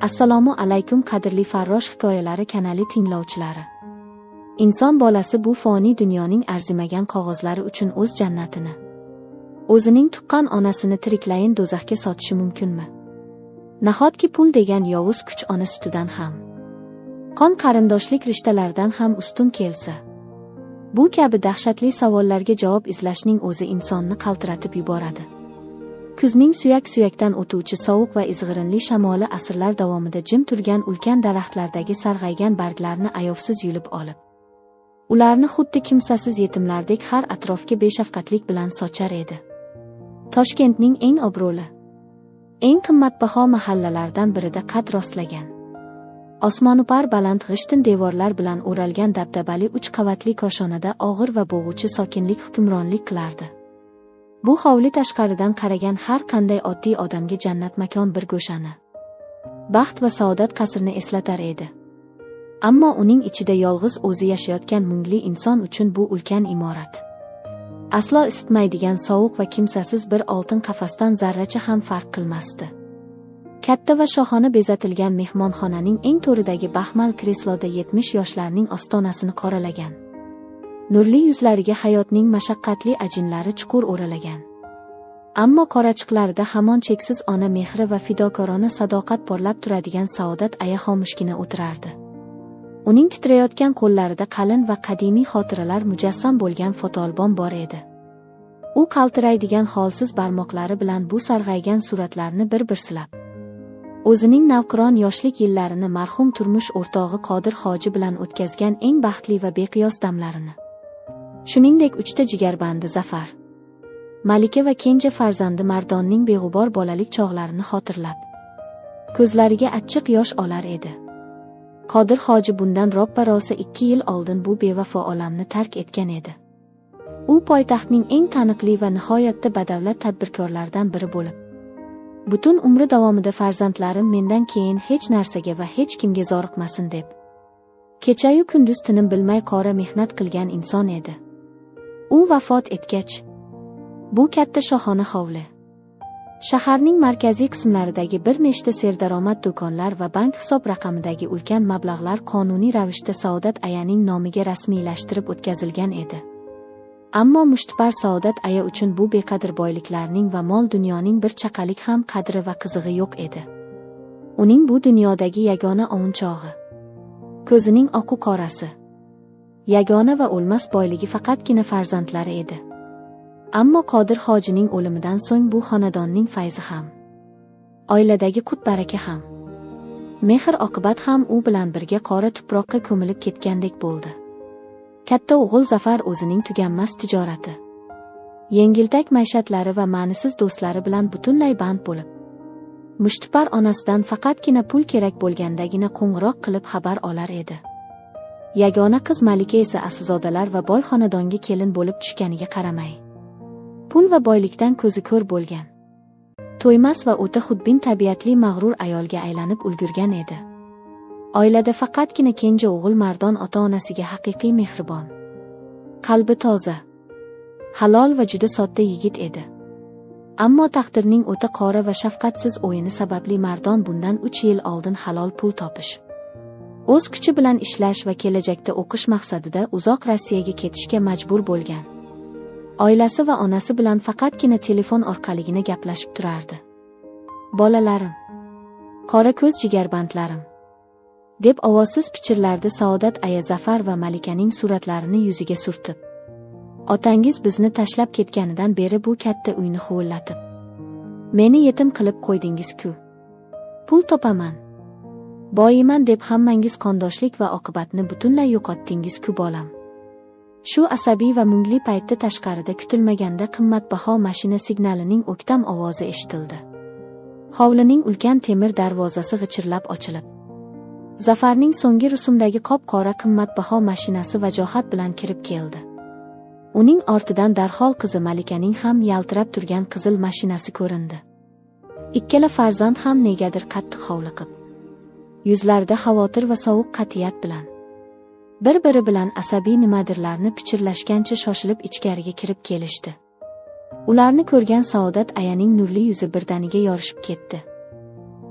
Assalomu alaykum qadrli Farrosh hikoyalari kanali tinglovchilari. Inson bolasi bu foniy dunyoning arzimagan qog'ozlari uchun o'z jannatini, o'zining tuqqan onasini tiriklayin do'zaxga sotishi mumkinmi? Nahotki pul degan yovuz kuch ona sutidan ham, qon qarindoshlik rishtalaridan ham ustun kelsa? Bu kabi dahshatli savollarga javob izlashning o'zi insonni qaltiratib yuboradi. Kuzning suyak-suyakdan o'tuvchi sovuq va izg'irinli shamoli asrlar davomida jim turgan ulkan daraxtlardagi sarg'aygan barglarni ayovsiz yulib olib, ularni xuddi kimsasiz yetimlardek har atrofga beshafqatlik bilan sochar edi. Toshkentning eng obro'li, eng qimmatbaho mahallalardan birida qad rostlagan, osmonupar baland g'ishtin devorlar bilan o'ralgan dabdabali 3 qavatli koshonada og'ir va bo'g'uvchi sokinlik hukmronlik qilardi. Bu hovli tashqaridan qaragan har qanday oddiy odamga jannat makon bir go'shani, baxt va saodat qasrini eslatar edi. Ammo uning ichida yolg'iz o'zi yashayotgan mungli inson uchun bu ulkan imorat aslo isitmaydigan sovuq va kimsasiz bir oltin qafasdan zarracha ham farq qilmasdi. Katta va shohona bezatilgan mehmonxonaning eng to'ridagi baxmal kresloda 70 yoshlarning ostonasini qoralagan, nurli yuzlariga hayotning mashaqqatli ajinlari chuqur o'ralagan. Ammo qorachiqlarida hamon cheksiz ona mehri va fidokorona sadoqat porlab turadigan Saodat aya xomushgina o'tirardi. Uning titrayotgan qo'llarida qalin va qadimiy xotiralar mujassam bo'lgan fotoalbom bor edi. U qaltiraydigan holsiz barmoqlari bilan bu sarg'aygan suratlarni bir-bir silab, o'zining navqiron yoshlik yillarini marhum turmush o'rtog'i Qodir hoji bilan o'tkazgan eng baxtli va beqiyos damlarini, shuningdek 3 ta jigarbandi Zafar, Malika va kenja farzandi Mardonning beg'ubor bolalik chog'larini xotirlab, ko'zlariga achchiq yosh olar edi. Qodir hoji bundan roppa-rosa 2 yil oldin bu bevafo olamni tark etgan edi. U poytaxtning eng taniqli va nihoyatda badavlat tadbirkorlaridan biri bo'lib, butun umri davomida farzandlarim mendan keyin hech narsaga va hech kimga zoriqmasin deb kechayu kunduz tinim bilmay qora mehnat qilgan inson edi. U vafot etgach, bu katta shohona hovli, shaharning markaziy qismlaridagi bir nechta serdaromad do'konlar va bank hisob raqamidagi ulkan mablag'lar qonuniy ravishda Saodat ayaning nomiga rasmiylashtirib o'tkazilgan edi. Ammo mushtipar Saodat aya uchun bu beqadr boyliklarning va mol dunyoning bir chaqalik ham qadri va qizig'i yo'q edi. Uning bu dunyodagi yagona ovunchog'i, ko'zining oqu qorasi, yagona va o'lmas boyligi faqatgina farzandlari edi. Ammo Qodir hojining o'limidan so'ng bu xonadonning fayzi ham, oiladagi qut-baraka ham, mehr oqibat ham u bilan birga qora tuproqqa ko'milib ketgandek bo'ldi. Katta o'g'il Zafar o'zining tuganmas tijorati, yengiltak maishatlari va ma'nisiz do'stlari bilan butunlay band bo'lib, mushtipar onasidan faqatgina pul kerak bo'lgandagina qo'ng'iroq qilib xabar olar edi. Yagona qiz Malika esa aslzodalar va boy xonadonga kelin bo'lib tushganiga qaramay, pul va boylikdan ko'zi ko'r bo'lgan, to'ymas va o'ta xudbin tabiatli mag'rur ayolga aylanib ulgurgan edi. Oilada faqatgina kenja o'g'il Mardon ota-onasiga haqiqiy mehribon, qalbi toza, halol va juda sodda yigit edi. Ammo taqdirning o'ta qora va shafqatsiz o'yini sababli Mardon bundan 3 yil oldin halol pul topish, o'z kuchi bilan ishlash va kelajakda o'qish maqsadida uzoq Rossiyaga ketishga majbur bo'lgan. Oilasi va onasi bilan faqatgina telefon orqaligina gaplashib turardi. "Bolalarim, qora ko'z jigarbandlarim", deb ovozsiz pichirlardi Saodat aya Zafar va Malikaning suratlarini yuziga surtib. "Otangiz bizni tashlab ketganidan beri bu katta uyni huvillatib, meni yetim qilib qo'ydingiz-ku. Pul topaman, boyiman deb hammangiz qondoshlik va oqibatni butunlay yo'qotdingiz-ku bolam." Shu asabiy va mungli paytda tashqarida kutilmaganda qimmatbaho mashina signalining o'ktam ovozi eshitildi. Hovlining ulkan temir darvozasi g'ichirlab ochilib, Zafarning so'nggi rusumdagi qop-qora qimmatbaho mashinasi vajohat bilan kirib keldi. Uning ortidan darhol qizi Malikaning ham yaltirab turgan qizil mashinasi ko'rindi. Ikkala farzand ham negadir qattiq hovliqib, yuzlarida xavotir va sovuq qat'iyat bilan bir-biri bilan asabiy nimadirlarni pichirlashgancha shoshilib ichkariga kirib kelishdi. Ularni ko'rgan Saodat ayaning nurli yuzi birdaniga yorishib ketdi.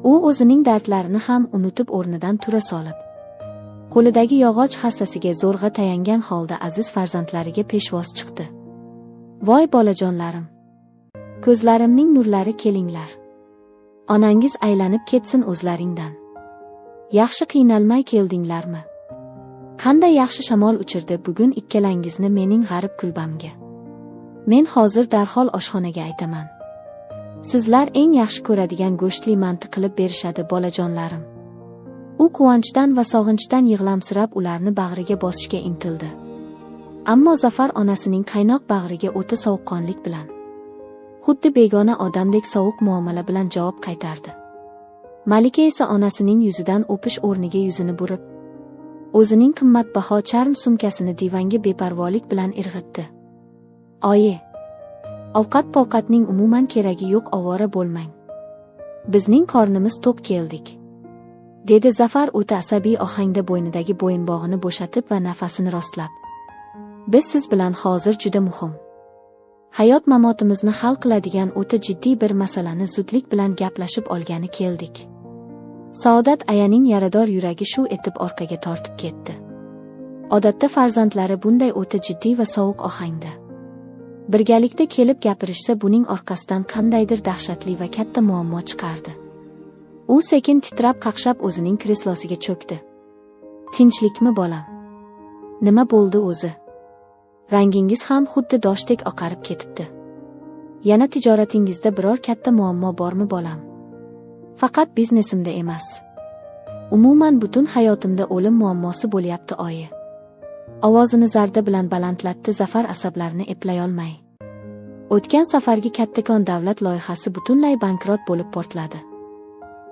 U o'zining dardlarini ham unutib o'rnidan tura solib, qo'lidagi yog'och hassasiga zo'rg'a tayangan holda aziz farzandlariga peshvoz chiqdi. Voy bolajonlarim! Ko'zlarimning nurlari, kelinglar. Onangiz aylanib ketsin o'zlaringdan. Yaxshi qiynalmay keldinglarmi? Qanday yaxshi shamol uchirdi bugun ikkalangizni mening g'arib kulbamga. Men hozir darhol oshxonaga aytaman. Sizlar eng yaxshi ko'radigan go'shtli manti qilib berishadi bolajonlarim. U quvonchdan va sog'inchdan yig'lamsirab ularni bag'riga bosishga intildi. Ammo Zafar onasining qaynoq bag'riga o'ta sovuqqonlik bilan, xuddi begona odamdek sovuq muomala bilan javob qaytardi. Malika esa onasining yuzidan o'pish o'rniga yuzini burib, o'zining qimmatbaho charm sumkasini divanga beparvolik bilan irg'itdi. Oyi, ovqat-povqatning umuman keragi yo'q, ovora bo'lmang. Bizning qornimiz to'q keldik, dedi Zafar o'ta asabiy ohangda bo'ynidagi bo'yinbog'ini bo'shatib va nafasini rostlab. Biz siz bilan hozir juda muhim, hayot mamotimizni hal qiladigan o'ta jiddiy bir masalani zudlik bilan gaplashib olgani keldik. Saodat ayaning yarador yuragi shu etib orqaga tortib ketdi. Odatda farzandlari bunday o'ta jiddiy va sovuq ohangda birgalikda kelib gapirishsa, buning orqasidan qandaydir dahshatli va katta muammo chiqardi. U sekin titrab qaqshab o'zining kreslosiga cho'kdi. Tinchlikmi bolam? Nima bo'ldi o'zi? Rangingiz ham xuddi doshdek oqarib ketibdi. Yana tijoratingizda biror katta muammo bormi bolam? Faqat biznesimda emas. Umuman butun hayotimda o'lim muammosi bo'lyapti oyi. Ovozini zarda bilan balandlatdi Zafar asablarini eplay olmay. O'tgan safargi kattakon davlat loyihasi butunlay bankrot bo'lib portladi.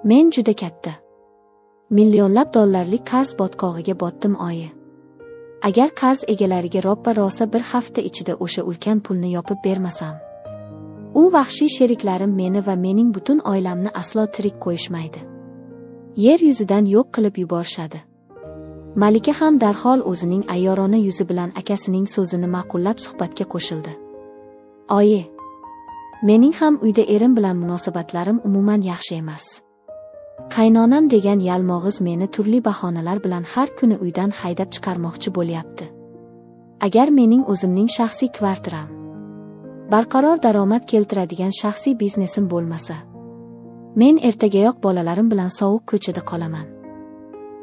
Men juda katta, millionlab dollarlik qarz botqog'iga botdim oyi. Agar qarz egalariga roppa-rosa bir hafta ichida o'sha ulkan pulni yopib bermasam, u vahshiy sheriklarim meni va mening butun oilamni aslo tirik qo'yishmaydi. Yer yuzidan yo'q qilib yuborishadi. Malika ham darhol o'zining ayyorona yuzi bilan akasining so'zini ma'qullab suhbatga qo'shildi. Oyi, mening ham uyda erim bilan munosabatlarim umuman yaxshi emas. Qaynonam degan yalmog'iz meni turli bahonalar bilan har kuni uydan haydab chiqarmoqchi bo'lyapti. Agar mening o'zimning shaxsiy kvartiram, barqaror daromad keltiradigan shaxsiy biznesim bo'lmasa, men ertagayoq bolalarim bilan sovuq ko'chada qolaman.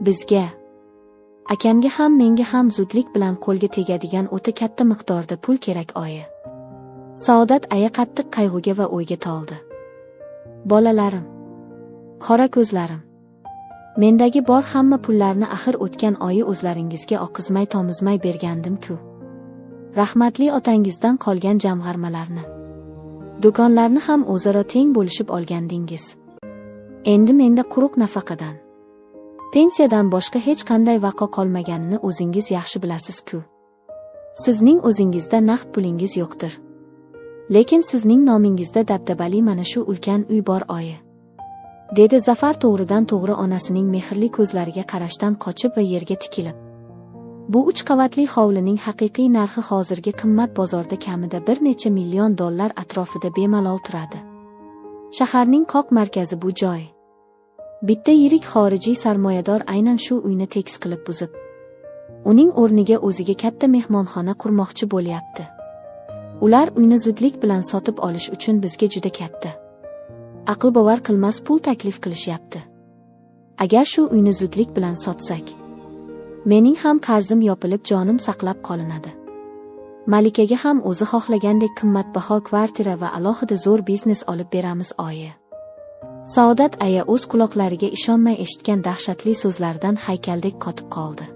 Bizga, akamga ham menga ham zudlik bilan qo'lga tegadigan o'ta katta miqdorda pul kerak oyi. Saodat aya qattiq qayg'uga va o'yga toldi. Bolalarim, qora ko'zlarim, mendagi bor hamma pullarni axir o'tgan oyi o'zlaringizga oqizmay tomizmay bergandim-ku. Rahmatli otangizdan qolgan jamg'armalarni, do'konlarni ham o'zaro teng bo'lishib olgandingiz. Endi menda quruq nafaqadan, pensiyadan boshqa hech qanday vaqo qolmaganini o'zingiz yaxshi bilasiz-ku. Sizning o'zingizda naqd pulingiz yo'qdir. Lekin sizning nomingizda dabdabali mana shu ulkan uy bor oyi, dedi Zafar to'g'ridan to'g'ri onasining mehrli ko'zlariga qarashdan qochib va yerga tikilib. Bu 3 qavatli hovlining haqiqiy narxi hozirgi qimmat bozorda kamida bir necha million dollar atrofida bemalol turadi. Shaharning qoq markazi bu joy. Bitta yirik xorijiy sarmoyador aynan shu uyni tekis qilib buzib, uning o'rniga o'ziga katta mehmonxona qurmoqchi bo'lyapti. Ular uyni zudlik bilan sotib olish uchun bizga juda katta, aql bovar qilmas pul taklif qilishyapti. Agar shu uyni zudlik bilan sotsak, mening ham qarzim yopilib, jonim saqlab qolinadi. Malikaga ham o'zi xohlagandek qimmatbaho kvartira va alohida zo'r biznes olib beramiz oyi. Saodat aya o'z quloqlariga ishonmay eshitgan dahshatli so'zlardan haykaldek qotib qoldi.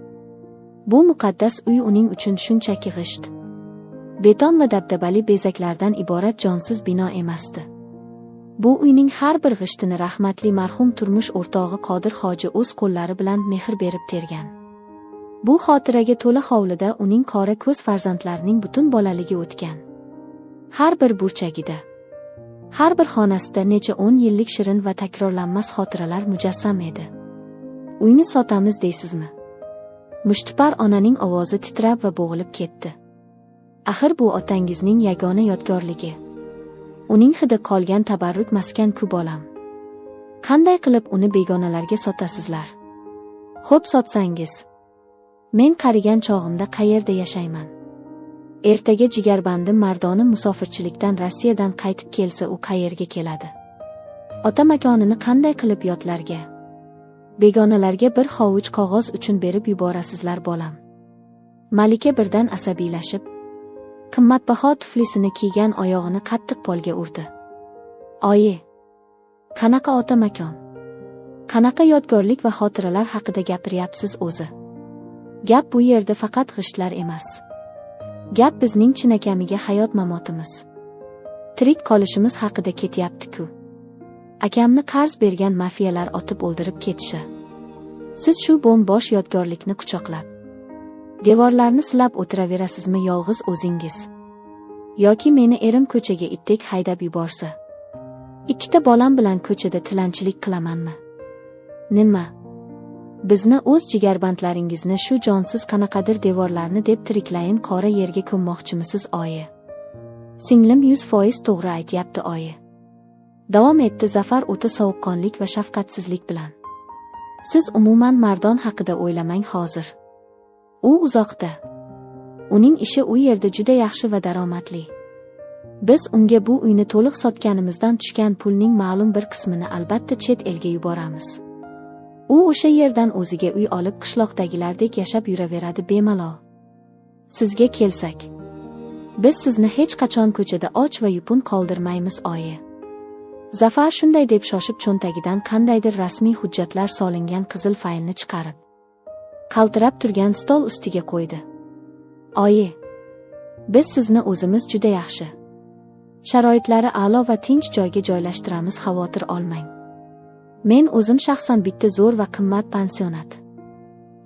Bu muqaddas uy uning uchun shunchaki g'isht, beton va dabdabali bezaklardan iborat jonsiz bino emasdi. Bu uyning har bir g'ishtini rahmatli marhum turmush o'rtog'i Qodir hoji o'z qo'llari bilan mehr berib tergan. Bu xotiraga to'la hovlida uning qora ko'z farzandlarining butun bolaligi o'tgan. Har bir burchagida, har bir xonasida necha 10 yillik shirin va takrorlanmas xotiralar mujassam edi. Uyni sotamiz deysizmi? Mushtipar onaning ovozi titrab va bo'g'ilib ketdi. Axir bu otangizning yagona yodgorligi. Uning hidi qolgan tabarruk maskan-ku bolam. Qanday qilib uni begonalarga sotasizlar? Xo'p, sotsangiz. Men qarigan chog'imda qayerda yashayman? Ertaga jigarbandim Mardonim musofirchilikdan Rossiyadan qaytib kelsa u qayerga keladi? Ota makonini qanday qilib yotlarga, begonalarga bir hovuch qog'oz uchun berib yuborasizlar bolam? Malika birdan asabiylashib, qimmatbaho tuflisini kiygan oyog'ini qattiq polga urdi. Oyi, qanaqa ota makon? Qanaqa yodgorlik va xotiralar haqida gapiryapsiz o'zi? Gap bu yerda faqat g'ishtlar emas. Gap bizning chinakamiga hayot mamotimiz, tirik qolishimiz haqida ketyapti-ku. Akamni qarz bergan mafiyalar otib o'ldirib ketishi. Siz shu bo'm-bo'sh yodgorlikni quchoqlab, devorlarni silab o'tiraverasizmi yolg'iz o'zingiz? Yoki meni erim ko'chaga itdek haydab yuborsa, ikkita bolam bilan ko'chada tilanchilik qilamanmi? Nima? Bizni o'z jigarbandlaringizni shu jonsiz qanaqadir devorlarni deb tiriklayin qora yerga ko'mmoqchimisiz oyi? Singlim 100% to'g'ri aytyapti oyi. Davom etdi Zafar o'ta sovuqqonlik va shafqatsizlik bilan. Siz umuman Mardon haqida o'ylamang hozir. U uzoqda. Uning ishi u yerda juda yaxshi va daromadli. Biz unga bu uyni to'liq sotganimizdan tushgan pulning ma'lum bir qismini albatta chet elga yuboramiz. U o'sha yerdan o'ziga uy olib qishloqdagilardek yashab yuraveradi bemalol. Sizga kelsak, biz sizni hech qachon ko'chada och va yupun qoldirmaymiz oyi. Zafar shunday deb shoshib cho'ntagidan qandaydir rasmiy hujjatlar solingan qizil faylni chiqarib, qaltirab turgan stol ustiga qo'ydi. Oyi, biz sizni o'zimiz juda yaxshi, sharoitlari a'lo va tinch joyga joylashtiramiz, xavotir olmang. Men o'zim shaxsan bitta zo'r va qimmat pansionat,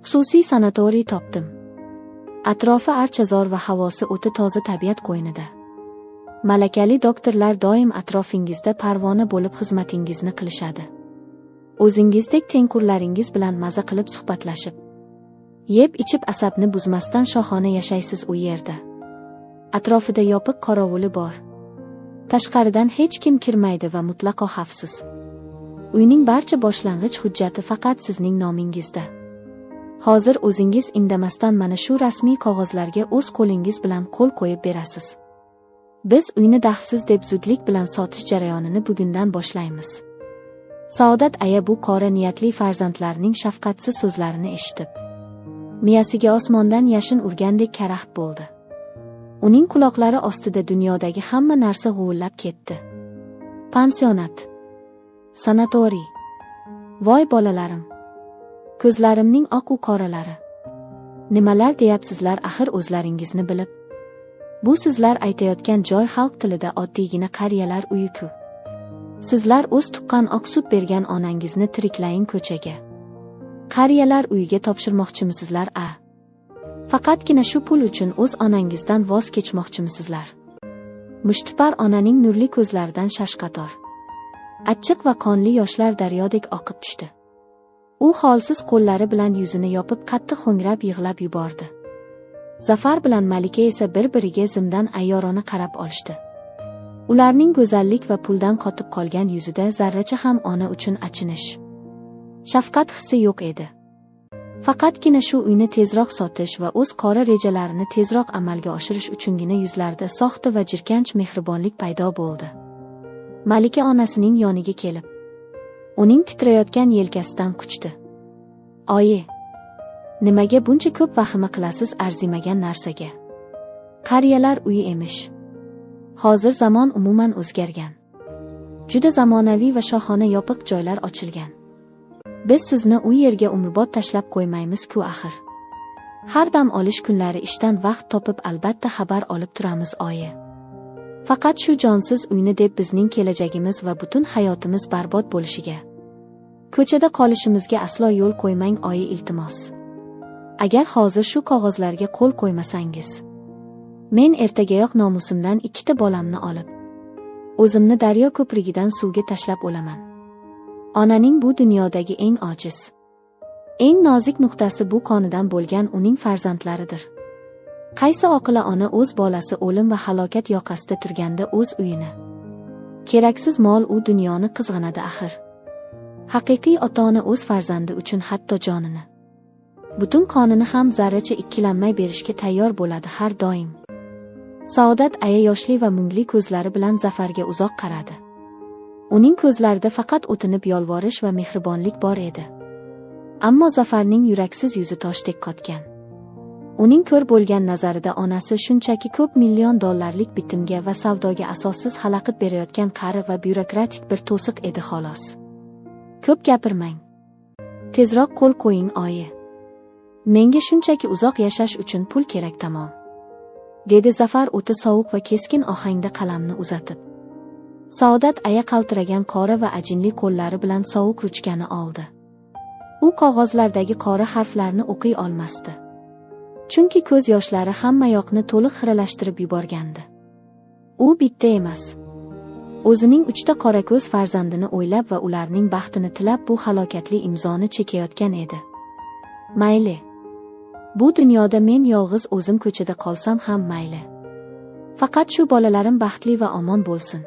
xususiy sanatoriy topdim. Atrofi archazor va havosi o'ta toza tabiat qo'ynida. Malakali doktorlar doim atrofingizda parvona bo'lib xizmatingizni qilishadi. O'zingizdek tengqurlaringiz bilan maza qilib suhbatlashib, yeb ichib asabni buzmasdan shohona yashaysiz u yerda. Atrofida yopiq qorovuli bor. Tashqaridan hech kim kirmaydi va mutlaqo xavfsiz. Uyning barcha boshlang'ich hujjati faqat sizning nomingizda. Hozir o'zingiz indamasdan mana shu rasmiy qog'ozlarga o'z qo'lingiz bilan qo'l qo'yib berasiz. Biz uyni daxlsiz deb zudlik bilan sotish jarayonini bugundan boshlaymiz. Saodat aya bu qora niyatli farzandlarning shafqatsiz so'zlarini eshitib, miyasiga osmondan yashin urgandek karaxt bo'ldi. Uning quloqlari ostida dunyodagi hamma narsa g'uvillab ketdi. Pansionat, sanatoriy. Voy bolalarim, ko'zlarimning oq u qoralari. Nimalar deyapsizlar axir o'zlaringizni bilib? Bu sizlar aytayotgan joy xalq tilida oddiygina qariyalar uyi-ku. Sizlar o'z tuqqan oq sut bergan onangizni tiriklayin ko'chaga, qariyalar uyiga topshirmoqchimisizlar a? Faqatgina shu pul uchun o'z onangizdan voz kechmoqchimisizlar? Mushtipar onaning nurli ko'zlaridan shashqator, achchiq va qonli yoshlar daryodek oqib tushdi. U holsiz qo'llari bilan yuzini yopib qattiq ho'ngrab yig'lab yubordi. Zafar bilan Malika esa bir-biriga zimdan ayyorona qarab olishdi. Ularning go'zallik va puldan qotib qolgan yuzida zarracha ham ona uchun achinish, shafqat hissi yo'q edi. Faqatgina shu uyni tezroq sotish va o'z qora rejalarini tezroq amalga oshirish uchungina yuzlarida soxta va jirkanch mehribonlik paydo bo'ldi. Malika onasining yoniga kelib, uning titrayotgan yelkasidan quchdi. Oyi, nimaga buncha ko'p vahima qilasiz arzimagan narsaga? Qariyalar uyi emish. Hozir zamon umuman o'zgargan. Juda zamonaviy va shohona yopiq joylar ochilgan. Biz sizni u yerga umrbod tashlab qo'ymaymiz-ku axir. Har dam olish kunlari ishdan vaqt topib albatta xabar olib turamiz oyi. Faqat shu jonsiz uyni deb bizning kelajagimiz va butun hayotimiz barbod bo'lishiga, ko'chada qolishimizga aslo yo'l qo'ymang oyi, iltimos. Agar hozir shu qog'ozlarga qo'l qo'ymasangiz, men ertagayoq nomusimdan ikkita bolamni olib, o'zimni daryo ko'prigidan suvga tashlab o'laman. Onaning bu dunyodagi eng ojiz, eng nozik nuqtasi bu qonidan bo'lgan uning farzandlaridir. Qaysi oqila ona o'z bolasi o'lim va halokat yoqasida turganda o'z uyini, keraksiz mol u dunyoni qizg'anadi axir. Haqiqiy ota-ona o'z farzandi uchun hatto jonini, butun qonini ham zarracha ikkilanmay berishga tayyor bo'ladi har doim. Saodat aya yoshli va mungli ko'zlari bilan Zafarga uzoq qaradi. Uning ko'zlarida faqat o'tinib yolvorish va mehribonlik bor edi. Ammo Zafarning yuraksiz yuzi toshdek qotgan. Uning ko'r bo'lgan nazarida onasi shunchaki ko'p million dollarlik bitimga va savdoga asossiz xalaqit berayotgan qari va byurokratik bir to'siq edi xolos. Ko'p gapirmang. Tezroq qo'l qo'ying oyi. Menga shunchaki uzoq yashash uchun pul kerak tamom, dedi Zafar o'ta sovuq va keskin ohangda qalamni uzatib. Saodat aya qaltiragan qora va ajinli qo'llari bilan sovuq ruchkani oldi. U qog'ozlardagi qora harflarni o'qiy olmasdi. Chunki ko'z yoshlari hamma yoqni to'liq xiralashtirib yuborgandi. U bitta emas. O'zining 3ta qorako'z farzandini o'ylab va ularning baxtini tilab bu halokatli imzoni chekayotgan edi. Mayli. Bu dunyoda men yolg'iz o'zim ko'chada qolsam ham mayli. Faqat shu bolalarim baxtli va omon bo'lsin.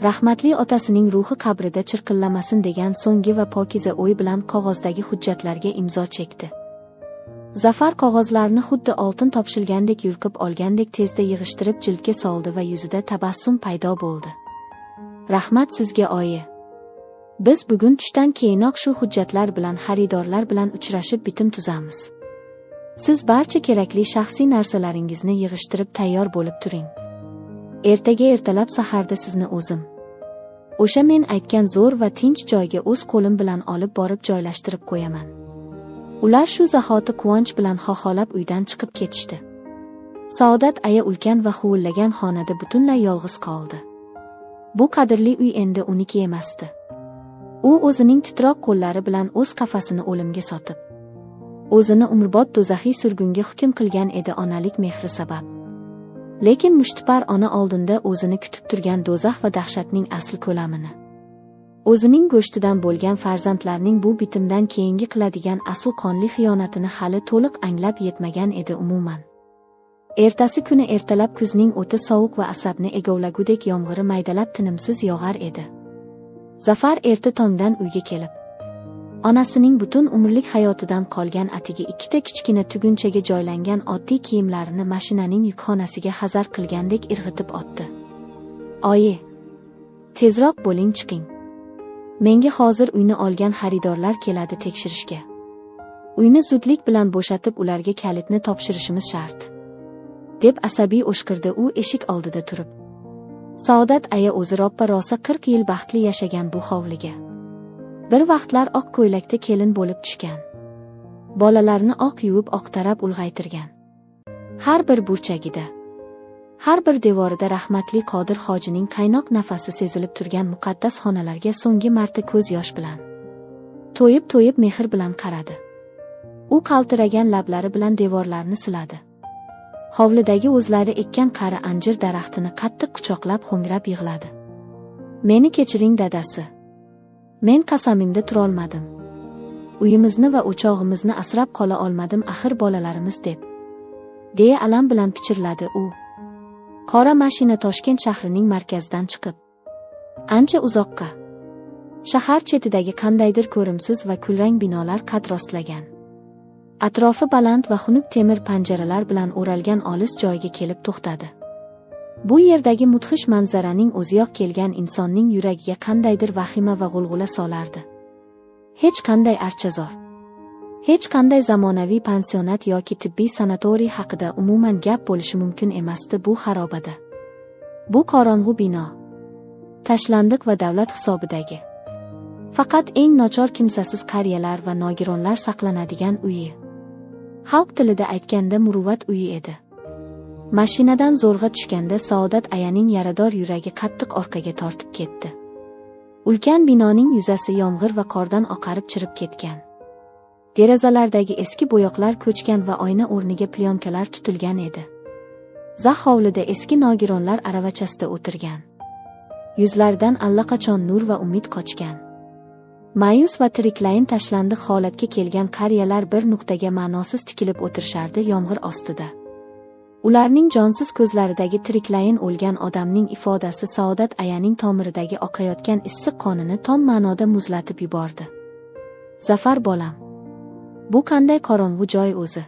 Rahmatli otasining ruhi qabrida chirqillamasin degan so'nggi va pokiza o'y bilan qog'ozdagi hujjatlarga imzo chekdi. Zafar qog'ozlarni xuddi oltin topshilgandek yulqib olgandek tezda yig'ishtirib jildga soldi va yuzida tabassum paydo bo'ldi. Rahmat sizga oyi. Biz bugun tushdan keyinoq shu hujjatlar bilan xaridorlar bilan uchrashib bitim tuzamiz. Siz barcha kerakli shaxsiy narsalaringizni yig'ishtirib tayyor bo'lib turing. Ertaga ertalab saharda sizni o'zim o'sha men aytgan zo'r va tinch joyga o'z qo'lim bilan olib borib joylashtirib qo'yaman. Ular shu zahoti quvonch bilan xoholab uydan chiqib ketishdi. Saodat aya ulkan va huvillagan xonada butunlay yolg'iz qoldi. Bu qadrli uy endi uniki emasdi. U o'zining titroq qo'llari bilan o'z qafasini o'limga sotib, o'zini umrbod do'zaxiy surgunga hukm qilgan edi onalik mehri sabab. Lekin mushtipar ona oldinda o'zini kutib turgan do'zax va dahshatning asl ko'lamini, o'zining go'shtidan bo'lgan farzandlarning bu bitimdan keyingi qiladigan asl qonli xiyonatini hali to'liq anglab yetmagan edi umuman. Ertasi kuni ertalab kuzning o'ta sovuq va asabni egovlagudek yomg'iri maydalab tinimsiz yog'ar edi. Zafar erta tongdan uyga kelib, onasining butun umrlik hayotidan qolgan atigi 2ta kichkina tugunchaga joylangan oddiy kiyimlarini mashinaning yukxonasiga hazar qilgandek irg'itib otdi. Oyi, tezroq bo'ling chiqing. Menga hozir uyni olgan xaridorlar keladi tekshirishga. Uyni zudlik bilan bo'shatib ularga kalitni topshirishimiz shart, deb asabiy o'shqirdi u eshik oldida turib. Saodat aya o'zi roppa-rosa 40 yil baxtli yashagan bu hovliga bir vaqtlar oq ko'ylakda kelin bo'lib tushgan. Bolalarini oq yuvib oq tarab ulg'aytirgan. Har bir burchagida, har bir devorida rahmatli Qodir hojining qaynoq nafasi sezilib turgan muqaddas xonalarga so'nggi marta ko'z yosh bilan, to'yib-to'yib mehr bilan qaradi. U qaltiragan lablari bilan devorlarni siladi. Hovlidagi o'zlari ekkan qari anjir daraxtini qattiq quchoqlab ho'ngrab yig'ladi. Meni kechiring dadasi. Men qasamimda turolmadim. Uyimizni va o'chog'imizni asrab qola olmadim axir bolalarimiz deb, deya alam bilan pichirladi u. Qora mashina Toshkent shahrining markazidan chiqib, ancha uzoqqa, shahar chetidagi qandaydir ko'rimsiz va kulrang binolar qad rostlagan, atrofi baland va xunuk temir panjaralar bilan o'ralgan olis joyga kelib to'xtadi. Bu yerdagi mudhish manzaraning o'ziyoq kelgan insonning yuragiga qandaydir vahima va g'ulg'ula solardi. Hech qanday archazor, hech qanday zamonaviy pansionat yoki tibbiy sanatoriy haqida umuman gap bo'lishi mumkin emasdi bu xarobada. Bu qorong'u bino, tashlandiq va davlat hisobidagi, faqat eng nochor kimsasiz qariyalar va nogironlar saqlanadigan uyi. Xalq tilida aytganda muruvvat uyi edi. Mashinadan zo'rg'a tushganda Saodat ayaning yarador yuragi qattiq orqaga tortib ketdi. Ulkan binoning yuzasi yomg'ir va qordan oqarib chirib ketgan. Derazalardagi eski bo'yoqlar ko'chgan va oyna o'rniga plyonkalar tutilgan edi. Zax hovlida eski nogironlar aravachasida o'tirgan. Yuzlaridan allaqachon nur va umid qochgan. Ma'yus va tiriklayin tashlandiq holatga kelgan qariyalar bir nuqtaga ma'nosiz tikilib o'tirishardi yomg'ir ostida. Ularning jonsiz ko'zlaridagi tiriklayin o'lgan odamning ifodasi Saodat ayaning tomiridagi oqayotgan issiq qonini tom ma'noda muzlatib yubordi. Zafar bolam, bu qanday qorong'u joy o'zi?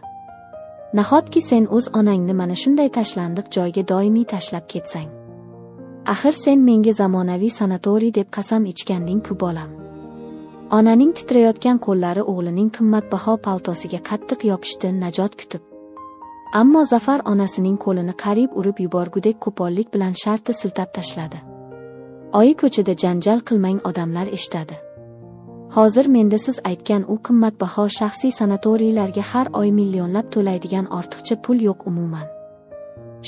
Nahotki sen o'z onangni mana shunday tashlandiq joyga doimiy tashlab ketsang? Axir sen menga zamonaviy sanatoriy deb qasam ichganding-ku bolam. Onaning titrayotgan qo'llari o'g'lining qimmatbaho paltosiga qattiq yopishdi, najot kutib. Ammo Zafar onasining qo'lini qariyb urib yuborgudek qo'pollik bilan shartta siltab tashladi. Oyi, ko'chada janjal qilmang, odamlar eshitadi. Hozir menda siz aytgan u qimmatbaho shaxsiy sanatoriylarga har oy millionlab to'laydigan ortiqcha pul yo'q umuman.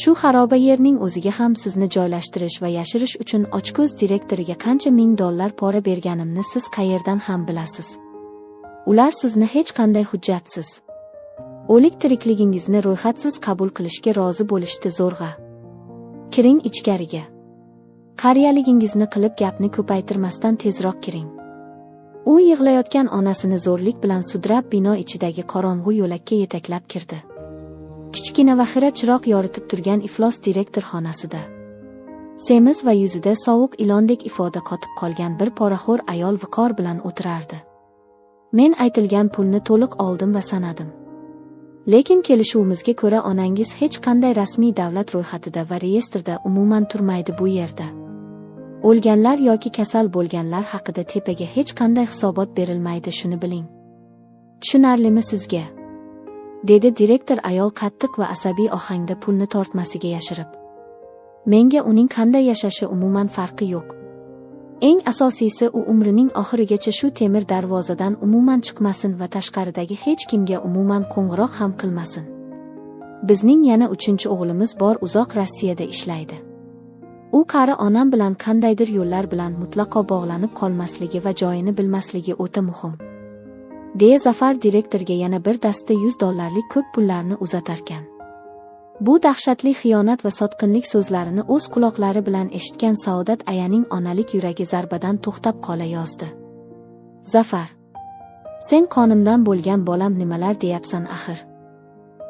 Shu xaroba yerning o'ziga ham sizni joylashtirish va yashirish uchun ochko'z direktoriga qancha $1000 pora berganimni siz qayerdan ham bilasiz? Ular sizni hech qanday hujjatsiz, o'lik tirikligingizni ro'yxatsiz qabul qilishga rozi bo'lishdi zo'rg'a. Kiring ichkariga. Qariyaligingizni qilib gapni ko'paytirmasdan tezroq kiring. U yig'layotgan onasini zo'rlik bilan sudrab bino ichidagi qorong'u yo'lakka yetaklab kirdi. Kichkina va xira chiroq yoritib turgan iflos direktor xonasida semiz va yuzida sovuq ilondek ifoda qotib qolgan bir poraxo'r ayol viqor bilan o'tirardi. Men aytilgan pulni to'liq oldim va sanadim. Lekin kelishuvimizga ko'ra onangiz hech qanday rasmiy davlat ro'yxatida va reyestrda umuman turmaydi bu yerda. O'lganlar yoki kasal bo'lganlar haqida tepaga hech qanday hisobot berilmaydi, shuni biling. Tushunarlimi sizga? Dedi direktor ayol qattiq va asabiy ohangda pulni tortmasiga yashirib. Menga uning qanday yashashi umuman farqi yo'q. Eng asosiysi, u umrining oxirigacha shu temir darvozadan umuman chiqmasin va tashqaridagi hech kimga umuman qo'ng'iroq ham qilmasin. Bizning yana 3-o'g'limiz bor, uzoq Rossiyada ishlaydi. U qari onam bilan qandaydir yo'llar bilan mutlaqo bog'lanib qolmasligi va joyini bilmasligi o'ta muhim. Deya Zafar direktorga yana bir dasta $100 ko'k pullarni uzatarkan. Bu dahshatli xiyonat va sotqinlik so'zlarini o'z quloqlari bilan eshitgan Saodat ayaning onalik yuragi zarbadan to'xtab qola yozdi. Zafar, sen qonimdan bo'lgan bolam, nimalar deyapsan axir?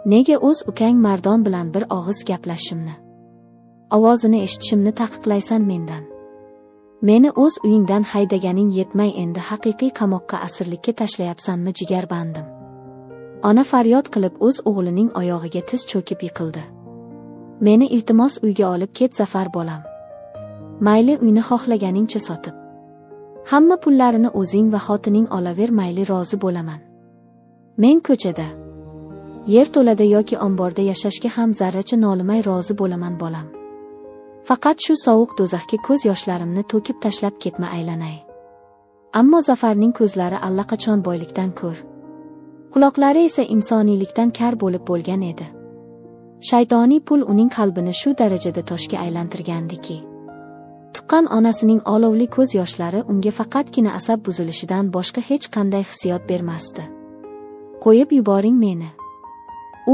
Nega o'z ukang Mardon bilan bir og'iz gaplashishimni, ovozini eshitishimni taqiqlaysan mendan? Meni o'z uyingdan haydaganing yetmay endi haqiqiy qamoqqa, asirlikka tashlayapsanmi jigarbandim? Ona faryod qilib o'z o'g'lining oyog'iga tiz cho'kib yiqildi. Meni iltimos uyga olib ket Zafar bolam. Mayli, uyni xohlaganingcha sotib. Hamma pullarini o'zing va xotining olaver, mayli, rozi bo'laman. Men ko'chada, yerto'lada yoki omborda yashashga ham zarracha nolimay rozi bo'laman bolam. Faqat shu sovuq do'zaxga ko'z yoshlarimni to'kib tashlab ketma aylanay. Ammo Zafarning ko'zlari allaqachon boylikdan ko'r, quloqlari esa insoniylikdan kar bo'lib bo'lgan edi. Shaytoniy pul uning qalbini shu darajada toshga aylantirgandiki, tuqqan onasining olovli ko'z yoshlari unga faqatgina asab buzilishidan boshqa hech qanday hissiyot bermasdi. Qo'yib yuboring meni.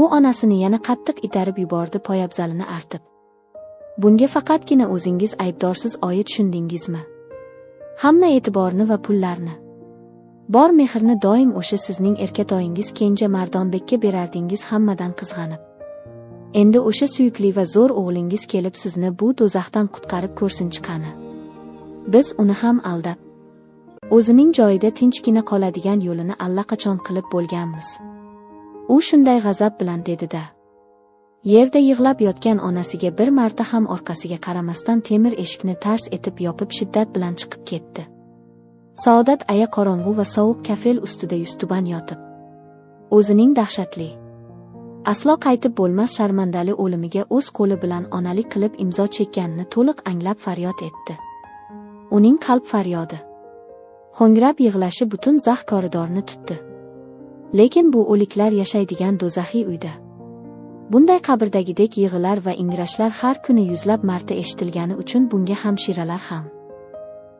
U onasini yana qattiq itarib yubordi, poyabzalini artib. Bunga faqatgina o'zingiz aybdorsiz oyi, tushundingizmi? Hamma e'tiborni va pullarni, bor mehrni doim o'sha sizning erkatoyingiz kenja Mardonbekka berardingiz, hammadan qizg'anib. Endi o'sha suyukli va zo'r o'g'lingiz kelib sizni bu do'zaxdan qutqarib ko'rsin chiqani. Biz uni ham aldab, o'zining joyida tinchgina qoladigan yo'lini allaqachon qilib bo'lganmiz. U shunday g'azab bilan dedi-da, yerda yig'lab yotgan onasiga bir marta ham orqasiga qaramasdan temir eshikni tars etib yopib shiddat bilan chiqib ketdi. Saodat aya qorong'u va sovuq kafel ustida yuztuban yotib, o'zining dahshatli, aslo qaytib bo'lmas sharmandali o'limiga o'z qo'li bilan onalik qilib imzo chekkanini to'liq anglab faryod etdi. Uning qalb faryodi, ho'ngrab yig'lashi butun zax koridorni tutdi. Lekin bu o'liklar yashaydigan do'zaxiy uyda bunday qabrdagidek yig'ilar va ingrashlar har kuni yuzlab marta eshitilgani uchun bunga hamshiralar ham,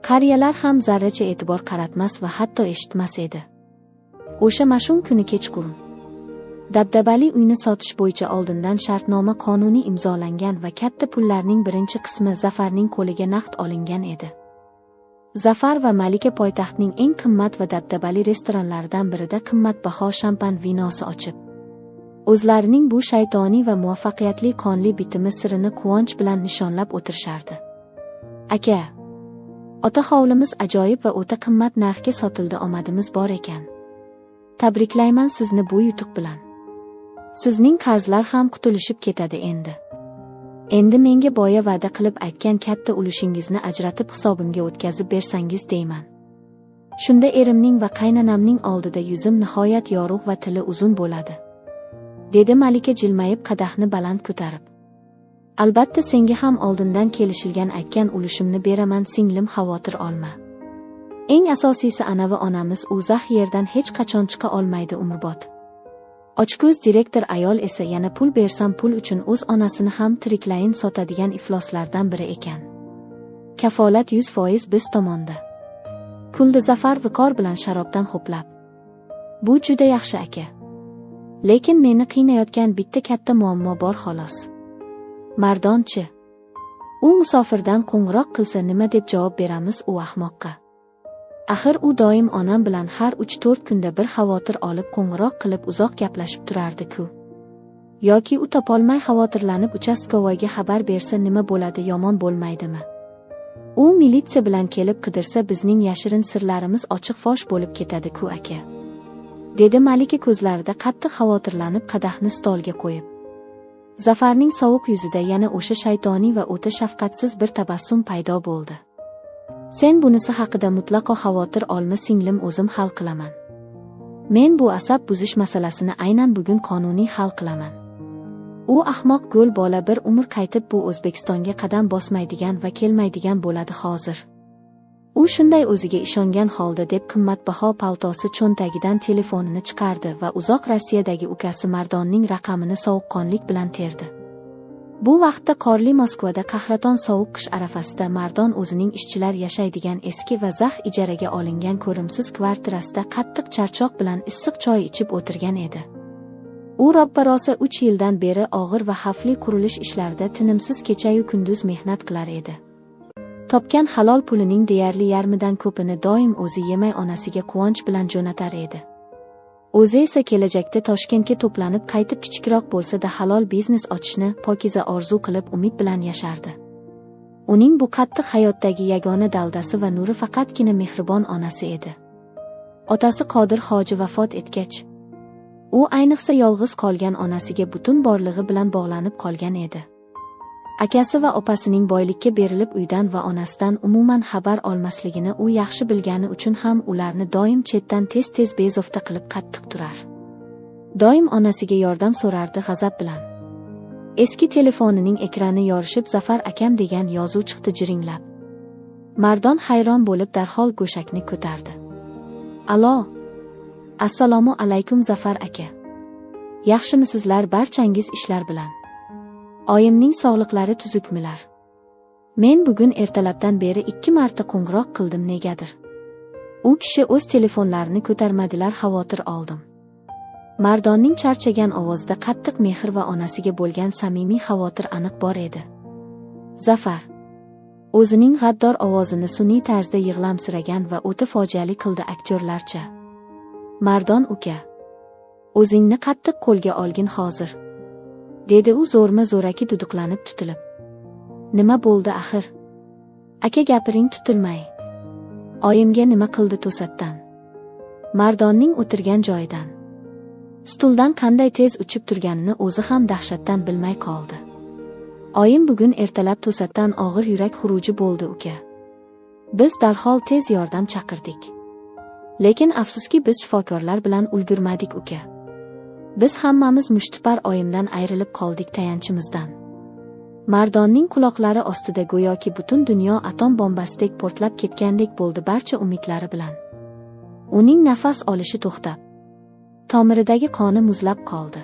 qariyalar ham zarracha e'tibor qaratmas va hatto eshitmas edi. O'sha mash'um kuni kechqurun dabdabali uyni sotish bo'yicha oldindan shartnoma qonuniy imzolangan va katta pullarning birinchi qismi Zafarning qo'liga naqd olingan edi. Zafar va Malika poytaxtning eng qimmat va dabdabali restoranlaridan birida qimmatbaho shampan vinosi ochib, O'zlarining bu shaytoniy va muvaffaqiyatli qonli bitimi sirini quvonch bilan nishonlab o'tirishardi. Aka, ota hovlimiz ajoyib va o'ta qimmat narxga sotildi, omadimiz bor ekan. Tabriklayman sizni bu yutuq bilan. Sizning qarzlar ham qutulishib ketadi endi. Endi menga boya va'da qilib aytgan katta ulushingizni ajratib hisobimga o'tkazib bersangiz deyman. Shunda erimning va qaynonamning oldida yuzim nihoyat yorug' va tili uzun bo'ladi, dedi Malika jilmayib qadahni baland ko'tarib. Albatta senga ham oldindan kelishilgan aytgan ulushimni beraman singlim, xavotir olma. Eng asosiysi anavi onamiz u zax yerdan hech qachon chiqa olmaydi umrbod. Ochko'z direktor ayol esa yana pul bersam pul uchun o'z onasini ham tiriklayin sotadigan ifloslardan biri ekan. Kafolat 100% biz tomonda. Kuldi Zafar viqor bilan sharobdan ho'plab. Bu juda yaxshi aka. Lekin meni qiynayotgan bitta katta muammo bor xolos. Mardonchi? U musofirdan qo'ng'iroq qilsa nima deb javob beramiz u ahmoqqa? Axir u doim onam bilan har 3-4 kunda bir xavotir olib qo'ng'iroq qilib uzoq gaplashib turardi-ku. Yoki u topolmay xavotirlanib uchastkovoyga xabar bersa nima bo'ladi, yomon bo'lmaydimi? U militsiya bilan kelib qidirsa bizning yashirin sirlarimiz ochiq fosh bo'lib ketadi-ku aka, dedi Malika ko'zlarida qattiq xavotirlanib qadahni stolga qo'yib. Zafarning sovuq yuzida yana o'sha shaytoniy va o'ta shafqatsiz bir tabassum paydo bo'ldi. Sen bunisi haqida mutlaqo xavotir olma singlim, o'zim hal qilaman. Men bu asab buzish masalasini aynan bugun qonuniy hal qilaman. U ahmoq go'l bola bir umr qaytib bu O'zbekistonga qadam bosmaydigan va kelmaydigan bo'ladi hozir. U shunday o'ziga ishongan holda deb qimmatbaho paltosi cho'ntagidan telefonini chiqardi va uzoq Rossiyadagi ukasi Mardonning raqamini sovuqqonlik bilan terdi. Bu vaqtda qorli Moskvada qahraton sovuq qish arafasida Mardon o'zining ishchilar yashaydigan eski va zax ijaraga olingan ko'rimsiz kvartirasida qattiq charchoq bilan issiq choy ichib o'tirgan edi. U roppa-rosa 3 yildan beri og'ir va xavfli qurilish ishlarida tinimsiz kechayu kunduz mehnat qilar edi. Topgan halol pulining deyarli yarmidan ko'pini doim o'zi yemay onasiga quvonch bilan jo'natar edi. O'zi esa kelajakda Toshkentga to'planib qaytib kichikroq bo'lsa-da halol biznes ochishni pokiza orzu qilib umid bilan yashardi. Uning bu qattiq hayotdagi yagona daldasi va nuri faqatgina mehribon onasi edi. Otasi Qodir hoji vafot etgach, u ayniqsa yolg'iz qolgan onasiga butun borlig'i bilan bog'lanib qolgan edi. Akasi va opasining boylikka berilib uydan va onasidan umuman xabar olmasligini u yaxshi bilgani uchun ham ularni doim chetdan tez-tez bezovta qilib qattiq turar. Doim onasiga yordam so'rardi g'azab bilan. Eski telefonining ekrani yorishib Zafar akam degan yozuv chiqdi jiringlab. Mardon hayron bo'lib darhol go'shakni ko'tardi. Alo. Assalomu alaykum Zafar aka. Yaxshimisizlar barchangiz ishlar bilan? Oyimning sog'liqlari tuzukmilar? Men bugun ertalabdan beri 2 marta qo'ng'iroq qildim negadir. U kishi o'z telefonlarini ko'tarmadilar, xavotir oldim. Mardonning charchagan ovozida qattiq mehr va onasiga bo'lgan samimiy xavotir aniq bor edi. Zafar o'zining g'addor ovozini sun'iy tarzda yig'lamsiragan va o'ta fojiali qildi aktyorlarcha. Mardon uka, o'zingni qattiq qo'lga olgin hozir, dedi u zo'rma-zo'raki duduqlanib tutilib. Nima bo'ldi axir? Aka gapiring tutilmay. Oyimga nima qildi to'satdan? Mardonning o'tirgan joyidan stuldan qanday tez uchib turganini o'zi ham dahshatdan bilmay qoldi. Oyim bugun ertalab to'satdan og'ir yurak xuruji bo'ldi uka. Biz darhol tez yordam chaqirdik. Lekin afsuski biz shifokorlar bilan ulgurmadik uka. Biz hammamiz mushtipar oyimdan ayrilib qoldik tayanchimizdan. Mardonning quloqlari ostida go'yoki butun dunyo atom bombasidek portlab ketgandek bo'ldi barcha umidlari bilan. Uning nafas olishi to'xtab, tomiridagi qoni muzlab qoldi.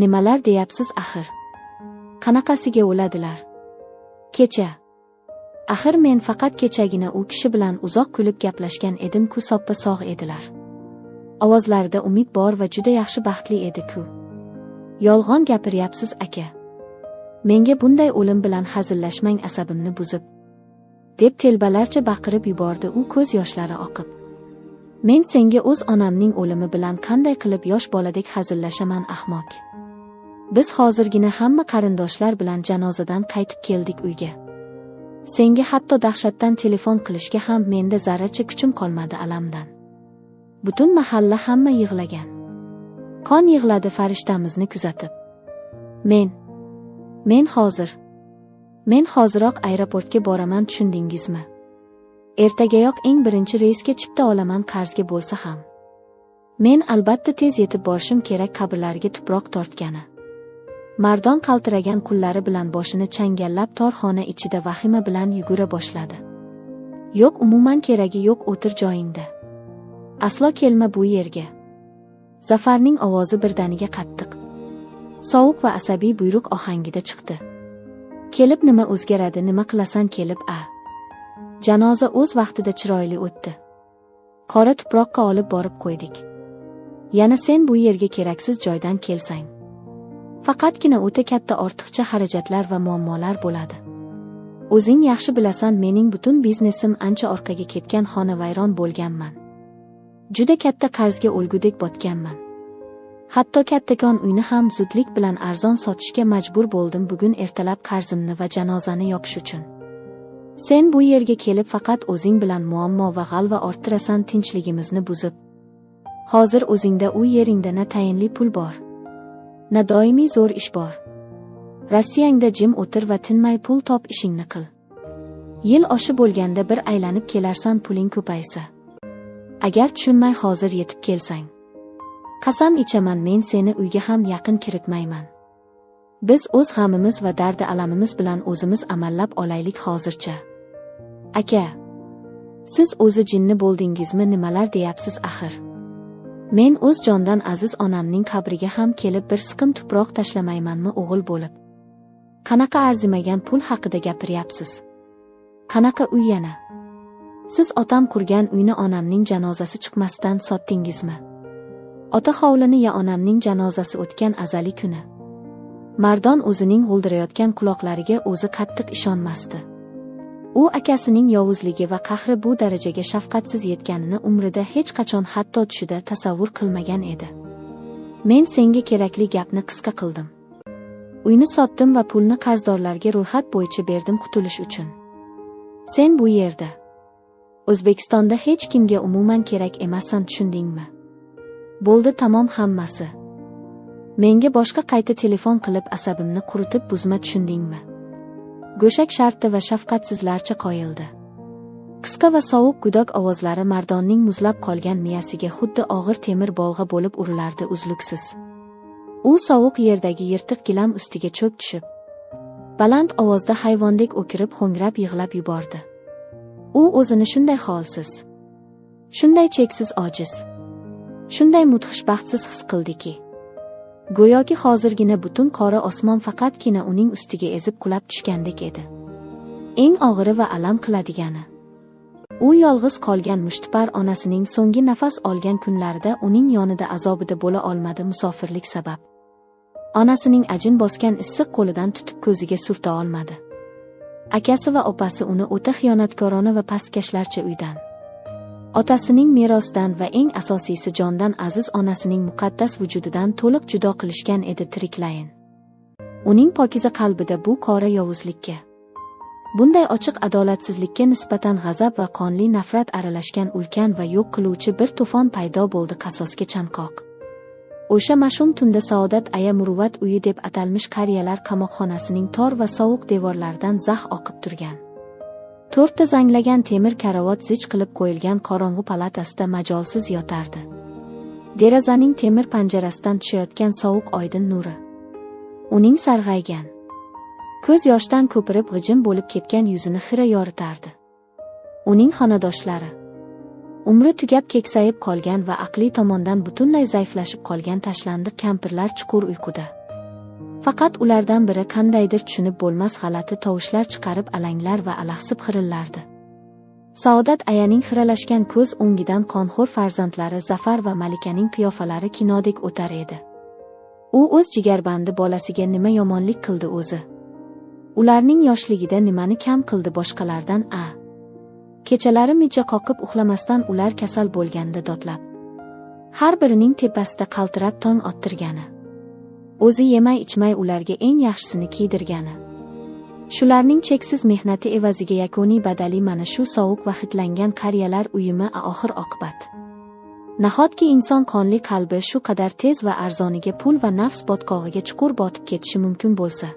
Nimalar deyapsiz axir? Qanaqasiga o'ladilar? Kecha. Axir men faqat kechagina u kishi bilan uzoq kulib gaplashgan edim-ku, soppa-sog' edilar. Ovozlarida umid bor va juda yaxshi baxtli edi-ku. Yolg'on gapiryapsiz aka. Menga bunday o'lim bilan hazillashmang, asabimni buzib, deb telbalarcha baqirib yubordi u ko'z yoshlari oqib. Men senga o'z onamning o'limi bilan qanday qilib yosh boladek hazillashaman, ahmoq. Biz hozirgina hamma qarindoshlar bilan janozadan qaytib keldik uyga. Senga hatto dahshatdan telefon qilishga ham menda zarracha kuchim qolmadi alamdan. Butun mahalla hamma yig'lagan. Qon yig'ladi farishtamizni kuzatib. Men hozir. Men hoziroq aeroportga boraman, tushundingizmi? Ertagayoq eng birinchi reysga chipta olaman, qarzga bo'lsa ham. Men albatta tez yetib borishim kerak qabrlariga tuproq tortgani. Mardon qaltiragan qo'llari bilan boshini changallab tor xona ichida vahima bilan yugura boshladi. Yo'q, umuman keragi yo'q, o'tir joyingda. Aslo kelma bu yerga. Zafarning ovozi birdaniga qattiq, sovuq va asabiy buyruq ohangida chiqdi. Kelib nima o'zgaradi, nima qilasan kelib, a? Janoza o'z vaqtida chiroyli o'tdi. Qora tuproqqa olib borib qo'ydik. Yana sen bu yerga keraksiz joydan kelsang, faqatgina o'ta katta ortiqcha xarajatlar va muammolar bo'ladi. O'zing yaxshi bilasan, mening butun biznesim ancha orqaga ketgan, xonavayron bo'lganman. Juda katta qarzga o'lgudek botganman. Hatto kattakon uyni ham zudlik bilan arzon sotishga majbur bo'ldim bugun ertalab qarzimni va janozani yopish uchun. Sen bu yerga kelib faqat o'zing bilan muammo va g'alva orttirasan, tinchligimizni buzib. Hozir o'zingda u yeringda na tayinli pul bor, na doimiy zo'r ish bor. Rossiyangda jim o'tir va tinmay pul top, ishingni qil. Yil oshib bo'lganda bir aylanib kelarsan, puling ko'paysa. Agar tushunmay hozir yetib kelsang, qasam ichaman, men seni uyga ham yaqin kiritmayman. Biz o'z g'amimiz va dardi alamimiz bilan o'zimiz amallab olaylik hozircha. Aka, siz o'zi jinni bo'ldingizmi, nimalar deyapsiz axir? Men o'z jondan aziz onamning qabriga ham kelib bir siqim tuproq tashlamaymanmi o'g'il bo'lib? Qanaqa arzimagan pul haqida gapiryapsiz? Qanaqa uy yana? Siz otam qurgan uyni onamning janozasi chiqmasdan sotdingizmi? Ota hovlini ya onamning janozasi o'tgan azali kuni. Mardon o'zining g'uldirayotgan quloqlariga o'zi qattiq ishonmasdi. U akasining yovuzligi va qahri bu darajaga shafqatsiz yetganini umrida hech qachon hatto tushida tasavvur qilmagan edi. Men senga kerakli gapni qisqa qildim. Uyni sotdim va pulni qarzdorlarga ro'yxat bo'yicha berdim qutulish uchun. Sen bu yerda, O'zbekistonda hech kimga umuman kerak emassan, tushundingmi? Bo'ldi, tamom hammasi. Menga boshqa qayta telefon qilib asabimni quritib buzma, tushundingmi? Go'shak sharti va shafqatsizlarcha qoyildi. Qisqa va sovuq gudok ovozlari Mardonning muzlab qolgan miyasiga xuddi og'ir temir bolg'a bo'lib urilardi uzluksiz. U sovuq yerdagi yirtiq gilam ustiga cho'k tushib, baland ovozda hayvondek o'kirib ho'ngrab yig'lab yubordi. U o'zini shunday holsiz, shunday cheksiz ojiz, shunday mudhish baxtsiz his qildiki, go'yoki hozirgina butun qora osmon faqatgina uning ustiga ezib qulab tushgandek edi. Eng og'iri va alam qiladigani, u yolg'iz qolgan mushtipar onasining so'nggi nafas olgan kunlarida uning yonida azobida bo'la olmadi musofirlik sabab. Onasining ajin bosgan issiq qo'lidan tutib ko'ziga surta olmadi. Akasi va opasi uni o'ta xiyonatkorona va pastkashlarcha uydan, otasining merosidan va eng asosiysi jondan aziz onasining muqaddas vujudidan to'liq judo qilishgan edi tiriklayin. Uning pokiza qalbida bu qora yovuzlikka, bunday ochiq adolatsizlikka nisbatan g'azab va qonli nafrat aralashgan ulkan va yo'q qiluvchi bir to'fon paydo bo'ldi qasosga chanqoq. O'sha mash'um tunda Saodat aya Muruvvat uyi deb atalmish qariyalar qamoqxonasining tor va sovuq devorlaridan zax oqib turgan. To'rtta zanglagan temir karavot zich qilib qo'yilgan qorong'u palatasida majolsiz yotardi. Derazaning temir panjarasidan tushayotgan sovuq oydin nuri uning sarg'aygan, ko'z yoshdan ko'pirib g'ijim bo'lib ketgan yuzini xira yoritardi. Uning xonadoshlari umri tugab keksayib qolgan va aqliy tomondan butunlay zaiflashib qolgan tashlandiq kampirlar chuqur uyquda. Faqat ulardan biri qandaydir tushunib bo'lmas g'alati tovushlar chiqarib alanglar va alahsib xirillardi. Saodat ayaning xiralashgan ko'z o'ngidan qonxo'r farzandlari Zafar va Malikaning qiyofalari kinodek o'tar edi. U o'z jigarbandi bolasiga nima yomonlik qildi o'zi? Ularning yoshligida nimani kam qildi boshqalardan a? Kechalari mijja qoqib uxlamasdan ular kasal bo'lganda dodlab, har birining tepasida qaltirab tong ottirgani. O'zi yemay ichmay ularga eng yaxshisini kiydirgani. Shularning cheksiz mehnati evaziga yakuniy badali mana shu sovuq va hidlangan qariyalar uyimi oxir oqibat. Nahotki inson qonli qalbi shu qadar tez va arzoniga pul va nafs botqog'iga chuqur botib ketishi mumkin bo'lsa.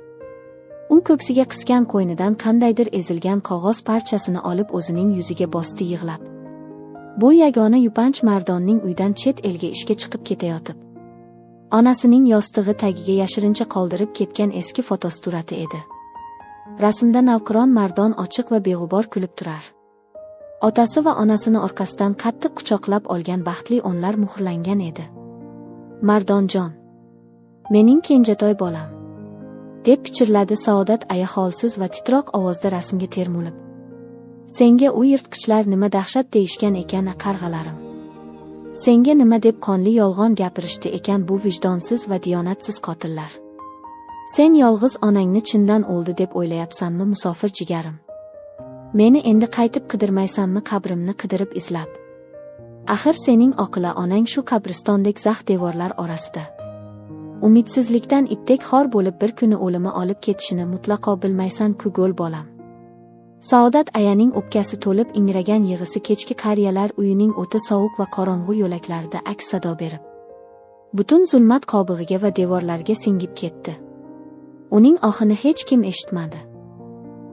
U ko'ksiga qisgan qo'ynidan qandaydir ezilgan qog'oz parchasini olib o'zining yuziga bosdi yig'lab. Bu yagona yupanch Mardonning uydan chet elga ishga chiqib ketayotib, onasining yostig'i tagiga yashirincha qoldirib ketgan eski fotosurati edi. Rasmda navqiron Mardon ochiq va beg'ubor kulib turar. Otasi va onasini orqasidan qattiq quchoqlab olgan baxtli onlar muhrlangan edi. Mardonjon, mening kenjatoy bolam, deb pichirladi Saodat aya holsiz va titroq ovozda rasmga termulib. Senga u yirtqichlar nima dahshat deyishgan ekan, qarg'alarim. Senga nima deb qonli yolg'on gapirishdi ekan bu vijdonsiz va diyonatsiz qotillar. Sen yolg'iz onangni chindan o'ldi deb o'ylayapsanmi musofir jigarim? Meni endi qaytib qidirmaysanmi qabrimni qidirib izlab? Axir sening oqila onang shu qabristondek zax devorlar orasida. Umidsizlikdan itdek xor bo'lib bir kuni o'limi olib ketishini mutlaqo bilmaysan-ku go'l bolam. Saodat ayaning o'pkasi to'lib ingragan yig'isi kechki qariyalar uyining o'ta sovuq va qorong'u yo'laklarida aks sado berib, butun zulmat qobig'iga va devorlarga singib ketdi. Uning ohini hech kim eshitmadi.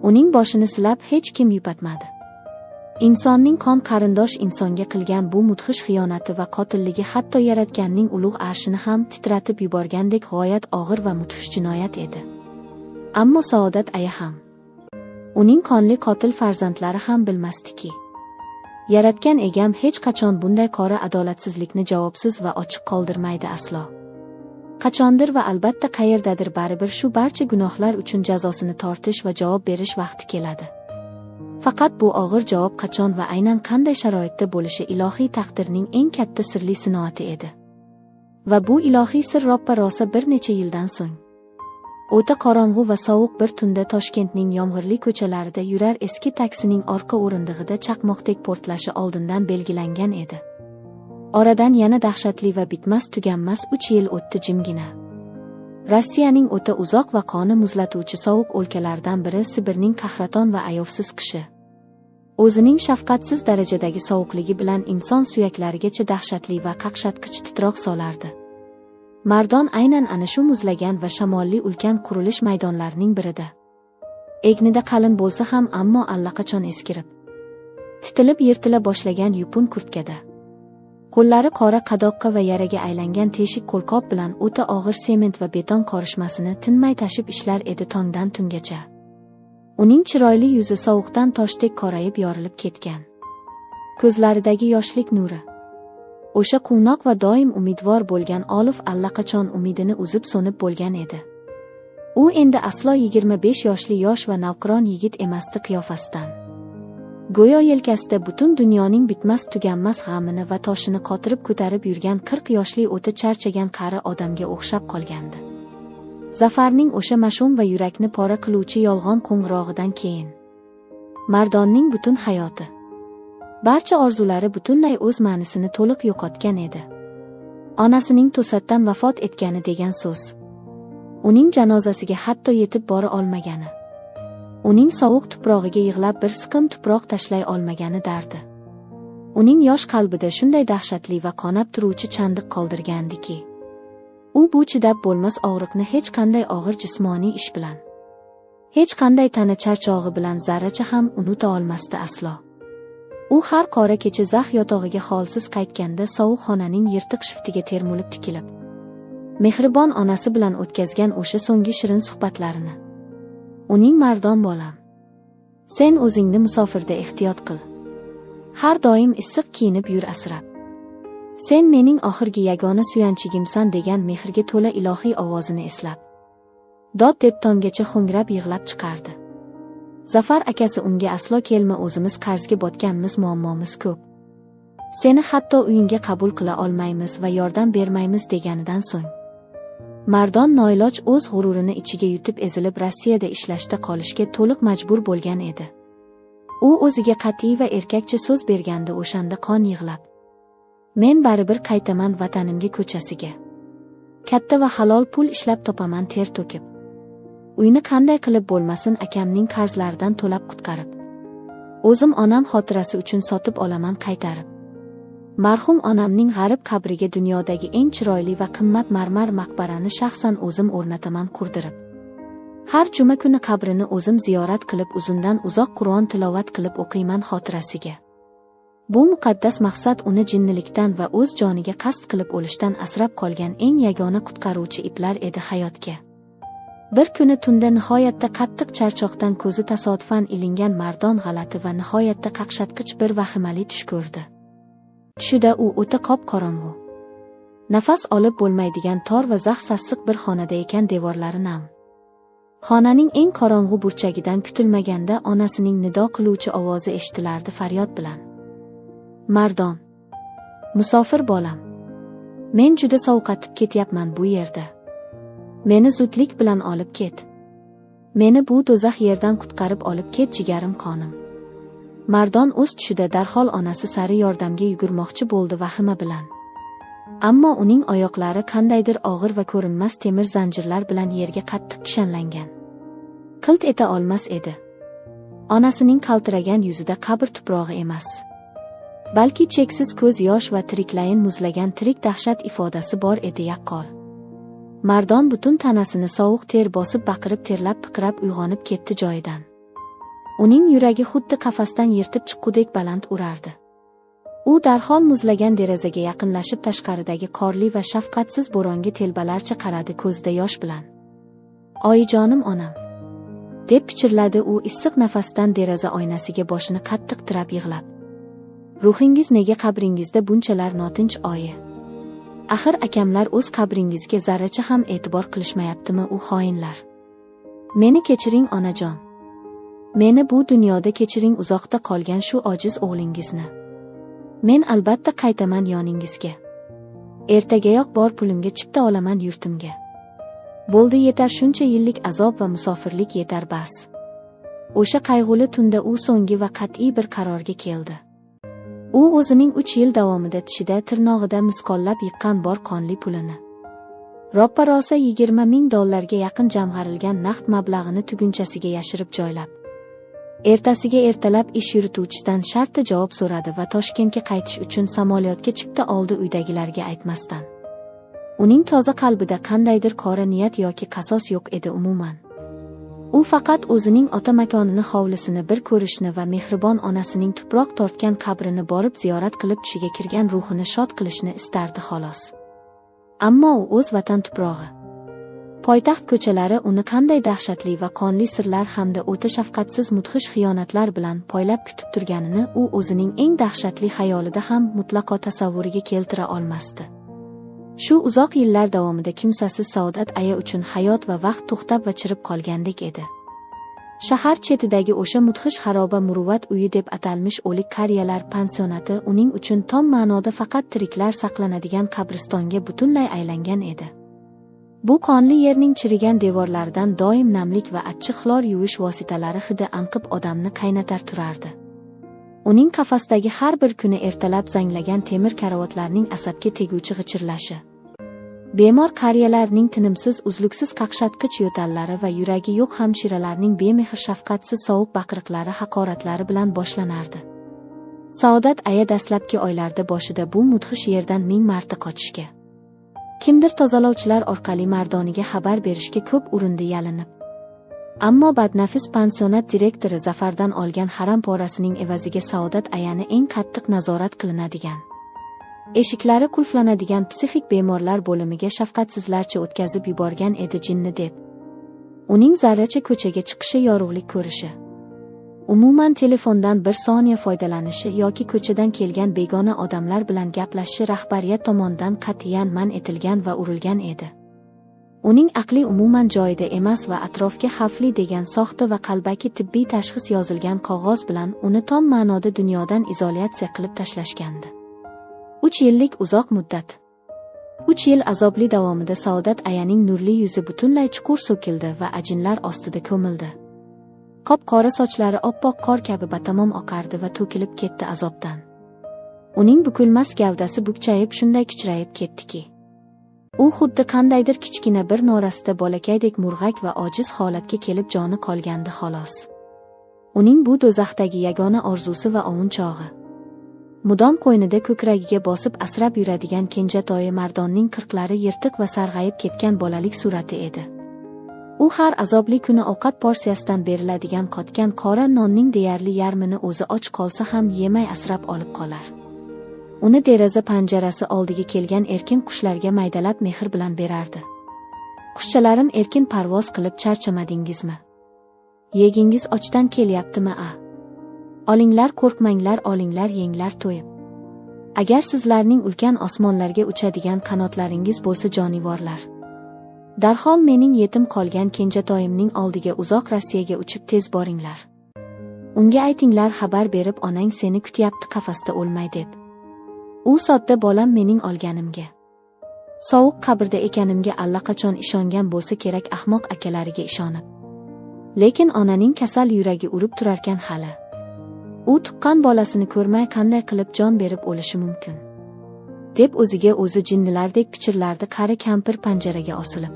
Uning boshini silab hech kim yupatmadi. Insonning qon qarindosh insonga qilgan bu mudhish xiyonati va qotilligi hatto yaratganning ulug' arshini ham titratib yuborgandek g'oyat og'ir va mudhish jinoyat edi. Ammo Saodat aya ham, uning qonli qotil farzandlari ham bilmasdiki, yaratgan egam hech qachon bunday qora adolatsizlikni javobsiz va ochiq qoldirmaydi aslo. Qachondir va albatta qayerdadir baribir shu barcha gunohlar uchun jazosini tortish va javob berish vaqti keladi. Faqat bu og'ir javob qachon va aynan qanday sharoitda bo'lishi ilohiy taqdirning eng katta sirli sinoati edi. Va bu ilohiy sir roppa-rosa bir necha yildan so'ng, o'ta qorong'u va sovuq bir tunda Toshkentning yomg'irli ko'chalarida yurar eski taksining orqa o'rindig'ida chaqmoqdek portlashi oldindan belgilangan edi. Oradan yana dahshatli va bitmas tuganmas 3 yil o'tdi jimgina. Rossiyaning o'ta uzoq va qoni muzlatuvchi sovuq o'lkalaridan biri Sibirning qahraton va ayovsiz qishi. O'zining shafqatsiz darajadagi sovuqligi bilan inson suyaklarigacha dahshatli va qaqshatqich titroq solardi. Mardon aynan ana shu muzlagan va shamolli ulkan qurilish maydonlarining birida. Egnida qalin bo'lsa ham, ammo allaqachon eskirib, titilib yirtila boshlagan yupun kurtkada, qo'llari qora qadoqqa va yaraga aylangan teshik qo'lqop bilan o'ta og'ir sement va beton qorishmasini tinmay tashib ishlar edi tongdan tungacha. Uning chiroyli yuzi sovuqdan toshdek qorayib yorilib ketgan. Ko'zlaridagi yoshlik nuri, o'sha quvnoq va doim umidvor bo'lgan Olif allaqachon umidini uzib so'nib bo'lgan edi. U endi aslo 25 yoshli yosh va navqiron yigit emasdi qiyofasidan. Go'yo yelkasida butun dunyoning bitmas tuganmas g'amini va toshini qotirib ko'tarib yurgan 40 yoshli o'ta charchagan qari odamga o'xshab qolgandi. Zafarning o'sha mash'um va yurakni pora qiluvchi yolg'on qo'ng'irog'idan keyin Mardonning butun hayoti, barcha orzulari butunlay o'z ma'nisini to'liq yo'qotgan edi. Onasining to'satdan vafot etgani degan so'z, uning janozasiga hatto yetib bora olmagani, uning sovuq tuprog'iga yig'lab bir siqim tuproq tashlay olmagani dardi uning yosh qalbida shunday dahshatli va qonab turuvchi chandiq qoldirgandiki, u bu chidab bo'lmas og'riqni hech qanday og'ir jismoniy ish bilan, hech qanday tana charchog'i bilan zarracha ham unuta olmasdi aslo. U har qora kecha zax yotog'iga holsiz qaytganda sovuq xonaning yirtiq shiftiga termulib tikilib, mehribon onasi bilan o'tkazgan o'sha so'nggi shirin suhbatlarini, uning Mardon bolam, sen o'zingni musofirda ehtiyot qil, har doim issiq kiyinib yur asrab, sen mening oxirgi yagona suyanchigimsan degan mehrga to'la ilohiy ovozini eslab, dod deb tonggacha ho'ngrab yig'lab chiqardi. Zafar akasi unga aslo kelma, o'zimiz qarzga botganmiz, muammomiz ko'p, seni hatto uyingga qabul qila olmaymiz va yordam bermaymiz deganidan so'ng Mardon noiloj o'z g'ururini ichiga yutib ezilib Rossiyada ishlashda qolishga to'liq majbur bo'lgan edi. U o'ziga qat'iy va erkakcha so'z bergandi o'shanda qon yig'lab. Men baribir qaytaman vatanimga ko'chasiga. Katta va halol pul ishlab topaman ter to'kib. Uyni qanday qilib bo'lmasin akamning qarzlaridan to'lab qutqarib. O'zim onam xotirasi uchun sotib olaman qaytarib. Marhum onamning g'arib qabriga dunyodagi eng chiroyli va qimmat marmar maqbarani shaxsan o'zim o'rnataman qurdirib. Har juma kuni qabrini o'zim ziyorat qilib uzundan uzoq Qur'on tilovat qilib o'qiyman xotirasiga. Bu muqaddas maqsad uni jinnilikdan va o'z joniga qasd qilib o'lishdan asrab qolgan eng yagona qutqaruvchi iplar edi hayotga. Bir kuni tunda nihoyatda qattiq charchoqdan ko'zi tasodifan ilingan Mardon g'alati va nihoyatda qaqshatqich bir vahimali tush ko'rdi. Tushida u o'ta qop-qorong'u, nafas olib bo'lmaydigan tor va zax sassiq bir xonada ekan, devorlari nam. Xonaning eng qorong'u burchagidan kutilmaganda onasining nido qiluvchi ovozi eshitilardi faryod bilan. Mardon, musofir bolam, men juda sovqatib ketyapman bu yerda. Meni zudlik bilan olib ket. Meni bu do'zax yerdan qutqarib olib ket jigarim qonim. Mardon o'z tushida darhol onasi sari yordamga yugurmoqchi bo'ldi vahima bilan. Ammo uning oyoqlari qandaydir og'ir va ko'rinmas temir zanjirlar bilan yerga qattiq kishanlangan. Qilt eta olmas edi. Onasining qaltiragan yuzida qabr tuprog'i emas, balki cheksiz ko'z yosh va tiriklayin muzlagan tirik dahshat ifodasi bor edi yaqqol. Mardon butun tanasini sovuq ter bosib baqirib terlab piqirab uyg'onib ketdi joyidan. Uning yuragi xuddi qafasdan yirtib chiqqudek baland urardi. U darhol muzlagan derazaga yaqinlashib tashqaridagi qorli va shafqatsiz bo'ronga telbalarcha qaradi ko'zida yosh bilan. Oyijonim onam, deb pichirladi u issiq nafasdan deraza oynasiga boshini qattiq tirab yig'lab. Ruhingiz nega qabringizda bunchalar notinch oyi? Axir akamlar o'z qabringizga zarracha ham e'tibor qilishmayaptimi u xoinlar? Meni kechiring onajon. Meni bu dunyoda kechiring uzoqda qolgan shu ojiz o'g'lingizni. Men albatta qaytaman yoningizga. Ertagayoq bor pulimga chipta olaman yurtimga. Bo'ldi yetar shuncha yillik azob va musofirlik yetar bas. O'sha qayg'uli tunda u so'nggi va qat'iy bir qarorga keldi. U o'zining 3 yil davomida tishida tirnog'ida misqollab yiqqan bor qonli pulini, roppa-rosa $20,000 ga yaqin jamg'arilgan naqd mablag'ini tugunchasiga yashirib joylab, ertasiga ertalab ish yurituvchisidan shartta javob so'radi va Toshkentga qaytish uchun samolyotga chipta oldi uydagilarga aytmasdan. Uning toza qalbida qandaydir qora niyat yoki qasos yo'q edi umuman. U faqat o'zining ota makonini hovlisini bir ko'rishni va mehribon onasining tuproq tortgan qabrini borib ziyorat qilib tushiga kirgan ruhini shod qilishni istardi xolos. Ammo u o'z vatan tuprog'i, poytaxt ko'chalari uni qanday dahshatli va qonli sirlar hamda o'ta shafqatsiz mudhish xiyonatlar bilan poylab kutib turganini u o'zining eng dahshatli xayolida ham mutlaqo tasavvuriga keltira olmasdi. Shu uzoq yillar davomida kimsasiz Saodat aya uchun hayot va vaqt to'xtab va chirib qolgandek edi. Shahar chetidagi o'sha mudhish xaroba muruvvat uyi deb atalmish o'lik qariyalar pansionati uning uchun tom ma'noda faqat tiriklar saqlanadigan qabristonga butunlay aylangan edi. Bu qonli yerning chirigan devorlaridan doim namlik va achchiq xlor yuvish vositalari hidi anqib odamni qaynatar turardi. Uning qafasdagi har bir kuni ertalab zanglagan temir karavotlarning asabga teguvchi g'ichirlashi, bemor qariyalarning tinimsiz uzluksiz qaqshatqich yo'tallari va yuragi yo'q hamshiralarning bemehr shafqatsiz sovuq baqiriqlari haqoratlari bilan boshlanardi. Saodat aya dastlabki oylarda boshida bu mudhish yerdan 1000 marta qochishga, kimdir tozalovchilar orqali Mardoniga xabar berishga ko'p urindi yalinib. Ammo badnafis pansionat direktori Zafardan olgan haram porasining evaziga Saodat ayani eng qattiq nazorat qilinadigan, eshiklari qulflanadigan psixik bemorlar bo'limiga shafqatsizlarcha o'tkazib yuborgan edi jinni deb. Uning zarracha ko'chaga chiqishi, yorug'lik ko'rishi, umuman telefondan bir soniya foydalanishi yoki ko'chadan kelgan begona odamlar bilan gaplashishi rahbariyat tomonidan qat'iyan man etilgan va urilgan edi. Uning aqli umuman joyida emas va atrofga xavfli degan soxta va qalbaki tibbiy tashxis yozilgan qog'oz bilan uni tom ma'noda dunyodan izolyatsiya qilib tashlashgandi. 3 yillik uzoq muddat. 3 yil azobli davomida Saodat ayaning nurli yuzi butunlay chuqur so'kildi va ajinlar ostida ko'mildi. Qop-qora sochlari oppoq qor kabi batamom oqardi va to'kilib ketdi azobdan. Uning bukilmas gavdasi bukchayib shunday kichrayib ketdiki, u xuddi qandaydir kichkina bir norasida bolakaydek murg'ak va ojiz holatga kelib joni qolgandi xolos. Uning bu do'zaxdagi yagona orzusi va ovunchog'i, mudom qo'ynida ko'kragiga bosib asrab yuradigan kenjatoyi Mardonning qirqlari yirtiq va sarg'ayib ketgan bolalik surati edi. U har azobli kuni ovqat porsiyasidan beriladigan qotgan qora nonning deyarli yarmini o'zi och qolsa ham yemay asrab olib qolar. Uni deraza panjarasi oldiga kelgan erkin qushlarga maydalab mehr bilan berardi. Qushchalarim, erkin parvoz qilib charchamadingizmi? Yegingiz ochdan kelyaptimi a? Olinglar, qo'rqmanglar, olinglar, yenglar to'yib. Agar sizlarning ulkan osmonlarga uchadigan qanotlaringiz bo'lsa jonivorlar, darhol mening yetim qolgan kenjatoyimning oldiga uzoq Rossiyaga uchib tez boringlar. Unga aytinglar, xabar berib onang seni kutyapti qafasda o'lmay deb. U sodda bolam mening olganimga, sovuq qabrda ekanimga allaqachon ishongan bo'lsa kerak, ahmoq akalariga ishonib. Lekin onaning kasal yuragi urib turarkan hali. U tuqqan bolasini ko'rmay qanday qilib jon berib o'lishi mumkin, deb o'ziga o'zi jinnilardek pichirlardi qari kampir panjaraga osilib.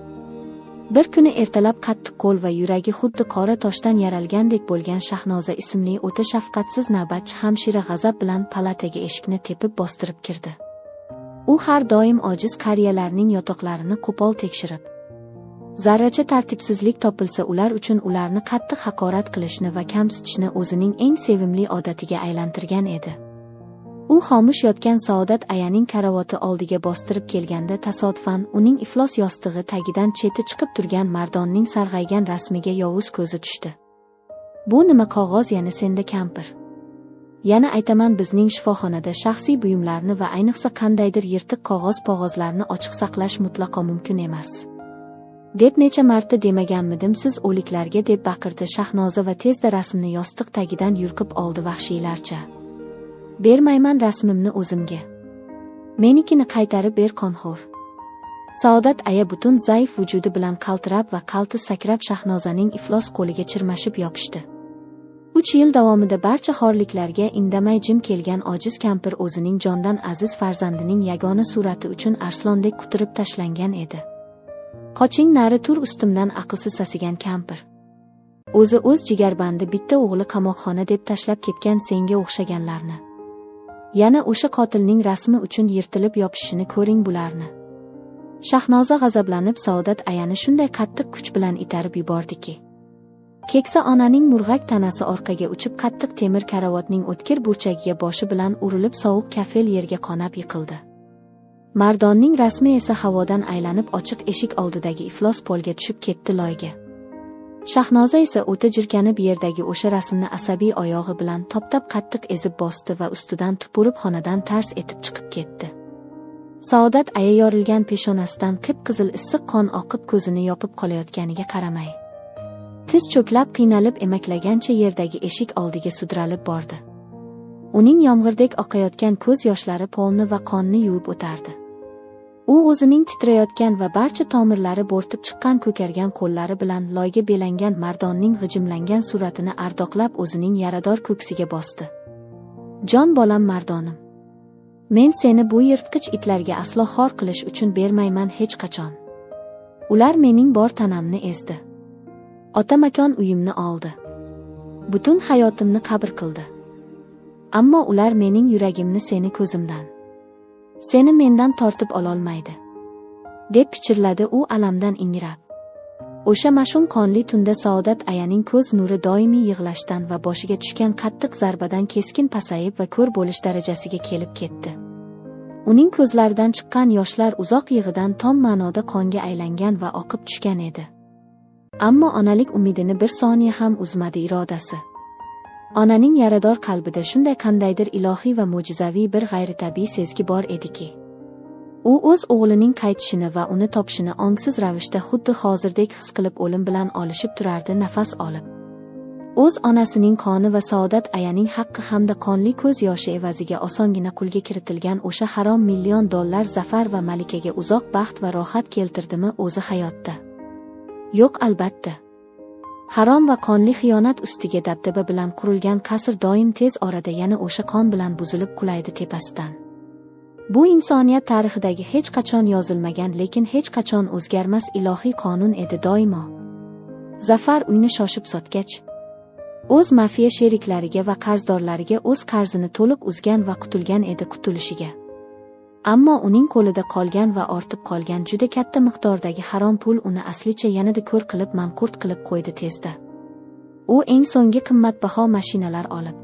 Bir kuni ertalab qattiq qo'l va yuragi xuddi qora toshdan yaralgandek bo'lgan Shahnoza ismli o'ta shafqatsiz navbatchi hamshira g'azab bilan palataga eshikni tepib bostirib kirdi. U har doim ojiz qariyalarning yotoqlarini qo'pol tekshirib, zarracha tartibsizlik topilsa ular uchun ularni qattiq haqorat qilishni va kamsitishni o'zining eng sevimli odatiga aylantirgan edi. U xomush yotgan Saodat ayaning karavoti oldiga bostirib kelganda tasodifan uning iflos yostig'i tagidan cheti chiqib turgan Mardonning sarg'aygan rasmiga yovuz ko'zi tushdi. Bu nima qog'oz yana senda kampir? Yana aytaman, bizning shifoxonada shaxsiy buyumlarni va ayniqsa qandaydir yirtiq qog'oz-pog'ozlarni ochiq saqlash mutlaqo mumkin emas, deb necha marta demaganmidim siz o'liklarga, deb baqirdi Shahnoza va tezda rasmni yostiq tagidan yulqib oldi vahshiylarcha. Bermayman rasmimni o'zimga. Menikini qaytarib ber, qonxo'r. Saodat aya butun zaif vujudi bilan qaltirab va qaltis sakrab Shahnozaning iflos qo'liga chirmashib yopishdi. 3 yil davomida barcha xorliklarga indamay jim kelgan ojiz kampir o'zining jondan aziz farzandining yagona surati uchun arslondek quturib tashlangan edi. Qoching nari tur ustimdan, aqlsiz sasigan kampir. O'zi o'z jigarbandi bitta o'g'li qamoqxona deb tashlab ketgan senga o'xshaganlarni. Yana o'sha qotilning rasmi uchun yirtilib yopishishini ko'ring bularni. Shahnoza g'azablanib Saodat ayani shunday qattiq kuch bilan itarib yubordiki, keksa onaning murg'ak tanasi orqaga uchib qattiq temir karavotning o'tkir burchagiga boshi bilan urilib sovuq kafel yerga qonab yiqildi. Mardonning rasmi esa havodan aylanib ochiq eshik oldidagi iflos polga tushib ketdi loyga. Shahnoza esa o'ta jirkanib yerdagi o'sha rasmni asabiy oyog'i bilan toptab qattiq ezib bosdi va ustidan tupurib xonadan tars etib chiqib ketdi. Saodat aya yorilgan peshonasidan qip-qizil issiq qon oqib ko'zini yopib qolayotganiga qaramay, tiz cho'klab qiynalib emaklagancha yerdagi eshik oldiga sudralib bordi. Uning yomg'irdek oqayotgan ko'z yoshlari polni va qonni yuvib o'tardi. U o'zining titrayotgan va barcha tomirlari bo'rtib chiqqan ko'kargan qo'llari bilan loyga belangan Mardonning g'ijimlangan suratini ardoqlab o'zining yarador ko'ksiga bosdi. Jon bolam Mardonim, men seni bu yirtqich itlarga aslo xor qilish uchun bermayman hech qachon. Ular mening bor tanamni ezdi. Ota makon uyimni oldi. Butun hayotimni qabr qildi. Ammo ular mening yuragimni seni ko'zimdan, seni mendan tortib ololmaydi, deb pichirladi u alamdan ingrab. O'sha mash'um qonli tunda Saodat ayaning ko'z nuri doimiy yig'lashdan va boshiga tushgan qattiq zarbadan keskin pasayib va ko'r bo'lish darajasiga kelib ketdi. Uning ko'zlaridan chiqqan yoshlar uzoq yig'idan tom ma'noda qonga aylangan va oqib tushgan edi. Ammo onalik umidini bir soniya ham uzmadi irodasi. Onaning yarador qalbida shunday qandaydir ilohiy va mo'jizaviy bir g'ayritabiiy sezgi bor ediki, u o'z o'g'lining qaytishini va uni topishini ongsiz ravishda xuddi hozirdek his qilib o'lim bilan olishib turardi nafas olib. O'z onasining qoni va Saodat ayaning haqqi hamda qonli ko'z yoshi evaziga osongina qo'lga kiritilgan o'sha harom $1 million Zafar va Malikaga uzoq baxt va rohat keltirdimi o'zi hayotda? Yo'q, albatta. Harom va qonli xiyonat ustiga dabdaba bilan qurilgan qasr doim tez orada yana o'sha qon bilan buzilib qulaydi tepasidan. Bu insoniyat tarixidagi hech qachon yozilmagan, lekin hech qachon o'zgarmas ilohiy qonun edi doimo. Zafar uyni shoshib sotgach, o'z mafiya sheriklariga va qarzdorlariga o'z qarzini to'liq uzgan va qutulgan edi qutulishiga. Ammo uning qo'lida qolgan va ortib qolgan juda katta miqdordagi harom pul uni aslicha yanada ko'r qilib, manqurt qilib qo'ydi tezda. U eng so'nggi qimmatbaho mashinalar olib,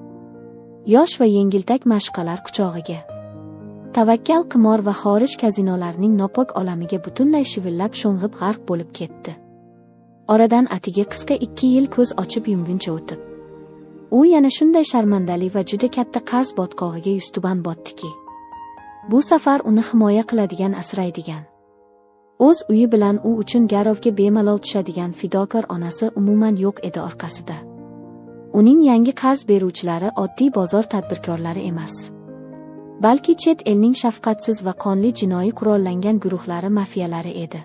yosh va yengiltak mashqalar quchog'iga, tavakkal qimor va xorij kazinolarining nopok olamiga butunlay shivillab sho'ng'ib g'arq bo'lib ketdi. Oradan atigi qisqa 2 yil ko'z ochib yumguncha o'tib, u yana shunday sharmandali va juda katta qarz botqog'iga yuztuban botdiki, bu safar uni himoya qiladigan, asraydigan, o'z uyi bilan u uchun garovga bemalol tushadigan fidokor onasi umuman yo'q edi orqasida. Uning yangi qarz beruvchilari oddiy bozor tadbirkorlari emas, balki chet elning shafqatsiz va qonli jinoiy qurollangan guruhlari, mafiyalari edi.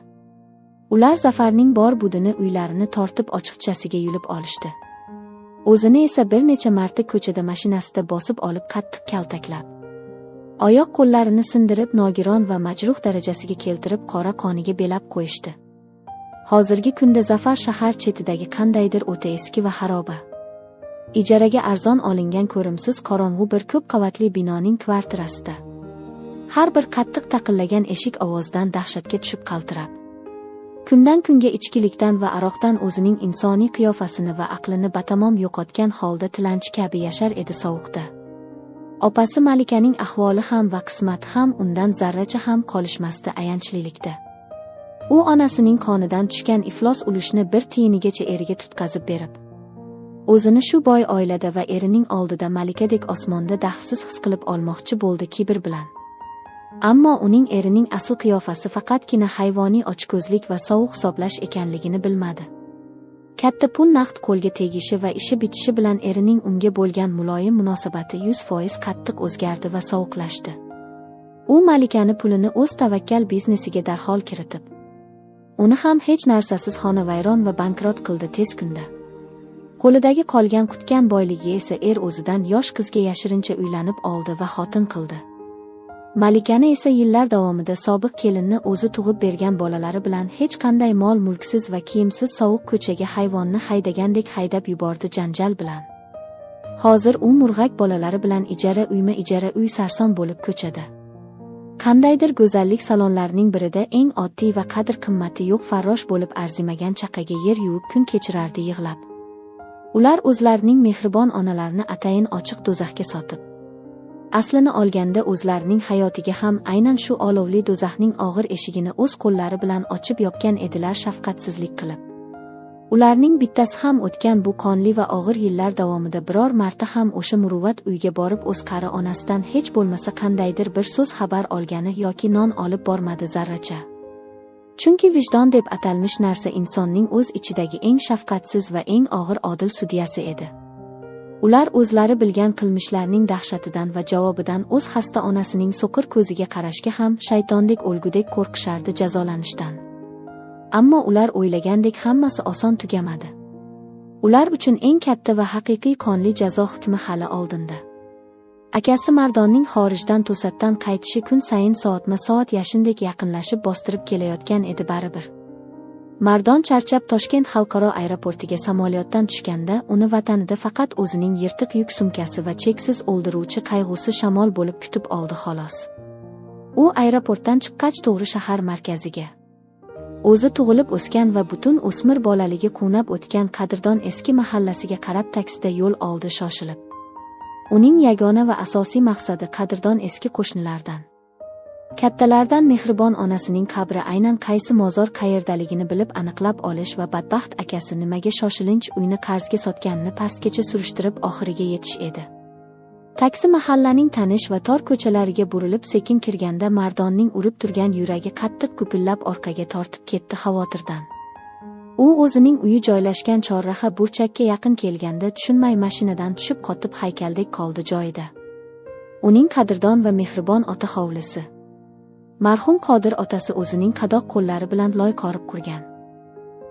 Ular Zafarning bor budini, uylarini tortib ochiqchasiga yulib olishdi. O'zini esa bir necha marta ko'chada mashinasida bosib olib qattiq kaltaklab, oyoq qo'llarini sindirib, nogiron va majruh darajasiga keltirib, qora qoniga belab qo'yishdi. Hozirgi kunda Zafar shahar chetidagi qandaydir o'ta eski va xaroba, ijaraga arzon olingan ko'rimsiz qorong'u bir ko'p qavatli binoning kvartirasida har bir qattiq taqillagan eshik ovozidan dahshatga tushib qaltirab, kundan kunga ichkilikdan va aroqdan o'zining insoniy qiyofasini va aqlini batamom yo'qotgan holda tilanchi kabi yashar edi sovuqda. Opasi Malikaning ahvoli ham va qismati ham undan zarracha ham qolishmasdi ayanchlilikda. U onasining qonidan tushgan iflos ulushni bir tiyinigacha eriga tutqazib berib, o'zini shu boy oilada va erining oldida malikadek osmonda daxlsiz his qilib olmoqchi bo'ldi kibr bilan. Ammo uning erining asl qiyofasi faqatgina hayvoniy ochko'zlik va sovuq hisoblash ekanligini bilmadi. Katta pul naqd qo'lga tegishi va ishi bitishi bilan erining unga bo'lgan muloyim munosabati 100% qattiq o'zgardi va sovuqlashdi. U Malikani pulini o'z tavakkal biznesiga darhol kiritib, uni ham hech narsasiz xonavayron va bankrot qildi tez kunda. Qo'lidagi qolgan qutgan boyligi esa er o'zidan yosh qizga yashirincha uylanib oldi va xotin qildi. Malikani esa yillar davomida sobiq kelinni o'zi tug'ib bergan bolalari bilan hech qanday mol-mulksiz va kiyimsiz sovuq ko'chaga hayvonni haydagandek haydab yubordi janjal bilan. Hozir u murg'ak bolalari bilan ijara uyma ijara uy sarson bo'lib ko'chada, qandaydir go'zallik salonlarining birida eng oddiy va qadr-qimmati yo'q farrosh bo'lib arzimagan chaqaga yer yuvib kun kechirardi yig'lab. Ular o'zlarining mehribon onalarini atayin ochiq do'zaxga sotib, aslini olganda o'zlarining hayotiga ham aynan shu olovli do'zaxning og'ir eshigini o'z qo'llari bilan ochib yopgan edilar shafqatsizlik qilib. Ularning bittasi ham o'tgan bu qonli va og'ir yillar davomida biror marta ham o'sha muruvvat uyga borib o'z qari onasidan hech bo'lmasa qandaydir bir so'z xabar olgani yoki non olib bormadi zarracha. Chunki vijdon deb atalmish narsa insonning o'z ichidagi eng shafqatsiz va eng og'ir odil sudyasi edi. Ular o'zlari bilgan qilmishlarning dahshatidan va javobidan o'z xasta onasining so'qir ko'ziga qarashga ham shaytondek o'lgudek qo'rqishardi jazolanishdan. Ammo ular o'ylagandek hammasi oson tugamadi. Ular uchun eng katta va haqiqiy qonli jazo hukmi hali oldinda. Akasi Mardonning xorijdan to'satdan qaytishi kun sayin soatma-soat yashindek yaqinlashib bostirib kelayotgan edi baribir. Mardon charchab Toshkent xalqaro aeroportiga samolyotdan tushganda uni vatanida faqat o'zining yirtiq yuk sumkasi va cheksiz o'ldiruvchi qayg'usi shamol bo'lib kutib oldi xolos. U aeroportdan chiqqach to'g'ri shahar markaziga, o'zi tug'ilib o'sgan va butun o'smir bolaligi quvnab o'tgan qadrdon eski mahallasiga qarab taksida yo'l oldi shoshilib. Uning yagona va asosiy maqsadi qadrdon eski qo'shnilardan, kattalardan mehribon onasining qabri aynan qaysi mozor qayerdaligini bilib aniqlab olish va badbaxt akasi nimaga shoshilinch uyni qarzga sotganini pastgacha surishtirib oxiriga yetish edi. Taksi mahallaning tanish va tor ko'chalariga burilib sekin kirganda Mardonning urib turgan yuragi qattiq gupillab orqaga tortib ketdi xavotirdan. U o'zining uyi joylashgan chorraha burchakka yaqin kelganda tushunmay mashinadan tushib qotib haykaldek qoldi joyida. Uning qadrdon va mehribon ota hovlisi. Marhum Qodir otasi o'zining qadoq qo'llari bilan loy qorib qurgan.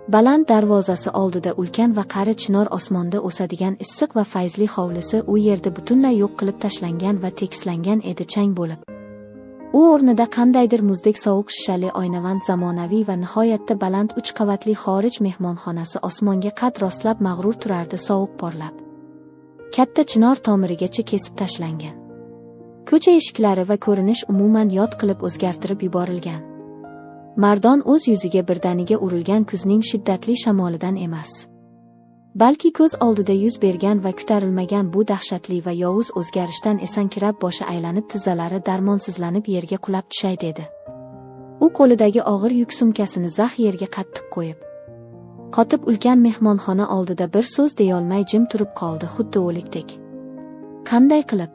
Baland darvozasi oldida ulkan va qari chinor osmonda o'sadigan issiq va fayzli hovlisi u yerda butunlay yo'q qilib tashlangan va tekislangan edi chang bo'lib. U o'rnida qandaydir muzdek sovuq shishali oynavand zamonaviy va nihoyatda baland 3 qavatli xorij mehmonxonasi osmonga qad rostlab mag'rur turardi sovuq porlab. Katta chinor tomirigacha kesib tashlangan. Ko'cha eshiklari va ko'rinish umuman yod qilib o'zgartirib yuborilgan. Mardon o'z yuziga birdaniga urilgan kuzning shiddatli shamolidan emas, balki ko'z oldida yuz bergan va kutarilmagan bu dahshatli va yovuz o'zgarishdan esankirab boshi aylanib tizzalari darmonsizlanib yerga qulab tushay dedi. U qo'lidagi og'ir yuk sumkasini zax yerga qattiq qo'yib, qotib ulkan mehmonxona oldida bir so'z deyolmay jim turib qoldi xuddi o'likdek. Qanday qilib?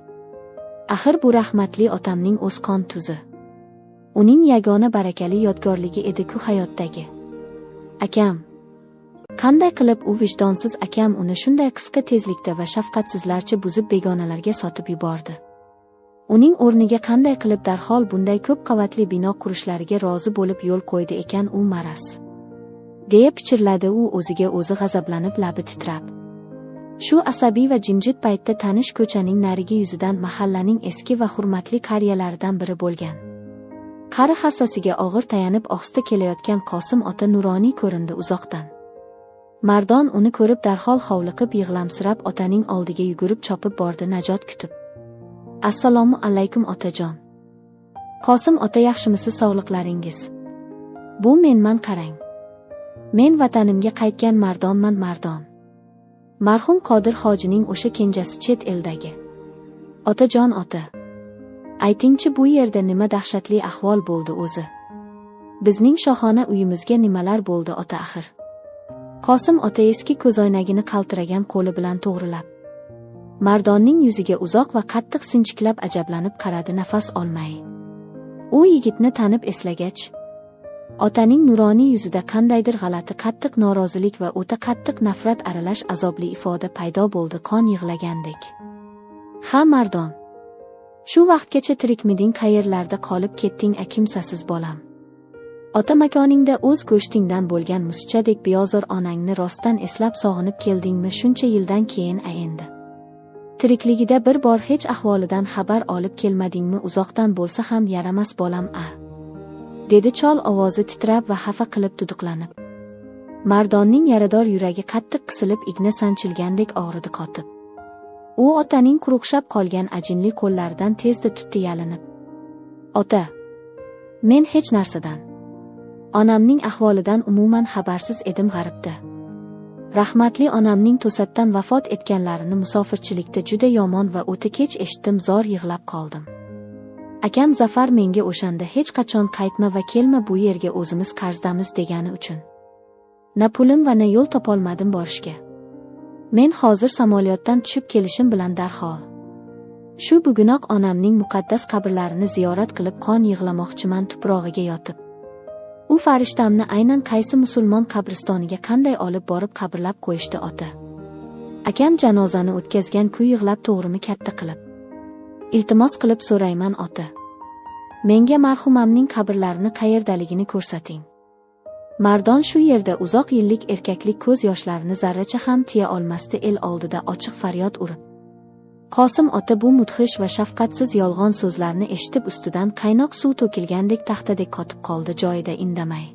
Axir bu rahmatli otamning o'z qon tuzi. Uning yagona barakali yodgorligi edi-ku hayotdagi. Akam. Qanday qilib u vijdonsiz akam uni shunday qisqa tezlikda va shafqatsizlarcha buzib begonalarga sotib yubordi. Uning o'rniga qanday qilib darhol bunday ko'p qavatli bino qurishlariga rozi bo'lib yo'l qo'ydi ekan u maraz? Deya pichirladi u o'ziga o'zi g'azablanib labi titrab. Shu asabiy va jimjit paytda tanish ko'chaning narigi yuzidan mahallaning eski va hurmatli qariyalaridan biri bo'lgan qari hassasiga og'ir tayanib ohista kelayotgan Qosim ota nuroniy ko'rindi uzoqdan. Mardon uni ko'rib darhol hovliqib yig'lamsirab otaning oldiga yugurib chopib bordi najot kutib. Assalomu alaykum otajon. Qosim ota yaxshimisiz sog'liqlaringiz? Bu menman qarang. Men vatanimga qaytgan Mardonman Mardon. Marhum Qodir hojining o'sha kenjasi chet eldagi. Otajon ota. Aytingchi bu yerda nima dahshatli ahvol bo'ldi o'zi? Bizning shohona uyimizga nimalar bo'ldi ota axir? Qosim ota eski ko'zoynagini qaltiragan qo'li bilan to'g'rilab, Mardonning yuziga uzoq va qattiq sinchiklab ajablanib qaradi nafas olmay. U yigitni tanib eslagach, otaning nuroniy yuzida qandaydir g'alati qattiq norozilik va o'ta qattiq nafrat aralash azobli ifoda paydo bo'ldi qon yig'lagandek. Ha Mardon. Shu vaqtgacha tirikmiding qayerlarda qolib ketding a kimsasiz bolam? Ota makoningda o'z go'shtingdan bo'lgan musichadek beozor onangni rostdan eslab sog'inib keldingmi shuncha yildan keyin a endi? Tirikligida bir bor hech ahvolidan xabar olib kelmadingmi uzoqdan bo'lsa ham yaramas bolam a? Dedi chol ovozi titrab va xafa qilib duduqlanib. Mardonning yarador yuragi qattiq qisilib igna sanchilgandek og'ridi qotib. U otaning quruqshab qolgan ajinli qo'llaridan tezda tutdi yalinib. Ota, men hech narsadan, onamning ahvolidan umuman xabarsiz edim g'aribda. Rahmatli onamning to'satdan vafot etganlarini musofirchilikda juda yomon va o'ta kech eshitdim, zor yig'lab qoldim. Akam Zafar menga o'shanda hech qachon qaytma va kelma bu yerga o'zimiz qarzdamiz degani uchun. Na pulim va na yo'l topolmadim borishga. Men hozir samolyotdan tushib kelishim bilan darhol shu bugunoq onamning muqaddas qabrlarini ziyorat qilib qon yig'lamoqchiman tuprog'iga yotib. U farishtamni aynan qaysi musulmon qabristoniga qanday olib borib qabrlab qo'yishdi ota. Akam janozani o'tkazgan kuy yig'lab to'g'rimi katta qilib. Iltimos qilib so'rayman ota. Menga marhumamning qabrlarini qayerdaligini ko'rsating. Mardon shu yerda uzoq yillik erkaklik ko'z yoshlarini zarracha ham tiya olmasdi el oldida ochiq faryod urib. Qosim ota bu mudhish va shafqatsiz yolg'on so'zlarni eshitib ustidan qaynoq suv to'kilgandek taxtadek qotib qoldi joyida indamay.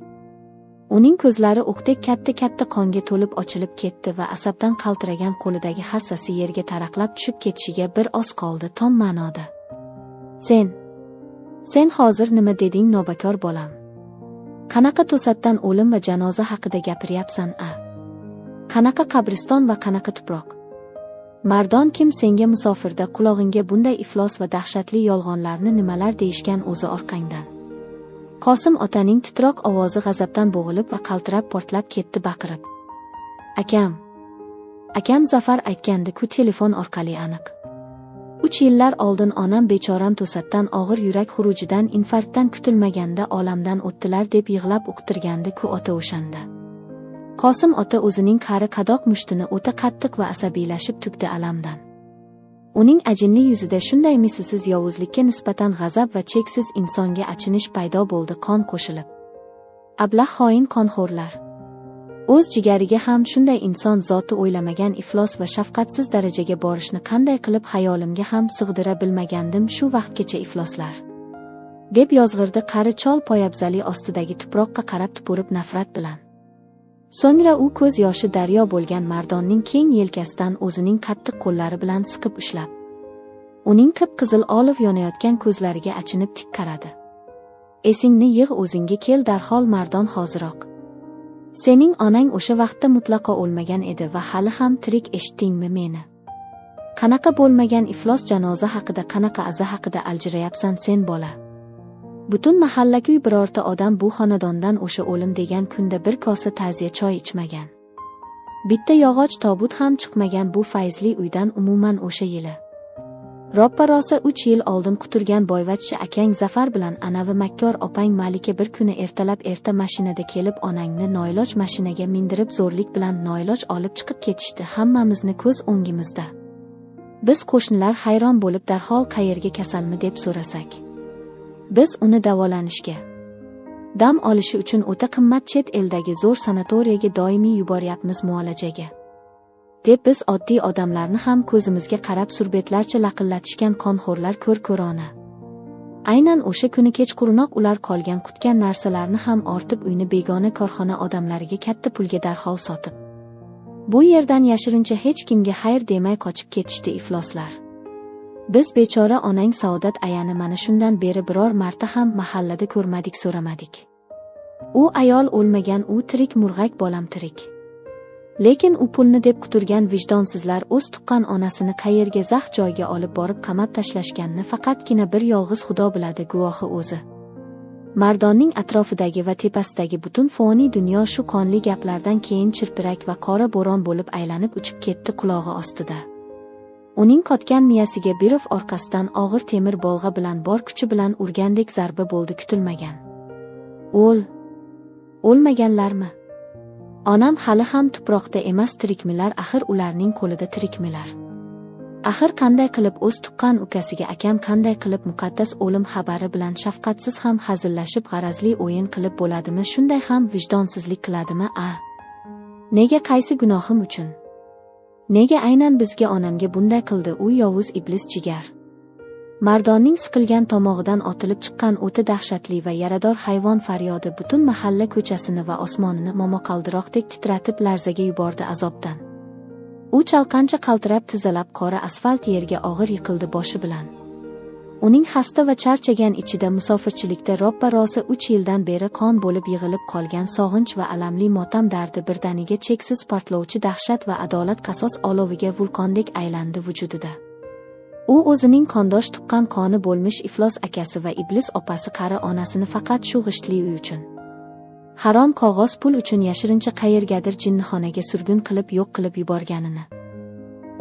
Uning ko'zlari o'qdek katta-katta qonga to'lib ochilib ketdi va asabdan qaltiragan qo'lidagi hassasi yerga taraqlab tushib ketishiga bir oz qoldi tom ma'noda. Sen hozir nima deding nobakor bolam? Qanaqa to'satdan o'lim va janoza haqida gapiryapsan a? Qanaqa qabriston va qanaqa tuproq? Mardon kim senga musofirda qulog'ingga bunday iflos va dahshatli yolg'onlarni nimalar deyishgan o'zi orqangdan? Qosim otaning titroq ovozi g'azabdan bo'g'ilib va qaltirab portlab ketdi baqirib. Akam. Akam Zafar aytgandi-ku telefon orqali aniq. 3 yillar oldin onam bechoram to'satdan og'ir yurak xurujidan infarktdan kutilmaganda olamdan o'tdilar deb yig'lab uqtirgandi-ku ota o'shanda. Qosim ota o'zining qari qadoq mushtini o'ta qattiq va asabiylashib tugdi alamdan. Uning ajinli yuzida shunday mislsiz yovuzlikka nisbatan g'azab va cheksiz insonga achinish paydo bo'ldi qon qo'shilib. Ablah xoin qonxo'rlar. O'z jigariga ham shunday inson zoti o'ylamagan iflos va shafqatsiz darajaga borishni qanday qilib xayolimga ham sig'dira bilmagandim shu vaqtgacha ifloslar. Deb yozg'irdi qari chol poyabzali ostidagi tuproqqa qarab tupurib nafrat bilan. So'ngra u ko'z yoshi daryo bo'lgan Mardonning keng yelkasidan o'zining qattiq qo'llari bilan siqib ushlab, uning qip-qizil olov yonayotgan ko'zlariga achinib tik qaradi. Esingni yig', o'zingga kel darhol Mardon, hoziroq. Sening onang o'sha vaqtda mutlaqo o'lmagan edi va hali ham tirik, eshitdingmi meni? Qanaqa bo'lmagan iflos janoza haqida, qanaqa aza haqida aljirayapsan sen bola? Butun mahallakuy birorta odam bu xonadondan o'sha o'lim degan kunda bir kosa ta'ziya choy ichmagan. Bitta yog'och tobut ham chiqmagan bu fayzli uydan umuman o'sha yili. Roppa-rosa 3 yil oldin quturgan boyvachcha akang Zafar bilan anavi makkor opang Malika bir kuni ertalab erta mashinada kelib onangni noiloj mashinaga mindirib zo'rlik bilan noiloj olib chiqib ketishdi hammamizni ko'z o'ngimizda. Biz qo'shnilar hayron bo'lib darhol qayerga, kasalmi deb so'rasak. Biz uni davolanishga, dam olishi uchun o'ta qimmat chet eldagi zo'r sanatoriyaga doimiy yuboryapmiz muolajaga. Deb biz oddiy odamlarni ham ko'zimizga qarab surbetlarcha laqillatishgan qonxo'rlar ko'r-ko'rona. Aynan o'sha kuni kechqurinoq ular qolgan qutgan narsalarni ham ortib uyni begona korxona odamlariga katta pulga darhol sotib, bu yerdan yashirincha hech kimga xayr demay qochib ketishdi ifloslar. Biz bechora onang Saodat ayani mana shundan beri biror marta ham mahallada ko'rmadik, so'ramadik. U ayol o'lmagan, u tirik murg'ak bolam, tirik. Lekin u pulni deb quturgan vijdonsizlar o'z tuqqan onasini qayerga zax joyga olib borib qamab tashlashganini faqatgina bir yolg'iz Xudo biladi, guvohi o'zi. Mardonning atrofidagi va tepasidagi butun foniy dunyo shu qonli gaplardan keyin chirpirak va qora bo'ron bo'lib aylanib uchib ketdi qulog'i ostida. Uning qotgan miyasiga birov orqasidan og'ir temir bolg'a bilan bor kuchi bilan urgandek zarba bo'ldi kutilmagan. O'lmaganlarmi? Onam hali ham tuproqda emas, tirikmilar axir, ularning qo'lida tirikmilar? Axir qanday qilib o'z tuqqan ukasiga akam qanday qilib muqaddas o'lim xabari bilan shafqatsiz ham hazillashib g'arazli o'yin qilib bo'ladimi, shunday ham vijdonsizlik qiladimi a? Nega, qaysi gunohim uchun? Nega aynan bizga, onamga bunday qildi u yovuz iblis jigar? Mardonning siqilgan tomog'idan otilib chiqqan o'ta dahshatli va yarador hayvon faryodi butun mahalla ko'chasini va osmonini momaqaldiroqdek titratib larzaga yubordi azobdan. U chalqancha qaltirab tizzalab qora asfalt yerga og'ir yiqildi boshi bilan. Uning xasta va charchagan ichida musofirchilikda roppa-rosa 3 yildan beri qon bo'lib yig'ilib qolgan sog'inch va alamli motam dardi birdaniga cheksiz portlovchi dahshat va adolat qasos oloviga vulqondek aylandi vujudida. U o'zining qondosh tuqqan qoni bo'lmish iflos akasi va iblis opasi qari onasini faqat shu g'ishtli uy uchun, harom qog'oz pul uchun yashirincha qayergadir jinnixonaga surgun qilib yo'q qilib yuborganini,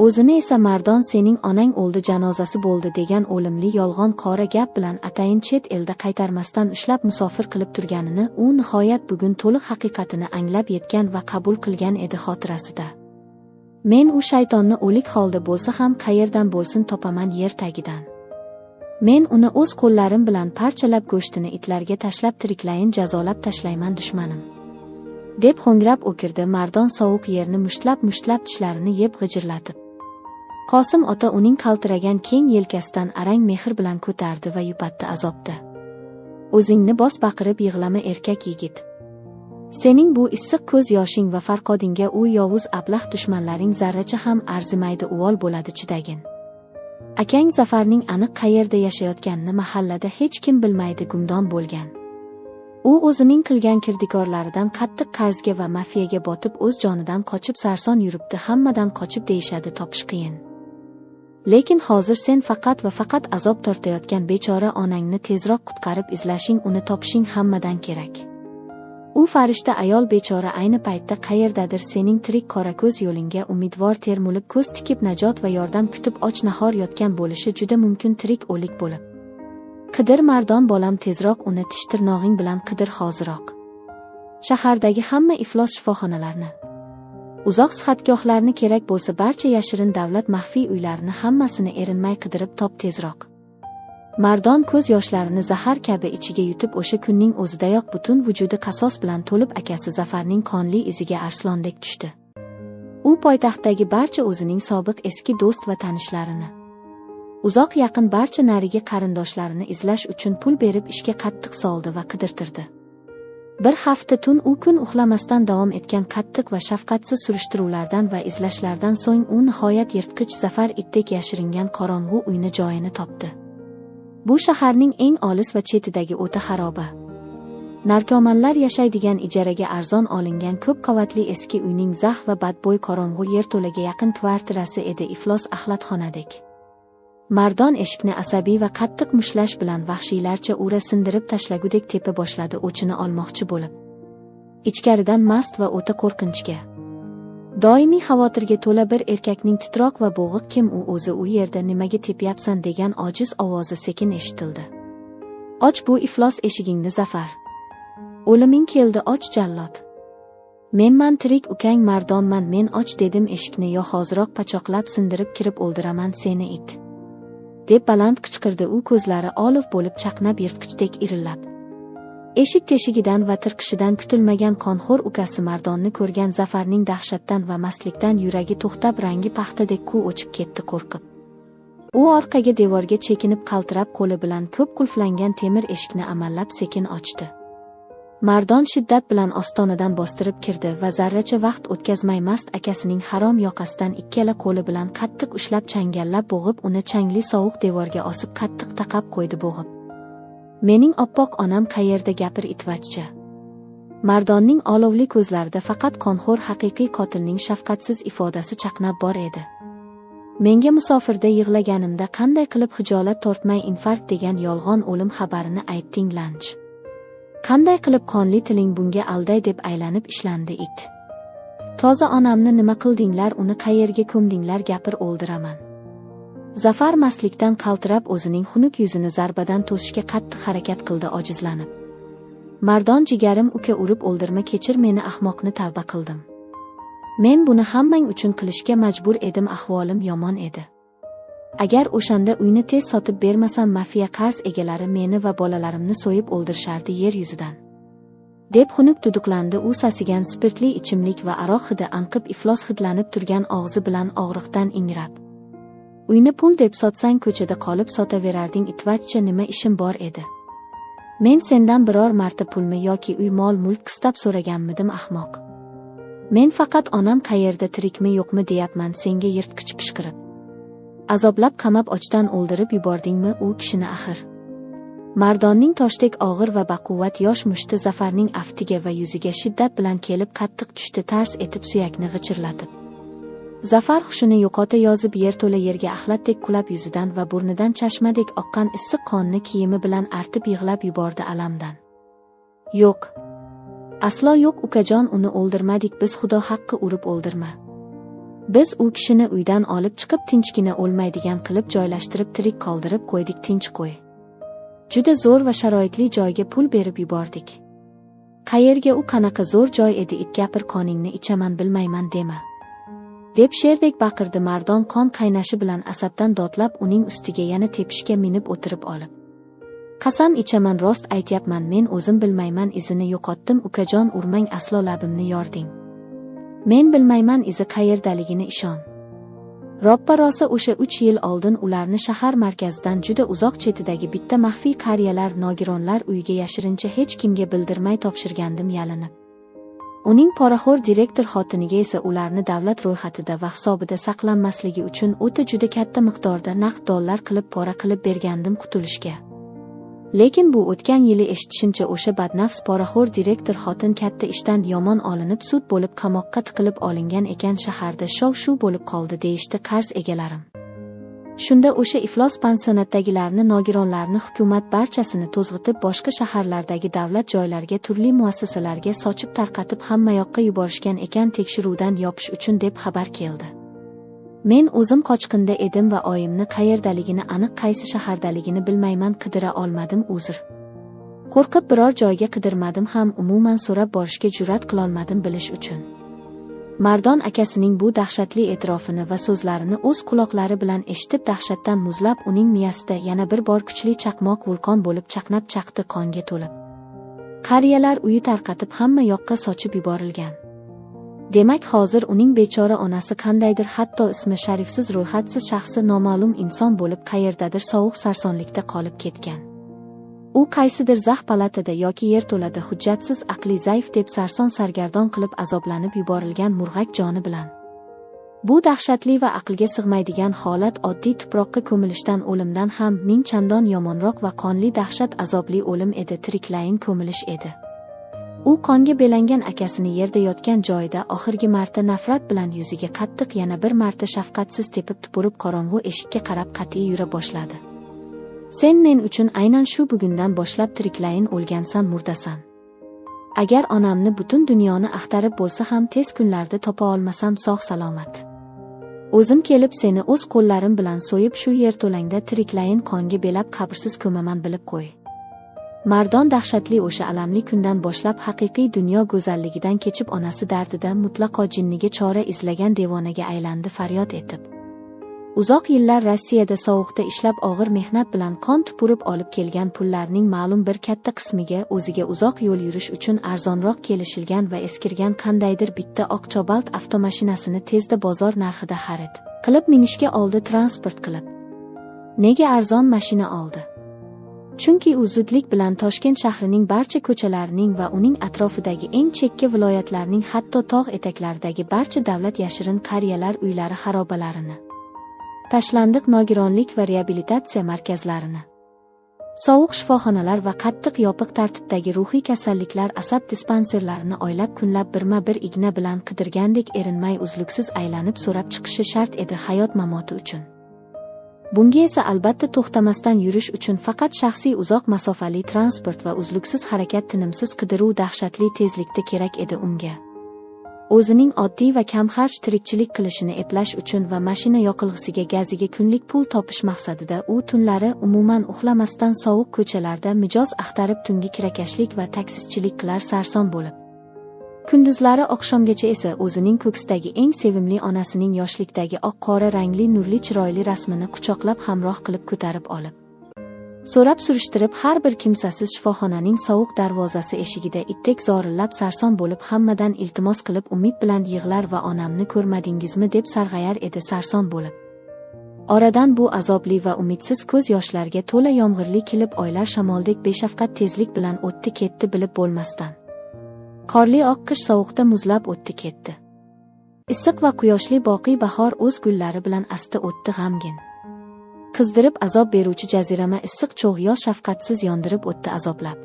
o'zini esa Mardon sening onang o'ldi, janozasi bo'ldi degan o'limli yolg'on qora gap bilan atayin chet elda qaytarmasdan ushlab musofir qilib turganini u nihoyat bugun to'liq haqiqatini anglab yetgan va qabul qilgan edi xotirasida. Men u shaytonni o'lik holda bo'lsa ham qayerdan bo'lsin topaman yer tagidan. Men uni o'z qo'llarim bilan parchalab go'shtini itlarga tashlab tiriklayin jazolab tashlayman dushmanim. Deb ho'ngrab o'kirdi Mardon sovuq yerni mushtlab-mushtlab tishlarini yeb g'ijirlatib. Qosim ota uning qaltiragan keng yelkasidan arang mehr bilan ko'tardi va yupatdi azobda. O'zingni bos, baqirib yig'lama erkak yigit. Sening bu issiq ko'z yoshing va farqodingga u yovuz ablah dushmanlaring zarracha ham arzimaydi, uvol bo'ladi, chidagin. Akang Zafarning aniq qayerda yashayotganini mahallada hech kim bilmaydi, gumdon bo'lgan. U o'zining qilgan kirdikorlaridan qattiq qarzga va mafiyaga botib o'z jonidan qochib sarson yuribdi, hammadan qochib deyishadi, topish qiyin. Lekin hozir sen faqat va faqat azob tortayotgan bechora onangni tezroq qutqarib izlashing, uni topishing hammadan kerak. U farishta ayol bechora ayni paytda qayerdadir sening tirik qorako'z yo'lingga umidvor termulib ko'z tikib najot va yordam kutib och nahor yotgan bo'lishi juda mumkin, tirik o'lik bo'lib. Qidir Mardon bolam, tezroq uni tish tirnog'ing bilan qidir hoziroq. Shahardagi hamma iflos shifoxonalarni, uzoq sihatgohlarni, kerak bo'lsa barcha yashirin davlat maxfiy uylarini hammasini erinmay qidirib top tezroq. Mardon ko'z yoshlarini zahar kabi ichiga yutib o'sha kunning o'zidayoq butun vujudi qasos bilan to'lib akasi Zafarning qonli iziga arslondek tushdi. U poytaxtdagi barcha o'zining sobiq eski do'st va tanishlarini, uzoq yaqin barcha narigi qarindoshlarini izlash uchun pul berib ishga qattiq soldi va qidirtirdi. Bir hafta tun u kun uxlamasdan davom etgan qattiq va shafqatsiz surishtiruvlardan va izlashlardan so'ng u nihoyat yirtqich Zafar itdek yashiringan qorong'u uyni joyini topdi. Bu shaharning eng olis va chetidagi o'ta xaroba, narkomanlar yashaydigan ijaraga arzon olingan ko'p qavatli eski uyning zax va badbo'y qorong'u yerto'laga yaqin kvartirasi edi, iflos axlatxonadek. Mardon eshikni asabiy va qattiq mushlash bilan vahshiylarcha ura sindirib tashlagudek tepa boshladi, o'chini olmoqchi bo'lib. Ichkaridan mast va o'ta qo'rqinchga, doimiy xavotirga to'la bir erkakning titroq va bo'g'iq "Kim u o'zi, u yerda nimaga tepyapsan?" degan ojiz ovozi sekin eshitildi. "Och bu iflos eshigingni, Zafar. O'liming keldi, och jallod. Menman tirik ukang Mardonman men, och dedim eshikni, yo hoziroq pachoqlab sindirib kirib o'ldiraman seni it." deb baland qichqirdi u, ko'zlari olov bo'lib chaqnab yirtqichdek irillab. Eshik teshigidan va tirqishidan kutilmagan qonxo'r ukasi Mardonni ko'rgan Zafarning dahshatdan va mastlikdan yuragi to'xtab, rangi paxtadek quv o'chib ketdi qo'rqib. U orqaga devorga chekinib qaltirab qo'li bilan ko'p qulflangan temir eshikni amallab sekin ochdi. Mardon shiddat bilan ostonadan bostirib kirdi va zarracha vaqt o'tkazmay mast akasining harom yoqasidan ikkala qo'li bilan qattiq ushlab changallab bo'g'ib, uni changli sovuq devorga osib qattiq taqab qo'ydi bo'g'ib. "Mening oppoq onam qayerda, gapir itvachcha." Mardonning olovli ko'zlarida faqat qonxo'r haqiqiy qotilning shafqatsiz ifodasi chaqnab bor edi. "Menga musofirda yig'laganimda qanday qilib xijolat tortmay infarkt degan yolg'on o'lim xabarini aytding lanch? Qanday qilib qonli tiling bunga alday deb aylanib ishlandi it? Toza onamni nima qildinglar, uni qayerga ko'mdinglar, gapir o'ldiraman." Zafar mastlikdan qaltirab o'zining xunuk yuzini zarbadan to'sishga qattiq harakat qildi ojizlanib. "Mardon jigarim uka, urib o'ldirma, kechir meni ahmoqni, tavba qildim. Men buni hammang uchun qilishga majbur edim, ahvolim yomon edi. Agar o'shanda uyni tez sotib bermasam mafiya qarz egalari meni va bolalarimni so'yib o'ldirishardi yer yuzidan." deb xunuk duduqlandi u, sasigan spirtli ichimlik va aroq hidi anqib iflos hidlanib turgan og'zi bilan og'riqdan ingrab. "Uyni pul deb sotsang ko'chada qolib sotaverarding itvachcha, nima ishim bor edi? Men sendan biror marta pulmi yoki uy mol mulk qistab so'raganmidim ahmoq? Men faqat onam qayerda, tirikmi yo'qmi deyapman senga yirtqich pishqirib. Azoblab qamab ochdan o'ldirib yubordingmi u kishini axir?" Mardonning toshdek og'ir va baquvvat yosh mushti Zafarning aftiga va yuziga shiddat bilan kelib qattiq tushdi, tars etib suyakni g'ichirlatib. Zafar hushini yo'qota yozib yerto'la yerga axlatdek qulab yuzidan va burnidan chashmadek oqqan issiq qonni kiyimi bilan artib yig'lab yubordi alamdan. "Yo'q. Aslo yo'q ukajon, uni o'ldirmadik biz, Xudo haqqi urib o'ldirma. Biz u kishini uydan olib chiqib tinchgina o'lmaydigan qilib joylashtirib tirik qoldirib qo'ydik, tinch qo'y. Juda zo'r va sharoitli joyga pul berib yubordik. Qayerga u, qanaqa zo'r joy edi it, gapir qoningni ichaman, bilmayman dema." deb sherdek baqirdi Mardon qon qaynashi bilan asabdan dodlab uning ustiga yana tepishga minib o'tirib olib. "Qasam ichaman, rost aytyapman, men o'zim bilmayman, izini yo'qotdim ukajon, urmang aslo, labimni yording. Men bilmayman izi qayerdaligini, ishon. Roppa rosa o'sha 3 yil oldin ularni shahar markazidan juda uzoq chetidagi bitta maxfiy qariyalar nogironlar uyiga yashirincha hech kimga bildirmay topshirgandim yalinib. Uning poraxo'r direktor xotiniga esa ularni davlat ro'yxatida va hisobida saqlanmasligi uchun o'ta juda katta miqdorda naqd dollar qilib pora qilib bergandim qutulishga. Lekin bu o'tgan yili eshitishimcha o'sha badnafs poraxo'r direktor xotin katta ishdan yomon olinib sud bo'lib qamoqqa tiqilib olingan ekan, shaharda shov-shuv bo'lib qoldi deyishdi qarz egalarim. Shunda o'sha iflos pansionatdagilarni, nogironlarni hukumat barchasini to'zg'itib boshqa shaharlardagi davlat joylariga, turli muassasalarga sochib tarqatib hamma yoqqa yuborishgan ekan tekshiruvdan yopish uchun deb xabar keldi. Men o'zim qochqinda edim va oyimni qayerdaligini, aniq qaysi shahardaligini bilmayman, qidira olmadim uzr. Qo'rqib biror joyga qidirmadim ham, umuman so'rab borishga jur'at qilolmadim bilish uchun. Mardon akasining bu dahshatli e'tirofini va so'zlarini o'z quloqlari bilan eshitib dahshatdan muzlab uning miyasida yana bir bor kuchli chaqmoq vulqon bo'lib chaqnab chaqdi qonga to'lib. Qariyalar uyi tarqatib hamma yoqqa sochib yuborilgan. Demak hozir uning bechora onasi qandaydir hatto ismi sharifsiz ro'yxatsiz shaxsi noma'lum inson bo'lib qayerdadir sovuq sarsonlikda qolib ketgan. U qaysidir zax palatada yoki yerto'lada hujjatsiz aqli zaif deb sarson sargardon qilib azoblanib yuborilgan murg'ak joni bilan. Bu dahshatli va aqlga sig'maydigan holat oddiy tuproqqa ko'milishdan o'limdan ham ming chandon yomonroq va qonli dahshat azobli o'lim edi, tiriklayin ko'milish edi. U qonga belangan akasini yerda yotgan joyida oxirgi marta nafrat bilan yuziga qattiq yana bir marta shafqatsiz tepib tupurib qorong'u eshikka qarab qat'iy yura boshladi. Sen men uchun aynan shu bugundan boshlab tiriklayin o'lgansan, murdasan. Agar onamni butun dunyoni axtarib bo'lsa ham tez kunlarda topa olmasam sog' salomat. O'zim kelib seni o'z qo'llarim bilan so'yib shu yerto'langda tiriklayin qonga belab qabrsiz ko'maman, bilib qo'y. Mardon dahshatli o'sha alamli kundan boshlab haqiqiy dunyo go'zalligidan kechib onasi dardida mutlaqo jinniga chora izlagan devonaga aylandi faryod etib. Uzoq yillar Rossiyada sovuqda ishlab og'ir mehnat bilan qon tupurib olib kelgan pullarning ma'lum bir katta qismiga o'ziga uzoq yo'l yurish uchun arzonroq kelishilgan va eskirgan qandaydir bitta oq Cobalt avtomashinasini tezda bozor narxida xarid qilib minishga oldi transport qilib. Nega arzon mashina oldi? Chunki u zudlik bilan Toshkent shahrining barcha ko'chalarining va uning atrofidagi eng chekka viloyatlarning hatto tog' etaklaridagi barcha davlat yashirin qariyalar uylari xarobalarini, tashlandiq nogironlik va reabilitatsiya markazlarini, sovuq shifoxonalar va qattiq yopiq tartibdagi ruhiy kasalliklar asab dispanserlarini oylab kunlab birma-bir igna bilan qidirgandek erinmay uzluksiz aylanib so'rab chiqishi shart edi hayot mamoti uchun. Bunga esa albatta to'xtamasdan yurish uchun faqat shaxsiy uzoq masofali transport va uzluksiz harakat tinimsiz qidiruv dahshatli tezlikda kerak edi unga. O'zining oddiy va kamxarj tirikchilik qilishini eplash uchun va mashina yoqilg'isiga gaziga kunlik pul topish maqsadida u tunlari umuman uxlamasdan sovuq ko'chalarda mijoz axtarib tungi kirakashlik va taksistchilik qilar sarson bo'lib. Kunduzlari oqshomgacha esa o'zining ko'ksidagi eng sevimli onasining yoshlikdagi oq-qora rangli nurli chiroyli rasmini quchoqlab hamroh qilib ko'tarib olib, so'rab surishtirib har bir kimsasiz shifoxonaning sovuq darvozasi eshigida itdek zorillab sarson bo'lib hammadan iltimos qilib umid bilan yig'lar va onamni ko'rmadingizmi deb sarg'ayar edi sarson bo'lib. Oradan bu azobli va umidsiz ko'z yoshlarga to'la yomg'irli kelib oylar shamoldek beshafqat tezlik bilan o'tdi ketdi bilib bo'lmasdan. Qorli oq qish sovuqda muzlab o'tdi ketdi. Issiq va quyoshli boqiy bahor o'z gullari bilan asta o'tdi g'amgin. Qizdirib azob beruvchi jazirama issiq cho'g' yoz shafqatsiz yondirib o'tdi azoblab.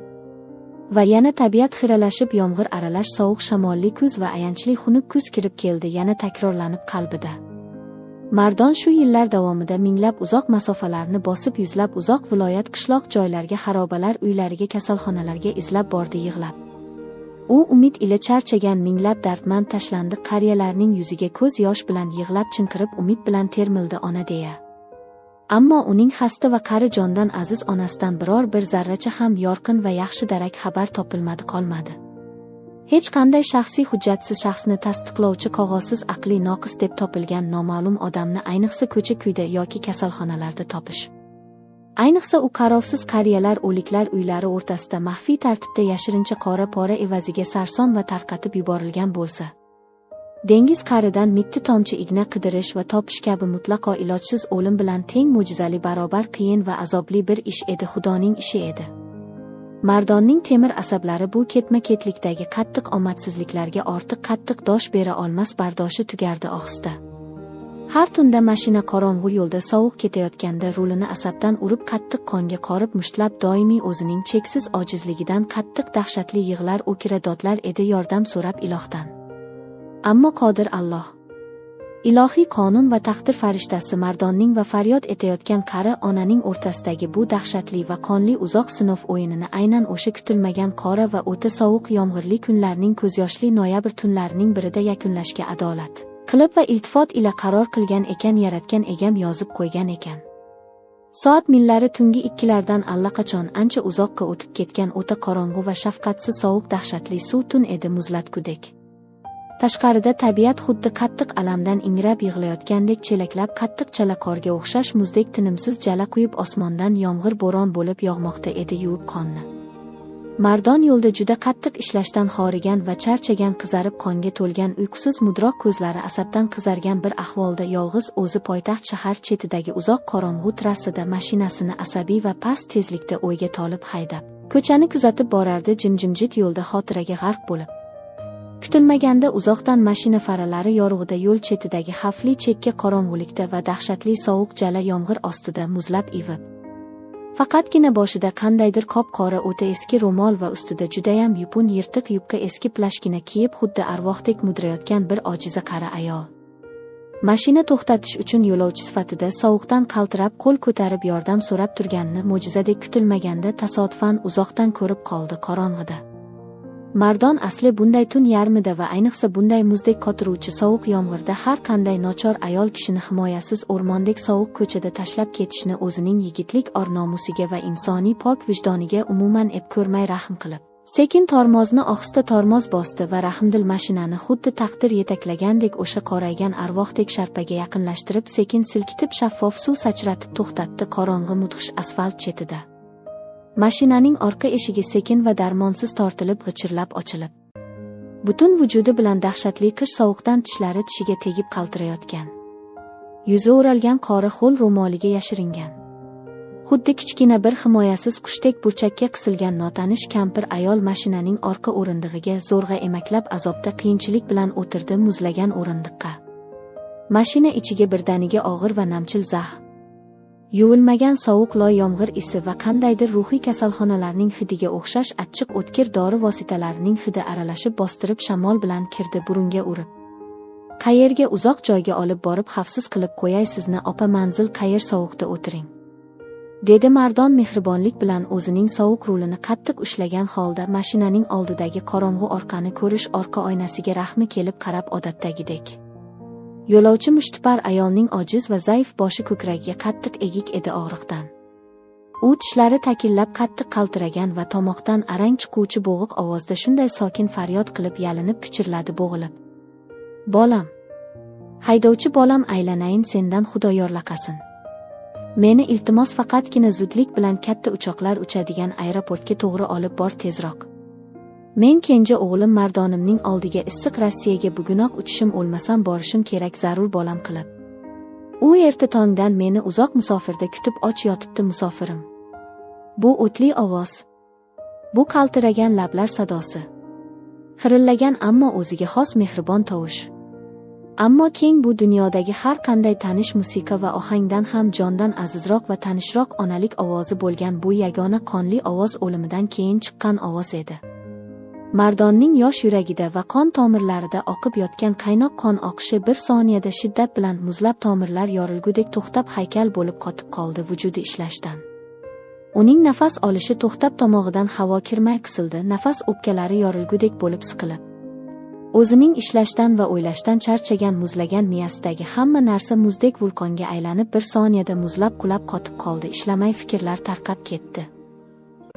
Va yana tabiat xiralashib yomg'ir aralash sovuq shamolli kuz va ayanchli xunuk kuz kirib keldi yana takrorlanib qalbida. Mardon shu yillar davomida minglab uzoq masofalarni bosib yuzlab uzoq viloyat qishloq joylarga xarobalar uylariga kasalxonalarga izlab bordi yig'lab. U umid ila charchagan minglab dardmand tashlandiq qariyalarning yuziga ko'z yosh bilan yig'lab chinqirib umid bilan termildi ona deya. Ammo uning xasta va qari jondan aziz onasidan biror bir zarracha ham yorqin va yaxshi darak xabar topilmadi qolmadi. Hech qanday shaxsiy hujjatsiz shaxsni tasdiqlovchi qog'ozsiz aqliy noqis deb topilgan noma'lum odamni ayniqsa ko'cha-kuyda yoki kasalxonalarda topish. Ayniqsa u qarovsiz qariyalar o'liklar uylari o'rtasida maxfiy tartibda yashirincha qora-pora evaziga sarson va tarqatib yuborilgan bo'lsa. Dengiz qaridan mitti tomchi igna qidirish va topish kabi mutlaqo ilojsiz o'lim bilan teng mo'jizali barobar qiyin va azobli bir ish edi, Xudoning ishi edi. Mardonning temir asablari bu ketma-ketlikdagi qattiq omadsizliklarga ortiq qattiq dosh bera olmas bardoshi tugardi ohista. Har tunda mashina qorong'u yo'lda sovuq ketayotganda rulini asabdan urib qattiq qonga qorib mushtlab doimiy o'zining cheksiz ojizligidan qattiq dahshatli yig'lar o'kira dodlar edi yordam so'rab ilohdan. Ammo qodir Alloh. Ilohiy qonun va taqdir farishtasi Mardonning va faryod etayotgan qari onaning o'rtasidagi bu dahshatli va qonli uzoq sinov o'yinini aynan o'sha kutilmagan qora va o'ta sovuq yomg'irli kunlarning ko'zyoshli noyabr tunlarining birida yakunlashga adolat qilib va iltifot ila qaror qilgan ekan, yaratgan egam yozib qo'ygan ekan. Soat millari tungi 2lardan allaqachon ancha uzoqqa o'tib ketgan o'ta qorong'u va shafqatsiz sovuq dahshatli suv tun edi muzlatgudek. Tashqarida tabiat xuddi qattiq alamdan ingrab yig'layotgandek chelaklab qattiq chala qorga o'xshash muzdek tinimsiz jala quyib osmondan yomg'ir bo'ron bo'lib yog'moqda edi yuvib qonni. Mardon yo'lda juda qattiq ishlashdan xorigan va charchagan qizarib qonga to'lgan uyqusiz mudroq ko'zlari asabdan qizargan bir ahvolda yolg'iz o'zi poytaxt shahar chetidagi uzoq qorong'u trassada mashinasini asabiy va past tezlikda o'yga tolib haydab, ko'chani kuzatib borardi jimjimjit yo'lda xotiraga g'arq bo'lib. Kutilmaganda uzoqdan mashina faralari yorug'ida yo'l chetidagi xavfli chekka qorong'ulikda va dahshatli sovuq jala yomg'ir ostida muzlab ivib. Faqatgina boshida qandaydir qop-qora o'ta eski ro'mol va ustida judayam yupun yirtiq yubka eski plashkina kiyib xuddi arvohdek mudrayotgan bir ojiza qari ayol. Mashina to'xtatish uchun yo'lovchi sifatida sovuqdan qaltirab qo'l ko'tarib yordam so'rab turganini mo'jizadek kutilmaganda tasodifan uzoqdan ko'rib qoldi qorong'ida. Mardon asli bunday tun yarmida va ayniqsa bunday muzdek qotiruvchi sovuq yomg'irda har qanday nochor ayol kishini himoyasiz o'rmondek sovuq ko'chada tashlab ketishni o'zining yigitlik or-nomusiga va insoniy pok vijdoniga umuman ep ko'rmay rahm qilib, sekin tormozni ohista tormoz bosdi va rahmdil mashinani xuddi taqdir yetaklagandek o'sha qoraygan arvohdek sharpaga yaqinlashtirib sekin silkitib shaffof suv sachratib to'xtatdi qorong'i mudhish asfalt chetida. Mashinaning orqa eshigi sekin va darmonsiz tortilib g'ichirlab ochilib, butun vujudi bilan dahshatli qish sovuqdan tishlari tishiga tegib qaltirayotgan, yuzi o'ralgan qora ho'l ro'moliga yashiringan, xuddi kichkina bir himoyasiz qushdek burchakka qisilgan notanish kampir ayol mashinaning orqa o'rindig'iga zo'rg'a emaklab azobda qiyinchilik bilan o'tirdi muzlagan o'rindiqqa. Mashina ichiga birdaniga og'ir va namchil zax, yuvilmagan sovuq loy yomg'ir isi va qandaydir ruhiy kasalxonalarning hidiga o'xshash achchiq o'tkir dori vositalarining hidi aralashib bostirib shamol bilan kirdi burunga urib. Qayerga uzoq joyga olib borib xavfsiz qilib qo'yay sizni opa, manzil qayer, sovuqda o'tiring, dedi Mardon mehribonlik bilan o'zining sovuq rulini qattiq ushlagan holda mashinaning oldidagi qorong'u orqani ko'rish orqa oynasiga rahmi kelib qarab odatdagidek. Yo'lovchi mushtipar ayolning ojiz va zaif boshi ko'kragiga qattiq egik edi og'riqdan. U tishlari takillab qattiq qaltiragan va tomoqdan arang chiquvchi bo'g'iq ovozda shunday sokin faryod qilib yalinib pichirladi bo'g'ilib. Bolam, haydovchi bolam, aylanayin sendan Xudo yorlaqasin. Meni iltimos faqatgina zudlik bilan katta uchoqlar uchadigan aeroportga to'g'ri olib bor tezroq. Men kenja o'g'lim Mardonimning oldiga issiq Rossiyaga bugunoq uchishim, o'lmasam borishim kerak zarur bolam qilib. U erta tongdan meni uzoq musofirda kutib och yotibdi musofirim. Bu o'tli ovoz. Bu qaltiragan lablar sadosi. Xirillagan ammo o'ziga xos mehribon tovush. Ammo keng bu dunyodagi har qanday tanish musiqa va ohangdan ham jondan azizroq va tanishroq onalik ovozi bo'lgan bu yagona qonli ovoz o'limidan keyin chiqqan ovoz edi. Mardonning yosh yuragida va qon tomirlarida oqib yotgan qaynoq qon oqishi bir soniyada shiddat bilan muzlab tomirlar yorilgudek to'xtab haykal bo'lib qotib qoldi vujudi ishlashdan. Uning nafas olishi to'xtab tomog'idan havo kirmay qisildi, nafas o'pkalari yorilgudek bo'lib siqilib. O'zining ishlashdan va o'ylashdan charchagan muzlagan miyasidagi hamma narsa muzdek vulqonga aylanib bir soniyada muzlab qulab qotib qoldi, ishlamay fikrlar tarqab ketdi.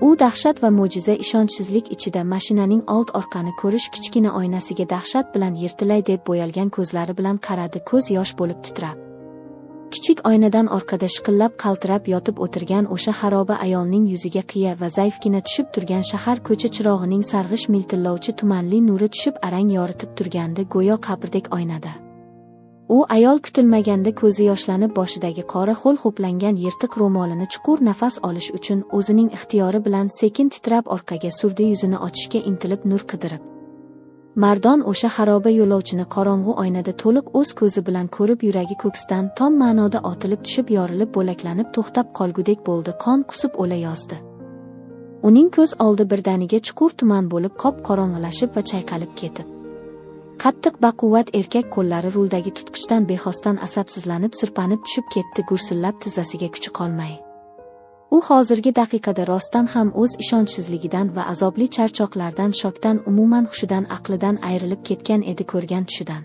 U dahshat va mo'jiza ishonchsizlik ichida mashinaning old orqani ko'rish kichkina oynasiga dahshat bilan yirtilay deb bo'yalgan ko'zlari bilan qaradi, ko'z yosh bo'lib titrab. Kichik oynadan orqada shiqillab qaltirab yotib o'tirgan o'sha xaroba ayolning yuziga qiya va zaifgina tushib turgan shahar ko'cha chirog'ining sarg'ish miltillovchi tumanli nuri tushib arang yoritib turgandi, go'yo qabrdek oynada. U ayol kutilmaganda ko'zi yoshlanib boshidagi qora ho'l ho'plangan yirtiq ro'molini chuqur nafas olish uchun o'zining ixtiyori bilan sekin titrab orqaga surdi, yuzini ochishga intilib nur qidirib. Mardon o'sha xaroba yo'lovchini qorong'u oynada to'liq o'z ko'zi bilan ko'rib yuragi ko'ksidan tom ma'noda otilib tushib yorilib bo'laklanib to'xtab qolgudek bo'ldi, qon qusib o'la yozdi. Uning ko'z oldi birdaniga chuqur tuman bo'lib qop-qorong'ilashib va chayqalib ketib. Qattiq baquvvat erkak qo'llari ruldagi tutqichdan bexosdan asabsizlanib sirpanib tushib ketdi, gursillab tizzasiga kuchi qolmay. U hozirgi daqiqada rostdan ham o'z ishonchsizligidan va azobli charchoqlardan, shokdan, umuman hushidan, aqlidan ayrilib ketgan edi ko'rgan tushidan.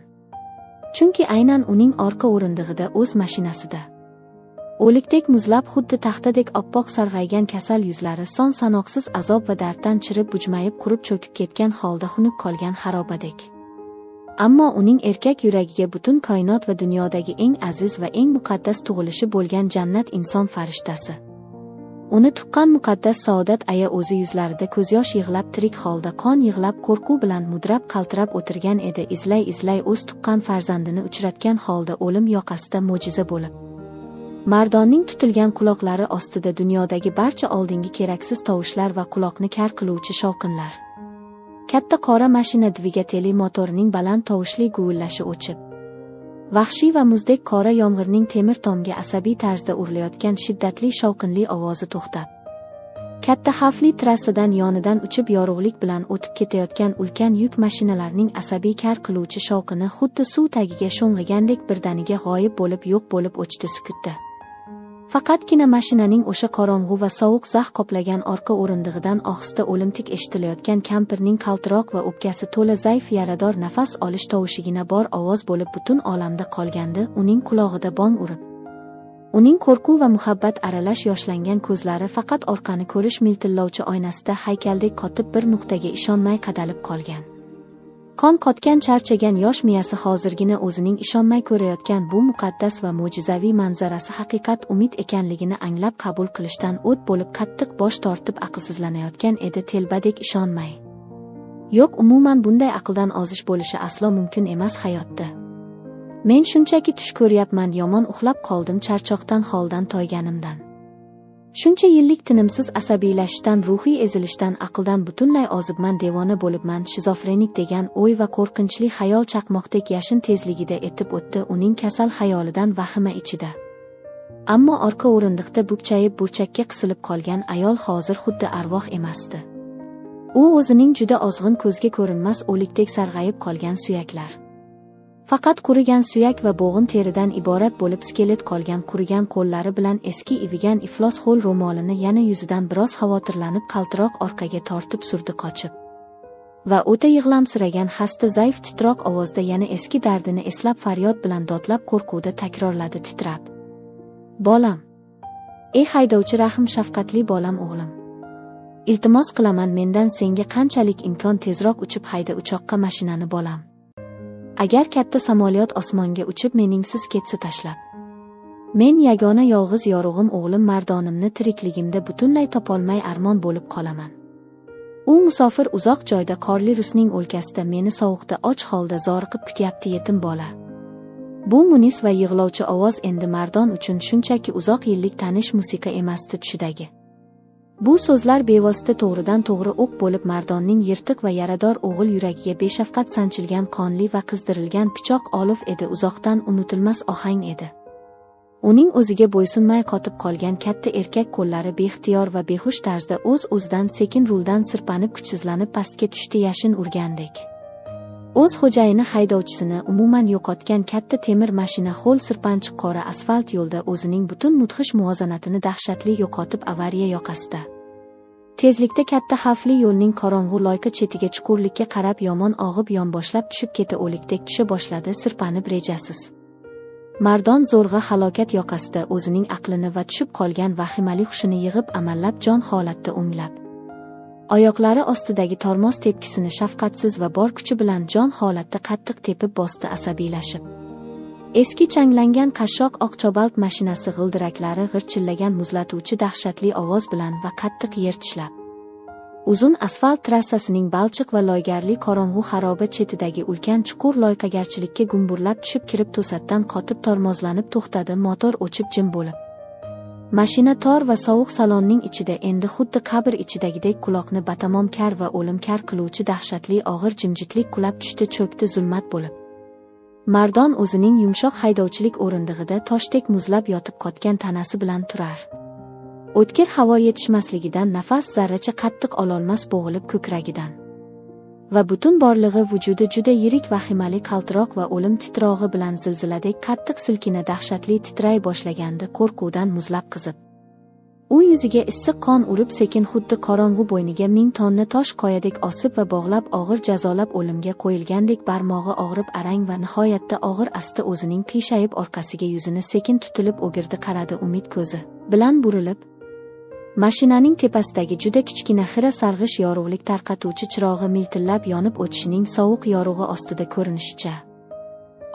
Chunki aynan uning orqa o'rindig'ida o'z mashinasida o'likdek muzlab xuddi taxtadek oppoq sarg'aygan kasal yuzlari son sanoqsiz azob va darddan chirib bujmayib qurib cho'kib ketgan holda xunuk qolgan xarobadek. Ammo uning erkak yuragiga butun koinot va dunyodagi eng aziz va eng muqaddas tug'ilishi bo'lgan jannat inson farishtasi. Uni tuqqan muqaddas saodat aya o'zi yuzlarida ko'zyosh yig'lab tirik holda qon yig'lab qo'rquv bilan mudrab qaltirab o'tirgan edi, izlay-izlay o'z tuqqan farzandini uchratgan holda o'lim yoqasida mo'jiza bo'lib. Mardonning tutilgan quloqlari ostida dunyodagi barcha oldingi keraksiz tovushlar va quloqni kar qiluvchi shovqinlar. Katta qora mashina dvigateli motorining baland tovushli guvillashi o'chib, vahshiy va muzdek qora yomg'irning temir tomga asabiy tarzda urilayotgan shiddatli shovqinli ovozi to'xtab, katta xavfli trassadan yonidan uchib yorug'lik bilan o'tib ketayotgan ulkan yuk mashinalarning asabiy kar qiluvchi shovqini xuddi suv tagiga sho'ng'igandek birdaniga g'oyib bo'lib yo'q bo'lib o'chdi sukutda. Faqatgina mashinaning o'sha qorong'u va sovuq zax qoplagan orqa o'rindig'idan ohista o'limtik eshitilayotgan kampirning qaltiroq va o'pkasi to'la zaif yarador nafas olish tovushigina bor ovoz bo'lib butun olamda qolgandi, uning qulog'ida bong urib. Uning qo'rquv va muhabbat aralash yoshlangan ko'zlari faqat orqani ko'rish miltillovchi oynasida haykaldek qotib bir nuqtaga ishonmay qadalib qolgan. Qon qotgan charchagan yosh miyasi hozirgina o'zining ishonmay ko'rayotgan bu muqaddas va mo'jizaviy manzarasi haqiqat umid ekanligini anglab qabul qilishdan o't bo'lib qattiq bosh tortib aqlsizlanayotgan edi, telbadek ishonmay. Yo'q, umuman bunday aqldan ozish bo'lishi aslo mumkin emas hayotda. Men shunchaki tush ko'ryapman, yomon uxlab qoldim charchoqdan, holdan toyganimdan. Shuncha yillik tinimsiz asabiylashishdan, ruhiy ezilishdan aqldan butunlay ozibman, devona bo'libman, shizofrenik degan o'y va qo'rqinchli xayol chaqmoqdek yashin tezligida etib o'tdi uning kasal xayolidan vahima ichida. Ammo orqa o'rindiqda bukchayib burchakka qisilib qolgan ayol hozir xuddi arvoh emasdi. U o'zining juda ozg'in, ko'zga ko'rinmas o'likdek sarg'ayib qolgan suyaklar. Faqat qurigan suyak va bo'g'im teridan iborat bo'lib skelet qolgan qurigan qo'llari bilan eski ivigan iflos ho'l ro'molini yana yuzidan biroz xavotirlanib qaltiroq orqaga tortib surdi qochib. Va o'ta yig'lamsiragan xasta zaif titroq ovozda yana eski dardini eslab faryod bilan dodlab qo'rquvda takrorladi titrab. Bolam! Ey haydovchi rahm shafqatli bolam, o'g'lim! Iltimos qilaman mendan senga qanchalik imkon tezroq uchib hayda uchoqqa mashinani bolam. Agar katta samolyot osmonga uchib meningsiz ketsa tashlab. Men yagona yolg'iz yorug'im o'g'lim Mardonimni tirikligimda butunlay topolmay armon bo'lib qolaman. U musofir uzoq joyda qorli Rusning o'lkasida meni sovuqda och holda zoriqib kutyapti yetim bola. Bu munis va yig'lovchi ovoz endi Mardon uchun shunchaki uzoq yillik tanish musiqa emasdi tushidagi. Bu so'zlar bevosita to'g'ridan to'g'ri o'q bo'lib Mardonning yirtiq va yarador o'g'il yuragiga beshafqat sanchilgan qonli va qizdirilgan pichoq olov edi, uzoqdan unutilmas ohang edi. Uning o'ziga bo'ysunmay qotib qolgan katta erkak qo'llari beixtiyor va behush tarzda o'z-o'zidan sekin ruldan sirpanib kuchsizlanib pastga tushdi yashin urgandek. O'z xo'jayini haydovchisini umuman yo'qotgan katta temir mashina ho'l sirpanchiq qora asfalt yo'lda o'zining butun mudhish muvozanatini dahshatli yo'qotib avariya yoqasida. Tezlikda katta xavfli yo'lning qorong'u loyqa chetiga chuqurlikka qarab yomon og'ib yonboshlab tushib keta o'likdek tusha boshladi sirpanib rejasiz. Mardon zo'rg'a halokat yoqasida o'zining aqlini va tushib qolgan vahimali hushini yig'ib amallab jon holatda o'nglab. Oyoqlari ostidagi tormoz tepkisini shafqatsiz va bor kuchi bilan jon holatda qattiq tepib bosdi asabiylashib. Eski changlangan qashshoq oq Cobalt mashinasi g'ildiraklari g'irchillagan muzlatuvchi dahshatli ovoz bilan va qattiq yer tishlab. Uzun asfalt trassasining balchiq va loygarli qorong'u xaroba chetidagi ulkan chuqur loyqagarchilikka gumburlab tushib kirib to'satdan qotib tormozlanib to'xtadi, motor o'chib jim bo'lib. Mashina tor va sovuq salonning ichida endi xuddi qabr ichidagidek quloqni batamom kar va o'lim kar qiluvchi dahshatli og'ir jimjitlik qulab tushdi, cho'kdi zulmat bo'lib. Mardon o'zining yumshoq haydovchilik o'rindig'ida toshdek muzlab yotib qotgan tanasi bilan turar. O'tkir havo yetishmasligidan nafas zarracha qattiq ololmas bo'g'ilib ko'kragidan. Va butun borlig'i vujudi juda yirik vahimali qaltiroq va o'lim titrog'i bilan zilziladek qattiq silkina dahshatli titray boshlagandi qo'rquvdan muzlab qizib. U yuziga issiq qon urib sekin xuddi qorong'u bo'yniga 1000 tonna tosh qoyadek osib va bog'lab og'ir jazolab o'limga qo'yilgandek barmog'i og'rib arang va nihoyatda og'ir asta o'zining qiyshayib orqasiga yuzini sekin tutilib o'girdi qaradi umid ko'zi bilan burilib. Mashinaning tepasidagi juda kichkina xira sarg'ish yorug'lik tarqatuvchi chirog'i miltillab yonib o'tishining sovuq yorug'i ostida ko'rinishicha,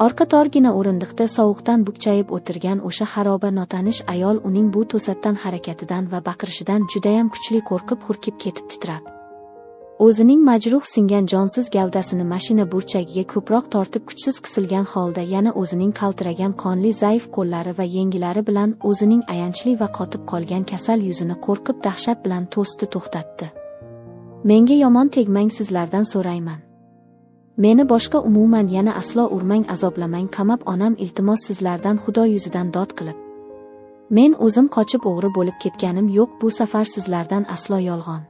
orqa torgina o'rindiqda sovuqdan bukchayib o'tirgan o'sha xaroba notanish ayol uning bu to'satdan harakatidan va baqirishidan judayam kuchli qo'rqib hurkib ketib titrab, o'zining majruh singan jonsiz gavdasini mashina burchagiga ko'proq tortib kuchsiz qisilgan holda yana o'zining qaltiragan qonli zaif qo'llari va yengilari bilan o'zining ayanchli va qotib qolgan kasal yuzini qo'rqib dahshat bilan to'sdi, to'xtatdi. Menga yomon tegmang, sizlardan so'rayman. Meni boshqa umuman yana aslo urmang, azoblamang, qamab onam, iltimos sizlardan Xudo yuzidan dod qilib. Men o'zim qochib o'g'ri bo'lib ketganim yo'q, bu safar sizlardan aslo yolg'on.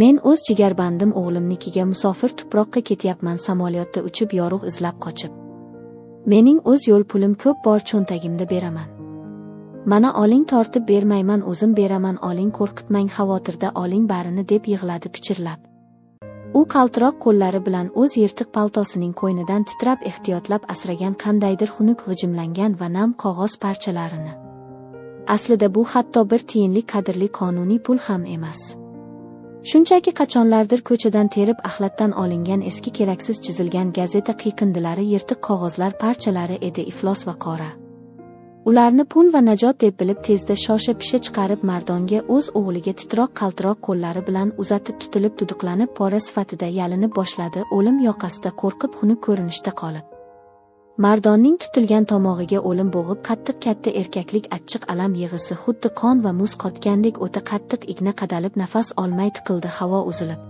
Men o'z jigarbandim o'g'limnikiga musofir tuproqqa ketyapman, samolyotda uchib yorug' izlab qochib. Mening o'z yo'l pulim ko'p bor, cho'ntagimda beraman. Mana oling, tortib bermayman, o'zim beraman, oling, qo'rqitmang, xavotirda oling barini, deb yig'ladi pichirlab. U qaltiroq qo'llari bilan o'z yirtiq paltosining qo'ynidan titrab ehtiyotlab asragan qandaydir xunuk g'ijimlangan va nam qog'oz parchalarini. Aslida bu hatto bir tiyinlik qadrli qonuniy pul ham emas. Shunchaki qachonlardir ko'chadan terib axlatdan olingan eski keraksiz chizilgan gazeta qiyqindilari, yirtiq qog'ozlar parchalari edi, iflos va qora. Ularni pul va najot deb bilib tezda shosha-pisha chiqarib Mardonga, o'z o'g'liga titroq qaltiroq qo'llari bilan uzatib tutilib duduqlanib pora sifatida yalinib boshladi, o'lim yoqasida qo'rqib xunuk ko'rinishda qolib. Mardonning tutilgan tomog'iga o'lim bo'g'ib qattiq katta erkaklik achchiq alam yig'isi xuddi qon va muz qotgandek o'ta qattiq igna qadalib nafas olmay tiqildi, havo uzilib.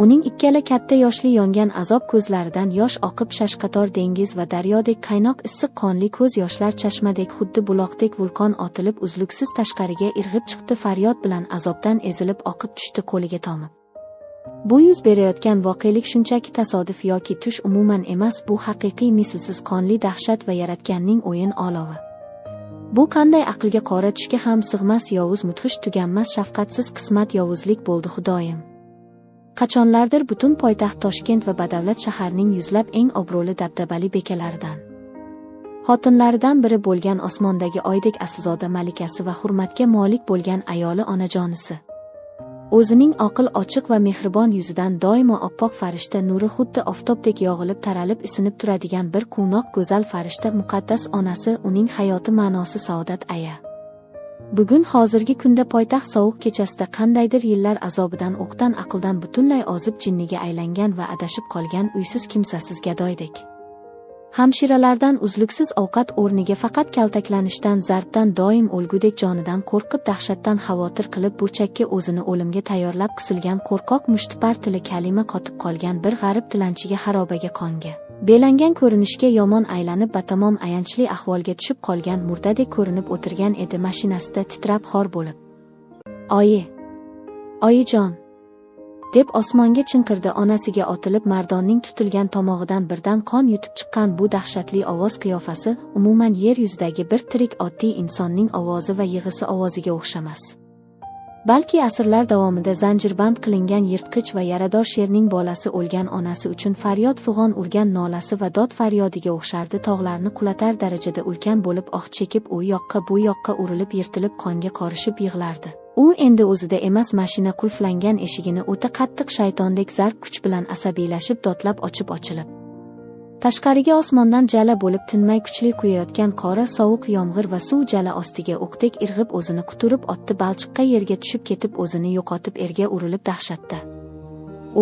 Uning ikkala katta yoshli yongan azob ko'zlaridan yosh oqib shashqator dengiz va daryodek qaynoq issiq qonli ko'z yoshlar chashmadek xuddi buloqdek vulqon otilib uzluksiz tashqariga irg'ib chiqdi, faryod bilan azobdan ezilib oqib tushdi qo'liga tomib. Bu yuz berayotgan voqelik shunchaki tasodif yoki tush umuman emas, bu haqiqiy mislsiz qonli dahshat va yaratganning o'yin olovi. Bu qanday aqlga qora tushga ham sig'mas yovuz mudhish tuganmas shafqatsiz qismat yovuzlik bo'ldi, Xudoyim. Qachonlardir butun poytaxt Toshkent va badavlat shaharning yuzlab eng obro'li dabdabali bekalaridan, xotinlaridan biri bo'lgan osmondagi oydek aslzoda malikasi va hurmatga molik bo'lgan ayoli onajonisi. O'zining oqil, ochiq va mehribon yuzidan doimo oppoq farishta nuri xuddi oftobdek yog'ilib taralib isinib turadigan bir quvnoq go'zal farishta muqaddas onasi, uning hayoti ma'nosi saodat aya. Bugun hozirgi kunda poytaxt sovuq kechasida qandaydir yillar azobidan o'qdan aqldan butunlay ozib jinniga aylangan va adashib qolgan uysiz kimsasiz gadoydek. Hamshiralardan uzluksiz ovqat o'rniga faqat kaltaklanishdan, zarbdan doim o'lgudek jonidan qo'rqib dahshatdan xavotir qilib burchakka o'zini o'limga tayyorlab qisilgan qo'rqoq mushtipar tili kalima qotib qolgan bir g'arib tilanchiga xarobaga qonga belangan ko'rinishga yomon aylanib batamom ayanchli ahvolga tushib qolgan murdadek ko'rinib o'tirgan edi mashinasida titrab xor bo'lib. Oyi! Oyijon! Deb osmonga chinqirdi onasiga otilib. Mardonning tutilgan tomog'idan birdan qon yutib chiqqan bu dahshatli ovoz qiyofasi umuman yer yuzidagi bir tirik oddiy insonning ovozi va yig'isi ovoziga o'xshamas. Balki asrlar davomida zanjirband qilingan yirtqich va yarador sherning bolasi o'lgan onasi uchun faryod fig'on urgan nolasi va dod faryodiga o'xshardi. Tog'larni qulatar darajada ulkan bo'lib oh chekib u yoqqa bu yoqqa urilib yirtilib qonga qorishib yig'lardi. U endi o'zida emas, mashina qulflangan eshigini o'ta qattiq shaytondek zarb kuch bilan asabiylashib dodlab ochib ochilib. Tashqariga osmondan jala bo'lib tinmay kuchli quyayotgan qora sovuq yomg'ir va suv jala ostiga o'qdek irg'ib o'zini quturib otdi, balchiqqa yerga tushib ketib o'zini yo'qotib erga urilib dahshatda.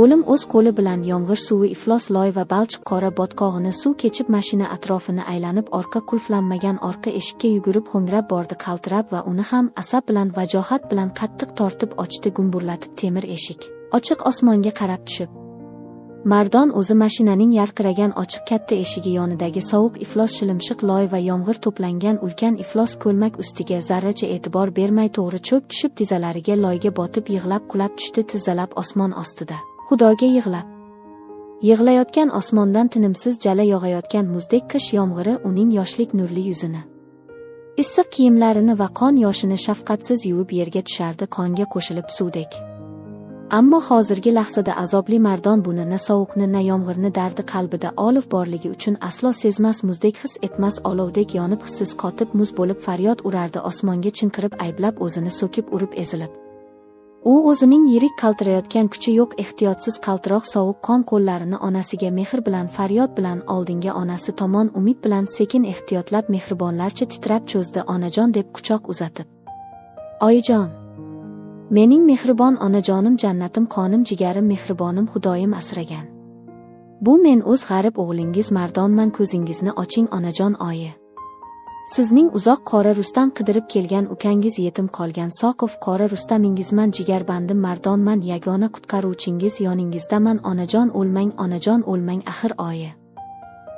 O'lim o'z qo'li bilan yomg'ir suvi iflos loy va balchiq qora botqog'ini suv kechib mashina atrofini aylanib orqa qulflanmagan orqa eshikka yugurib ho'ngrab bordi qaltirab va uni ham asab bilan vajohat bilan qattiq tortib ochdi, gumburlatib temir eshik ochiq osmonga qarab tushib. Mardon o'zi mashinaning yarqiragan ochiq katta eshigi yonidagi sovuq iflos shilimshiq loy va yomg'ir to'plangan ulkan iflos ko'lmak ustiga zarracha e'tibor bermay to'g'ri cho'k tushib tizzalariga loyga botib yig'lab qulab tushdi, tizzalab osmon ostida. Xudoga yig'lab. Yig'layotgan osmondan tinimsiz jala yog'ayotgan muzdek qish yomg'iri uning yoshlik nurli yuzini, issiq kiyimlarini va qon yoshini shafqatsiz yuvib yerga tushardi, qonga qo'shilib suvdek. Ammo hozirgi lahzada azobli Mardon buni na sovuqni na yomg'irni dardi qalbida olov borligi uchun aslo sezmas, muzdek his etmas, olovdek yonib hissiz qotib muz bo'lib faryod urardi, osmonga chinqirib ayblab o'zini so'kib urib ezilib. U o'zining yirik qaltirayotgan kuchi yo'q ehtiyotsiz qaltiroq sovuq qon qo'llarini onasiga mehr bilan faryod bilan oldinga onasi tomon umid bilan sekin ehtiyotlab mehribonlarcha titrab cho'zdi, onajon deb quchoq uzatib. Oyijon! Mening mehribon onajonim, jannatim, qonim, jigarim, mehribonim, Xudoyim asragan. Bu men o'z g'arib o'g'lingiz Mardonman, ko'zingizni oching onajon oyi. Sizning uzoq qora Rustam qidirib kelgan ukangiz yetim qolgan Soqov qora Rustamingizman, jigarbandim Mardonman, yagona qutqaruvchingiz yoningizdaman onajon, o'lmang onajon, o'lmang axir oyi.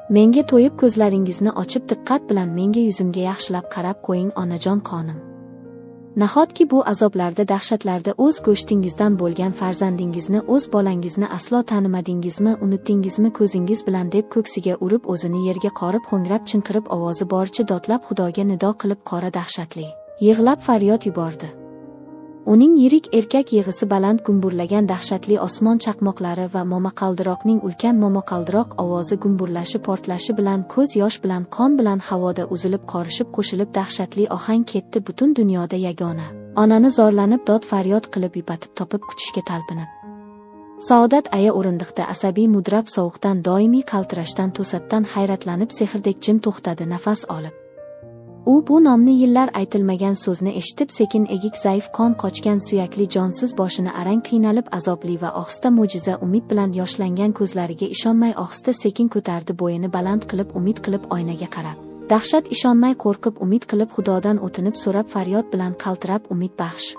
Menga to'yib ko'zlaringizni ochib diqqat bilan menga yuzimga yaxshilab qarab qo'ying onajon qonim. Nahotki bu azoblarda dahshatlarda o'z go'shtingizdan bo'lgan farzandingizni, o'z bolangizni aslo tanimadingizmi, unutdingizmi ko'zingiz bilan deb ko'ksiga urib o'zini yerga qorib ho'ngrab chinqirib ovozi boricha dodlab Xudoga nido qilib qora dahshatli yig'lab faryod yubordi. Uning yirik erkak yig'isi baland gumburlagan dahshatli osmon chaqmoqlari va momaqaldiroqning ulkan momaqaldiroq ovozi gumburlashi portlashi bilan ko'z yosh bilan qon bilan havoda uzilib qorishib qo'shilib dahshatli ohang ketdi butun dunyoda yagona onani zorlanib dod faryod qilib yupatib topib kuchishga talpinib. Saodat aya o'rindiqda asabiy mudrab sovuqdan doimiy qaltirashdan to'satdan hayratlanib sehrdek jim to'xtadi nafas olib. U bu nomni yillar aytilmagan so'zni eshitib sekin egik zaif qon qochgan suyakli jonsiz boshini arang qiynalib azobli va ohista mo'jiza umid bilan yoshlangan ko'zlariga ishonmay ohista sekin ko'tardi bo'yini baland qilib umid qilib oynaga qarab. Dahshat ishonmay qo'rqib umid qilib Xudodan o'tinib so'rab faryod bilan qaltirab umid baxsh.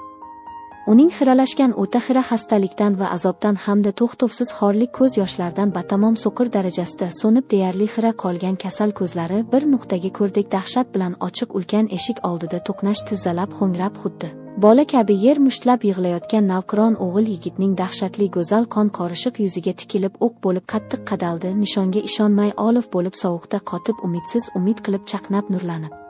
Uning xiralashgan o'ta xira xastalikdan va azobdan hamda to'xtovsiz xorlik ko'z yoshlardan batamom so'qir darajasida so'nib deyarli xira qolgan kasal ko'zlari bir nuqtaga ko'rdek dahshat bilan ochiq ulkan eshik oldida to'qnash tizzalab ho'ngrab xuddi bola kabi yer mushtlab yig'layotgan navqiron o'g'il yigitning dahshatli go'zal qon qorishiq yuziga tikilib o'q bo'lib qattiq qadaldi, nishonga ishonmay olov bo'lib sovuqda qotib umidsiz umid qilib chaqnab nurlanib.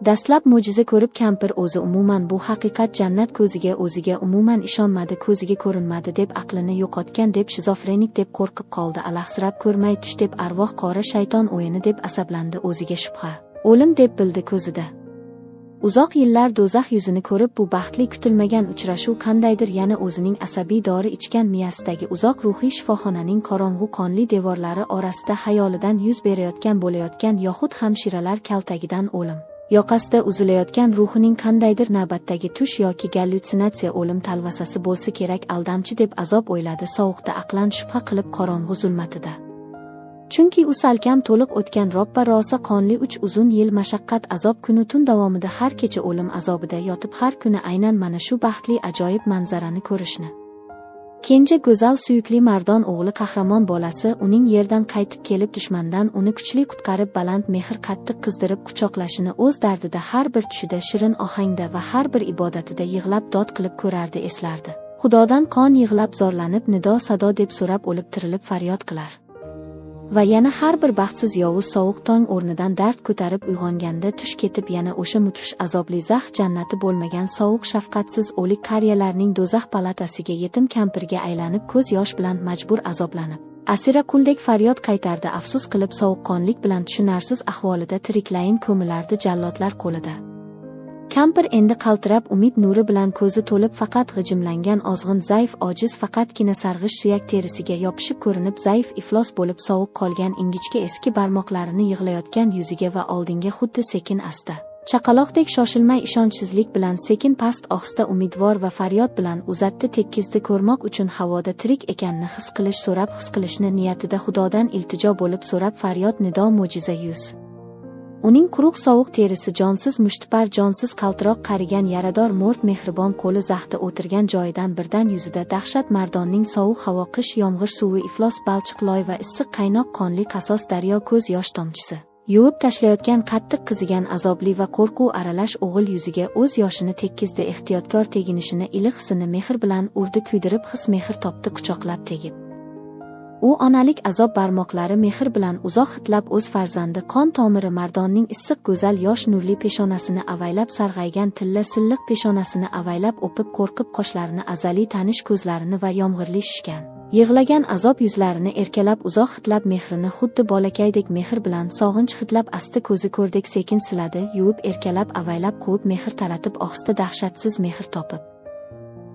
Dastlab mo'jiza ko'rib kampir o'zi umuman bu haqiqat jannat ko'ziga o'ziga umuman ishonmadi, ko'ziga ko'rinmadi deb aqlini yo'qotgan deb shizofrenik deb qo'rqib qoldi, alahsirab ko'rmay tush deb arvoh qora shayton o'yini deb asablandi, o'ziga shubha o'lim deb bildi ko'zida. Uzoq yillar do'zax yuzini ko'rib bu baxtli kutilmagan uchrashuv qandaydir yana o'zining asabiy dori ichgan miyasidagi uzoq ruhiy shifoxonaning qorong'u qonli devorlari orasida xayolidan yuz berayotgan bo'layotgan yoxud hamshiralar kaltagidan o'lim yoqasida uzilayotgan ruhining qandaydir navbatdagi tush yoki gallyutsinatsiya o'lim talvasasi bo'lsa kerak aldamchi deb azob o'yladi sovuqda aqlan shubha qilib qorong'u zulmatida. Chunki u salkam to'liq o'tgan robba rosa qonli 3 uzun yil mashaqqat azob kunu tun davomida har kecha o'lim azobida yotib har kuni aynan mana shu baxtli ajoyib manzarani ko'rishni. Kenja go'zal suyukli Mardon o'g'li qahramon bolasi uning yerdan qaytib kelib dushmandan uni kuchli qutqarib baland mehr qattiq qizdirib quchoqlashini o'z dardida har bir tushida shirin ohangda va har bir ibodatida yig'lab dod qilib ko'rardi, eslardi. Xudodan qon yig'lab zorlanib nido sado deb so'rab o'lib tirilib faryod qilar. Va yana har bir baxtsiz yovuz sovuq tong o'rnidan dard ko'tarib uyg'onganda tush ketib yana o'sha mudhish azobli zax jannati bo'lmagan sovuq shafqatsiz o'lik qariyalarning do'zax palatasiga yetim kampirga aylanib ko'z yosh bilan majbur azoblanib asira quldek faryod qaytardi, afsus qilib sovuqqonlik bilan tushunarsiz ahvolida tiriklayin ko'milardi jallodlar qo'lida. Kampir endi qaltirab umid nuri bilan ko'zi to'lib faqat g'ijimlangan ozg'in zaif ojiz faqatgina sarg'ish suyak terisiga yopishib ko'rinib zaif iflos bo'lib sovuq qolgan ingichka eski barmoqlarini yig'layotgan yuziga va oldinga xuddi sekin asta chaqaloqdek shoshilmay ishonchsizlik bilan sekin past ohista umidvor va faryod bilan uzatdi tekkizdi ko'rmoq uchun havoda tirik ekanini his qilish so'rab his qilishni niyatida Xudodan iltijo bo'lib so'rab faryod nido mo'jiza yuz. Uning quruq sovuq terisi jonsiz mushtipar jonsiz qaltiroq qarigan yarador mo'rt mehribon qo'li zaxda o'tirgan joyidan birdan yuzida dahshat Mardonning sovuq havo qish yomg'ir suvi iflos balchiq loy va issiq qaynoq qonli qasos daryo ko'z yosh tomchisi yuvib tashlayotgan qattiq qizigan azobli va qo'rquv aralash o'g'il yuziga o'z yoshini tekkizdi ehtiyotkor teginishini iliq hisini mehr bilan urdi kuydirib his mehr topdi quchoqlab tegib. U onalik azob barmoqlari mehr bilan uzoq hidlab o'z farzandi qon tomiri Mardonning issiq go'zal yosh nurli peshonasini avaylab sarg'aygan tilla silliq peshonasini avaylab o'pib qo'rqib qoshlarini azaliy tanish ko'zlarini va yomg'irli shishgan yig'lagan azob yuzlarini erkalab uzoq hidlab mehrini xuddi bolakaydek mehr bilan sog'inch hidlab asti ko'zi ko'rdek sekin siladi, yuvib erkalab avaylab quvib mehr taratib ohista dahshatsiz mehr topib.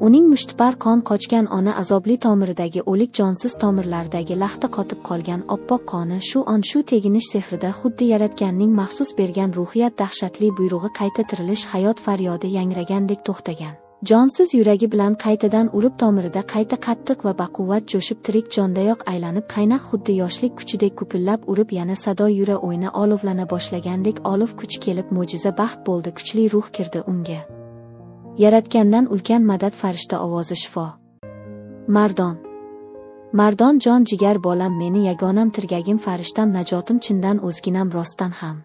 Uning mushtipar qon qochgan ona azobli tomiridagi o'lik jonsiz tomirlaridagi laxta qotib qolgan oppoq qoni shu on shu teginish sehrida xuddi yaratganning maxsus bergan ruhiyat dahshatli buyrug'i qayta tirilish hayot faryodi yangragandek to'xtagan. Jonsiz yuragi bilan qaytadan urib tomirida qayta qattiq va baquvvat jo'shib tirik jondayoq aylanib qaynoq xuddi yoshlik kuchidek gupillab urib yana sado yura o'yna olovlana boshlagandek olov kuch kelib mo'jiza baxt bo'ldi, kuchli ruh kirdi unga. Yaratgandan ulkan madad farishta ovozi shifo. Mardon. Mardon jon jigar bolam meni yagonam tirgagim farishtam najotim chindan o'zginam rostdan ham.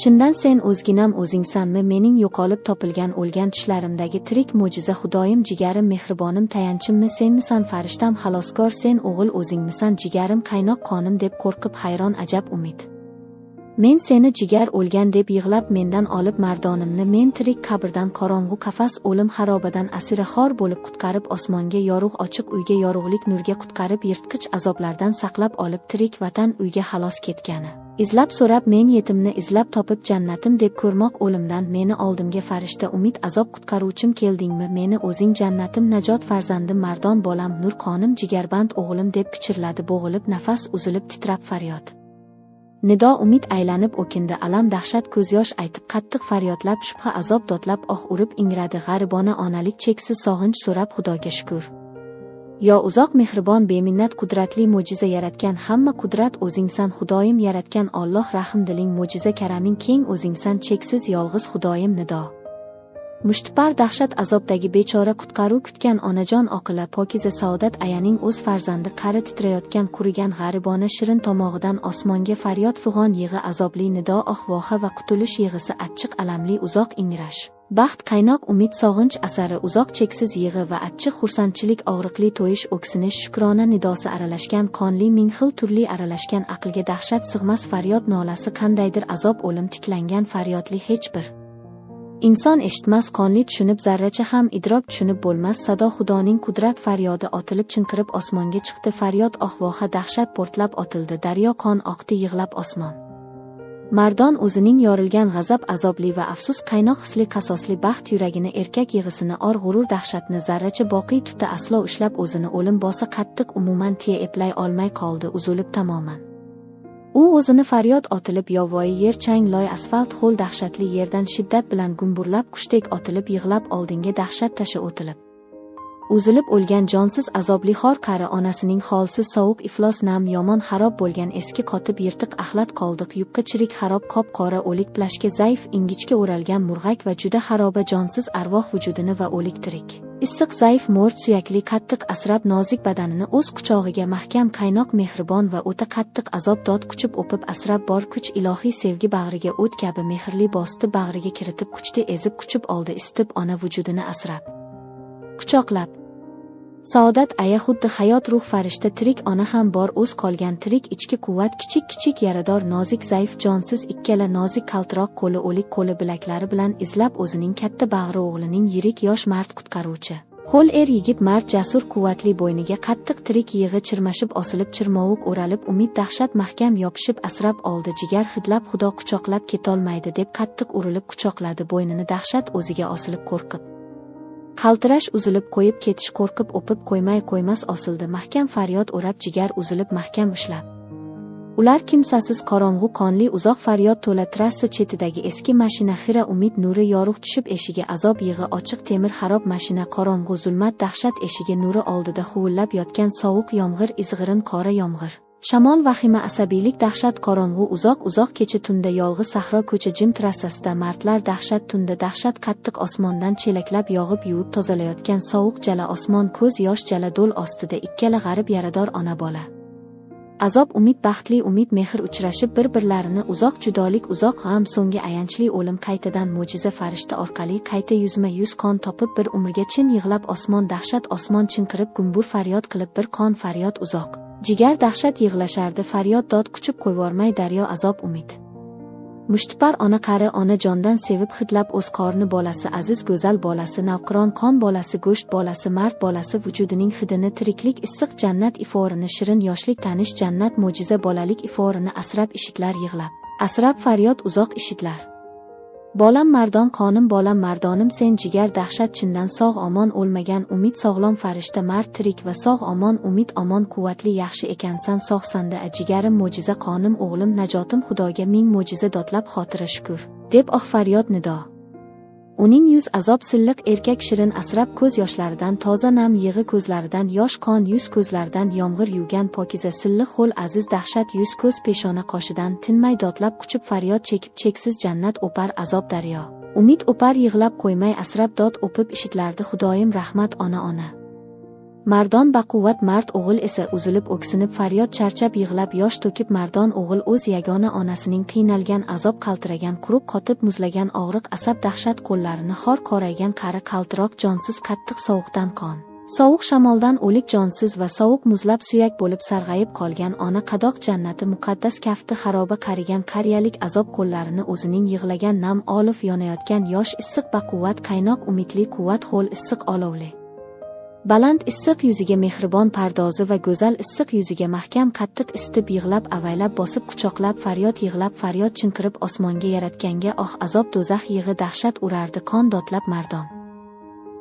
Chindan sen o'zginam o'zingsanmi mening yo'qolib topilgan o'lgan tushlarimdagi tirik mo'jiza xudoyim jigarim mehribonim tayanchimmi senmisan farishtam xaloskor sen o'g'il o'zingmisan jigarim qaynoq qonim deb qo'rqib hayron ajab umid. Men seni jigar o'lgan deb yig'lab mendan olib mardonimni men tirik qabrdan qorong'u qafas o'lim xarobadan asira xor bo'lib qutqarib osmonga yorug' ochiq uyga yorug'lik nurga qutqarib yirtqich azoblardan saqlab olib tirik vatan uyga xalos ketgani. Izlab so'rab men yetimni izlab topib jannatim deb ko'rmoq o'limdan meni oldimga farishta umid azob qutqaruvchim keldingmi meni o'zing jannatim najot farzandim mardon bolam nur qonim jigarband o'g'lim deb pichirladi bo'g'ilib nafas uzilib titrab faryod. Nido umid aylanib o'kindi alam dahshat ko'z yosh aytib qattiq faryodlab shubha azob dodlab oh urib ingradi g'aribona onalik cheksiz sog'inch so'rab xudoga shukr. Yo uzoq mehribon beminnat qudratli mo'jiza yaratgan hamma qudrat o'zingsan xudoyim yaratgan Alloh rahim diling mo'jiza karaming keng o'zingsan cheksiz yolg'iz xudoyim nido. Mushtipar dahshat azobdagi bechora qutqaruv kutgan onajon oqila pokiza saodat ayaning o'z farzandi qari titrayotgan qurigan g'aribona shirin tomog'idan osmonga faryod fig'on yig'i azobli nido oh voha va qutulish yig'isi achchiq alamli uzoq ingrash. Baxt qaynoq umid sog'inch asari uzoq cheksiz yig'i va achchiq xursandchilik og'riqli to'yish o'ksinish shukrona nidosi aralashgan qonli ming xil turli aralashgan aqlga dahshat sig'mas faryod nolasi qandaydir azob o'lim tiklangan faryodli hech bir inson eshitmas qonli tushunib zarracha ham idrok tushunib bo'lmas sado xudoning qudrat faryodi otilib chinqirib osmonga chiqdi faryod oh voha dahshat portlab otildi daryo qon oqdi yig'lab osmon. Mardon o'zining yorilgan g'azab azobli va afsus qaynoq hisli qasosli baxt yuragini erkak yig'isini or g'urur dahshatni zarracha boqiy tutda aslo ushlab o'zini o'lim bosa qattiq umuman tiya eplay olmay qoldi uzilib tamoman. U o'zini faryod otilib yovvoyi yer chang loy asfalt ho'l dahshatli yerdan shiddat bilan gumburlab qushdek otilib yig'lab oldinga dahshat tasha o'tilib. Uzilib o'lgan jonsiz azobli xor qari onasining holsiz sovuq iflos nam yomon xarob bo'lgan eski qotib yirtiq axlat qoldiq yupqa chirik xarob qop-qora o'lik plashga zaif ingichka o'ralgan murg'ak va juda xaroba jonsiz arvoh vujudini va o'lik tirik. Issiq zaif mo'rt suyakli qattiq asrab nozik badanini o'z quchog'iga mahkam qaynoq mehribon va o'ta qattiq azob dod quchib o'pib asrab bor kuch ilohiy sevgi bag'riga o't kabi mehrli bosdi bag'riga kiritib quchdi ezib quchib oldi isitib ona vujudini asrab. Quchoqlab. Saodat aya xuddi hayot ruh farishta tirik ona ham bor o'z qolgan tirik ichki quvvat kichik kichik yarador nozik zaif jonsiz ikkala nozik qaltiroq qo'li o'lik qo'li bilaklari bilan izlab o'zining katta bag'ri o'g'lining yirik yosh mard qutqaruvchi. Ho'l er yigit mard jasur quvvatli bo'yniga qattiq tirik yig'i chirmashib osilib chirmovuq o'ralib umid dahshat mahkam yopishib asrab oldi jigar hidlab xudo quchoqlab ketolmaydi deb qattiq urilib quchoqladi bo'ynini dahshat o'ziga osilib qo'rqib. Qaltirash uzilib qo'yib ketish qo'rqib o'pib qo'ymay qo'ymas osildi mahkam faryod o'rab jigar uzilib mahkam ushlab. Ular kimsasiz qorong'u qonli uzoq faryod to'la trassa chetidagi eski mashina xira umid nuri yorug' tushib eshigi azob yig'i ochiq temir xarob mashina qorong'u zulmat dahshat eshigi nuri oldida huvillab yotgan sovuq yomg'ir izg'irin qora yomg'ir. Shamol vahima asabiylik dahshat qorong'u uzoq uzoq kecha tunda yolg'iz sahro ko'cha jim trassasida mardlar dahshat tunda dahshat qattiq osmondan chelaklab yog'ib yuvib tozalayotgan sovuq jala osmon ko'z yosh jala do'l ostida ikkala g'arib yarador ona bola. Azob umid baxtli umid mehr uchrashib bir-birlarini uzoq judolik uzoq g'am so'nggi ayanchli o'lim qaytadan mo'jiza farishta orqali qayta yuzma-yuz qon topib bir umrga chin yig'lab osmon dahshat osmon chinqirib gumbur faryod qilib bir qon faryod uzoq. Jigar dahshat yig'lashardi faryod dod quchib qo'yvormay daryo azob umid. Mushtipar ona qari ona jondan sevib hidlab o'z qorni bolasi aziz go'zal bolasi navqiron qon bolasi go'sht bolasi mard bolasi vujudining hidini tiriklik issiq jannat iforini shirin yoshlik tanish jannat mo'jiza bolalik iforini asrab ishitlar yig'lab, asrab faryod uzoq ishitlar. Bolam mardon qonim bolam mardonim sen jigar dahshat chindan sog' omon o'lmagan umid sog'lom farishta mard tirik va sog' omon umid omon quvvatli yaxshi ekansan sog'sanda jigarim mo'jiza qonim o'g'lim najotim xudoga ming mo'jiza dodlab xotira shukur deb oh faryod nido. Uning yuz azob silliq erkak shirin asrab ko'z yoshlaridan toza nam yig'i ko'zlaridan yosh qon yuz ko'zlaridan yomg'ir yuvgan pokiza silliq ho'l aziz dahshat yuz ko'z peshona qoshidan tinmay dodlab quchib faryod chekib cheksiz jannat o'par azob daryo. Umid o'par yig'lab qo'ymay asrab dod o'pib ishitlardi xudoyim rahmat ona ona. Mardon baquvvat mard o'g'il esa uzilib o'ksinib faryod charchab yig'lab yosh to'kib mardon o'g'il o'z yagona onasining qiynalgan azob qaltiragan quruq qotib muzlagan og'riq asab dahshat qo'llarini xor qoraygan qari qaltiroq jonsiz qattiq sovuqdan qon. Sovuq shamoldan o'lik jonsiz va sovuq muzlab suyak bo'lib sarg'ayib qolgan ona qadoq jannati muqaddas kafti xaroba qarigan qariyalik azob qo'llarini o'zining yig'lagan nam olif yonayotgan yosh issiq baquvvat qaynoq umidli quvvat ho'l issiq olovli. Baland issiq yuziga mehribon pardozi va go'zal issiq yuziga mahkam qattiq isitib yig'lab avaylab bosib quchoqlab faryod yig'lab faryod chinqirib osmonga yaratganga oh azob do'zax yig'i dahshat urardi qon dodlab mardon.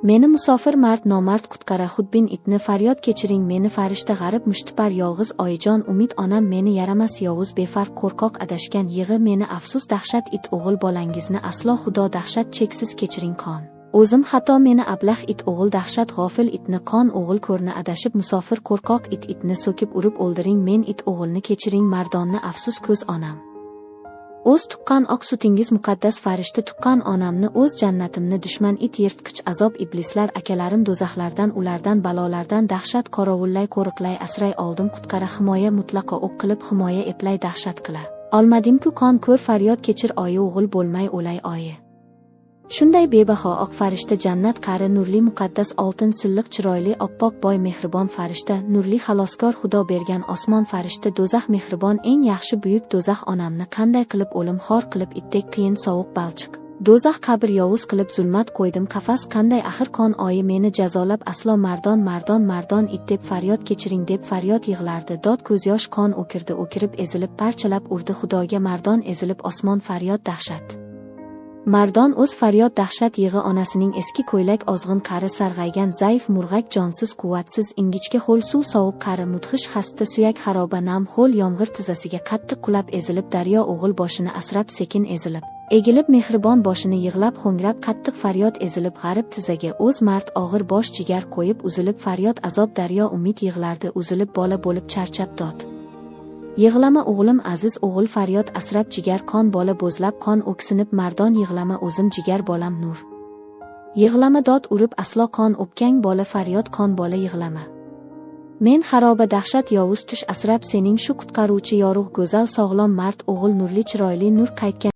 Meni musofir mard nomard qutqara xudbin itni faryod kechiring meni farishta g'arib mushtipar yolg'iz oyijon umid onam meni yaramas yovuz befarq qo'rqoq adashgan yig'i meni afsus dahshat it o'g'il bolangizni aslo xudo dahshat cheksiz kechiring qon. O'zim xato meni ablah it o'g'il dahshat g'ofil itni qon o'g'il ko'rni adashib musofir qo'rqoq it itni so'kib urib o'ldiring men it o'g'ilni kechiring mardonni afsus ko'z onam. O'z tuqqan oq sutingiz muqaddas farishta tuqqan onamni o'z jannatimni dushman it yirtqich azob iblislar akalarim do'zaxlardan ulardan balolardan dahshat qorovullay qo'riqlay asray oldim qutqara himoya mutlaqo o'q qilib himoya eplay dahshat qila. Olmadimku qon ko'r faryod kechir oyi o'g'il bo'lmay o'lay oyi. Shunday bebaho oq farishta jannat qari nurli muqaddas oltin silliq chiroyli oppoq boy mehribon farishta nurli xaloskor xudo bergan osmon farishta do'zax mehribon eng yaxshi buyuk do'zax onamni qanday qilib o'lim xor qilib itdek qiyin sovuq balchiq. Do'zax qabr yovuz qilib zulmat qo'ydim qafas qanday axir qon oyi meni jazolab aslo mardon mardon mardon it deb faryod kechiring deb faryod yig'lardi dod ko'z yosh qon o'kirdi o'kirib ezilib parchalab urdi xudoga mardon ezilib osmon faryod dahshat. Mardon o'z faryod dahshat yig'i onasining eski ko'ylak ozg'in qari sarg'aygan zaif murg'ak jonsiz quvvatsiz ingichka ho'l suv sovuq qari mudhish xasta suyak xaroba nam ho'l yomg'ir tizzasiga qattiq qulab ezilib daryo o'g'il boshini asrab sekin ezilib egilib mehribon boshini yig'lab ho'ngrab qattiq faryod ezilib g'arib tizzaga o'z mard og'ir bosh jigar qo'yib uzilib faryod azob daryo umid yig'lardi uzilib bola bo'lib charchab dod. Yig'lama o'g'lim aziz o'g'il faryod asrab jigar qon bola bo'zlab qon o'ksinib mardon yig'lama o'zim jigar bolam nur. Yig'lama dod urib aslo qon o'pkang bola faryod qon bola yig'lama. Men xaroba dahshat yovuz tush asrab sening shu qutqaruvchi yorug' go'zal sog'lom mard o'g'il nurli chiroyli nur qaytgan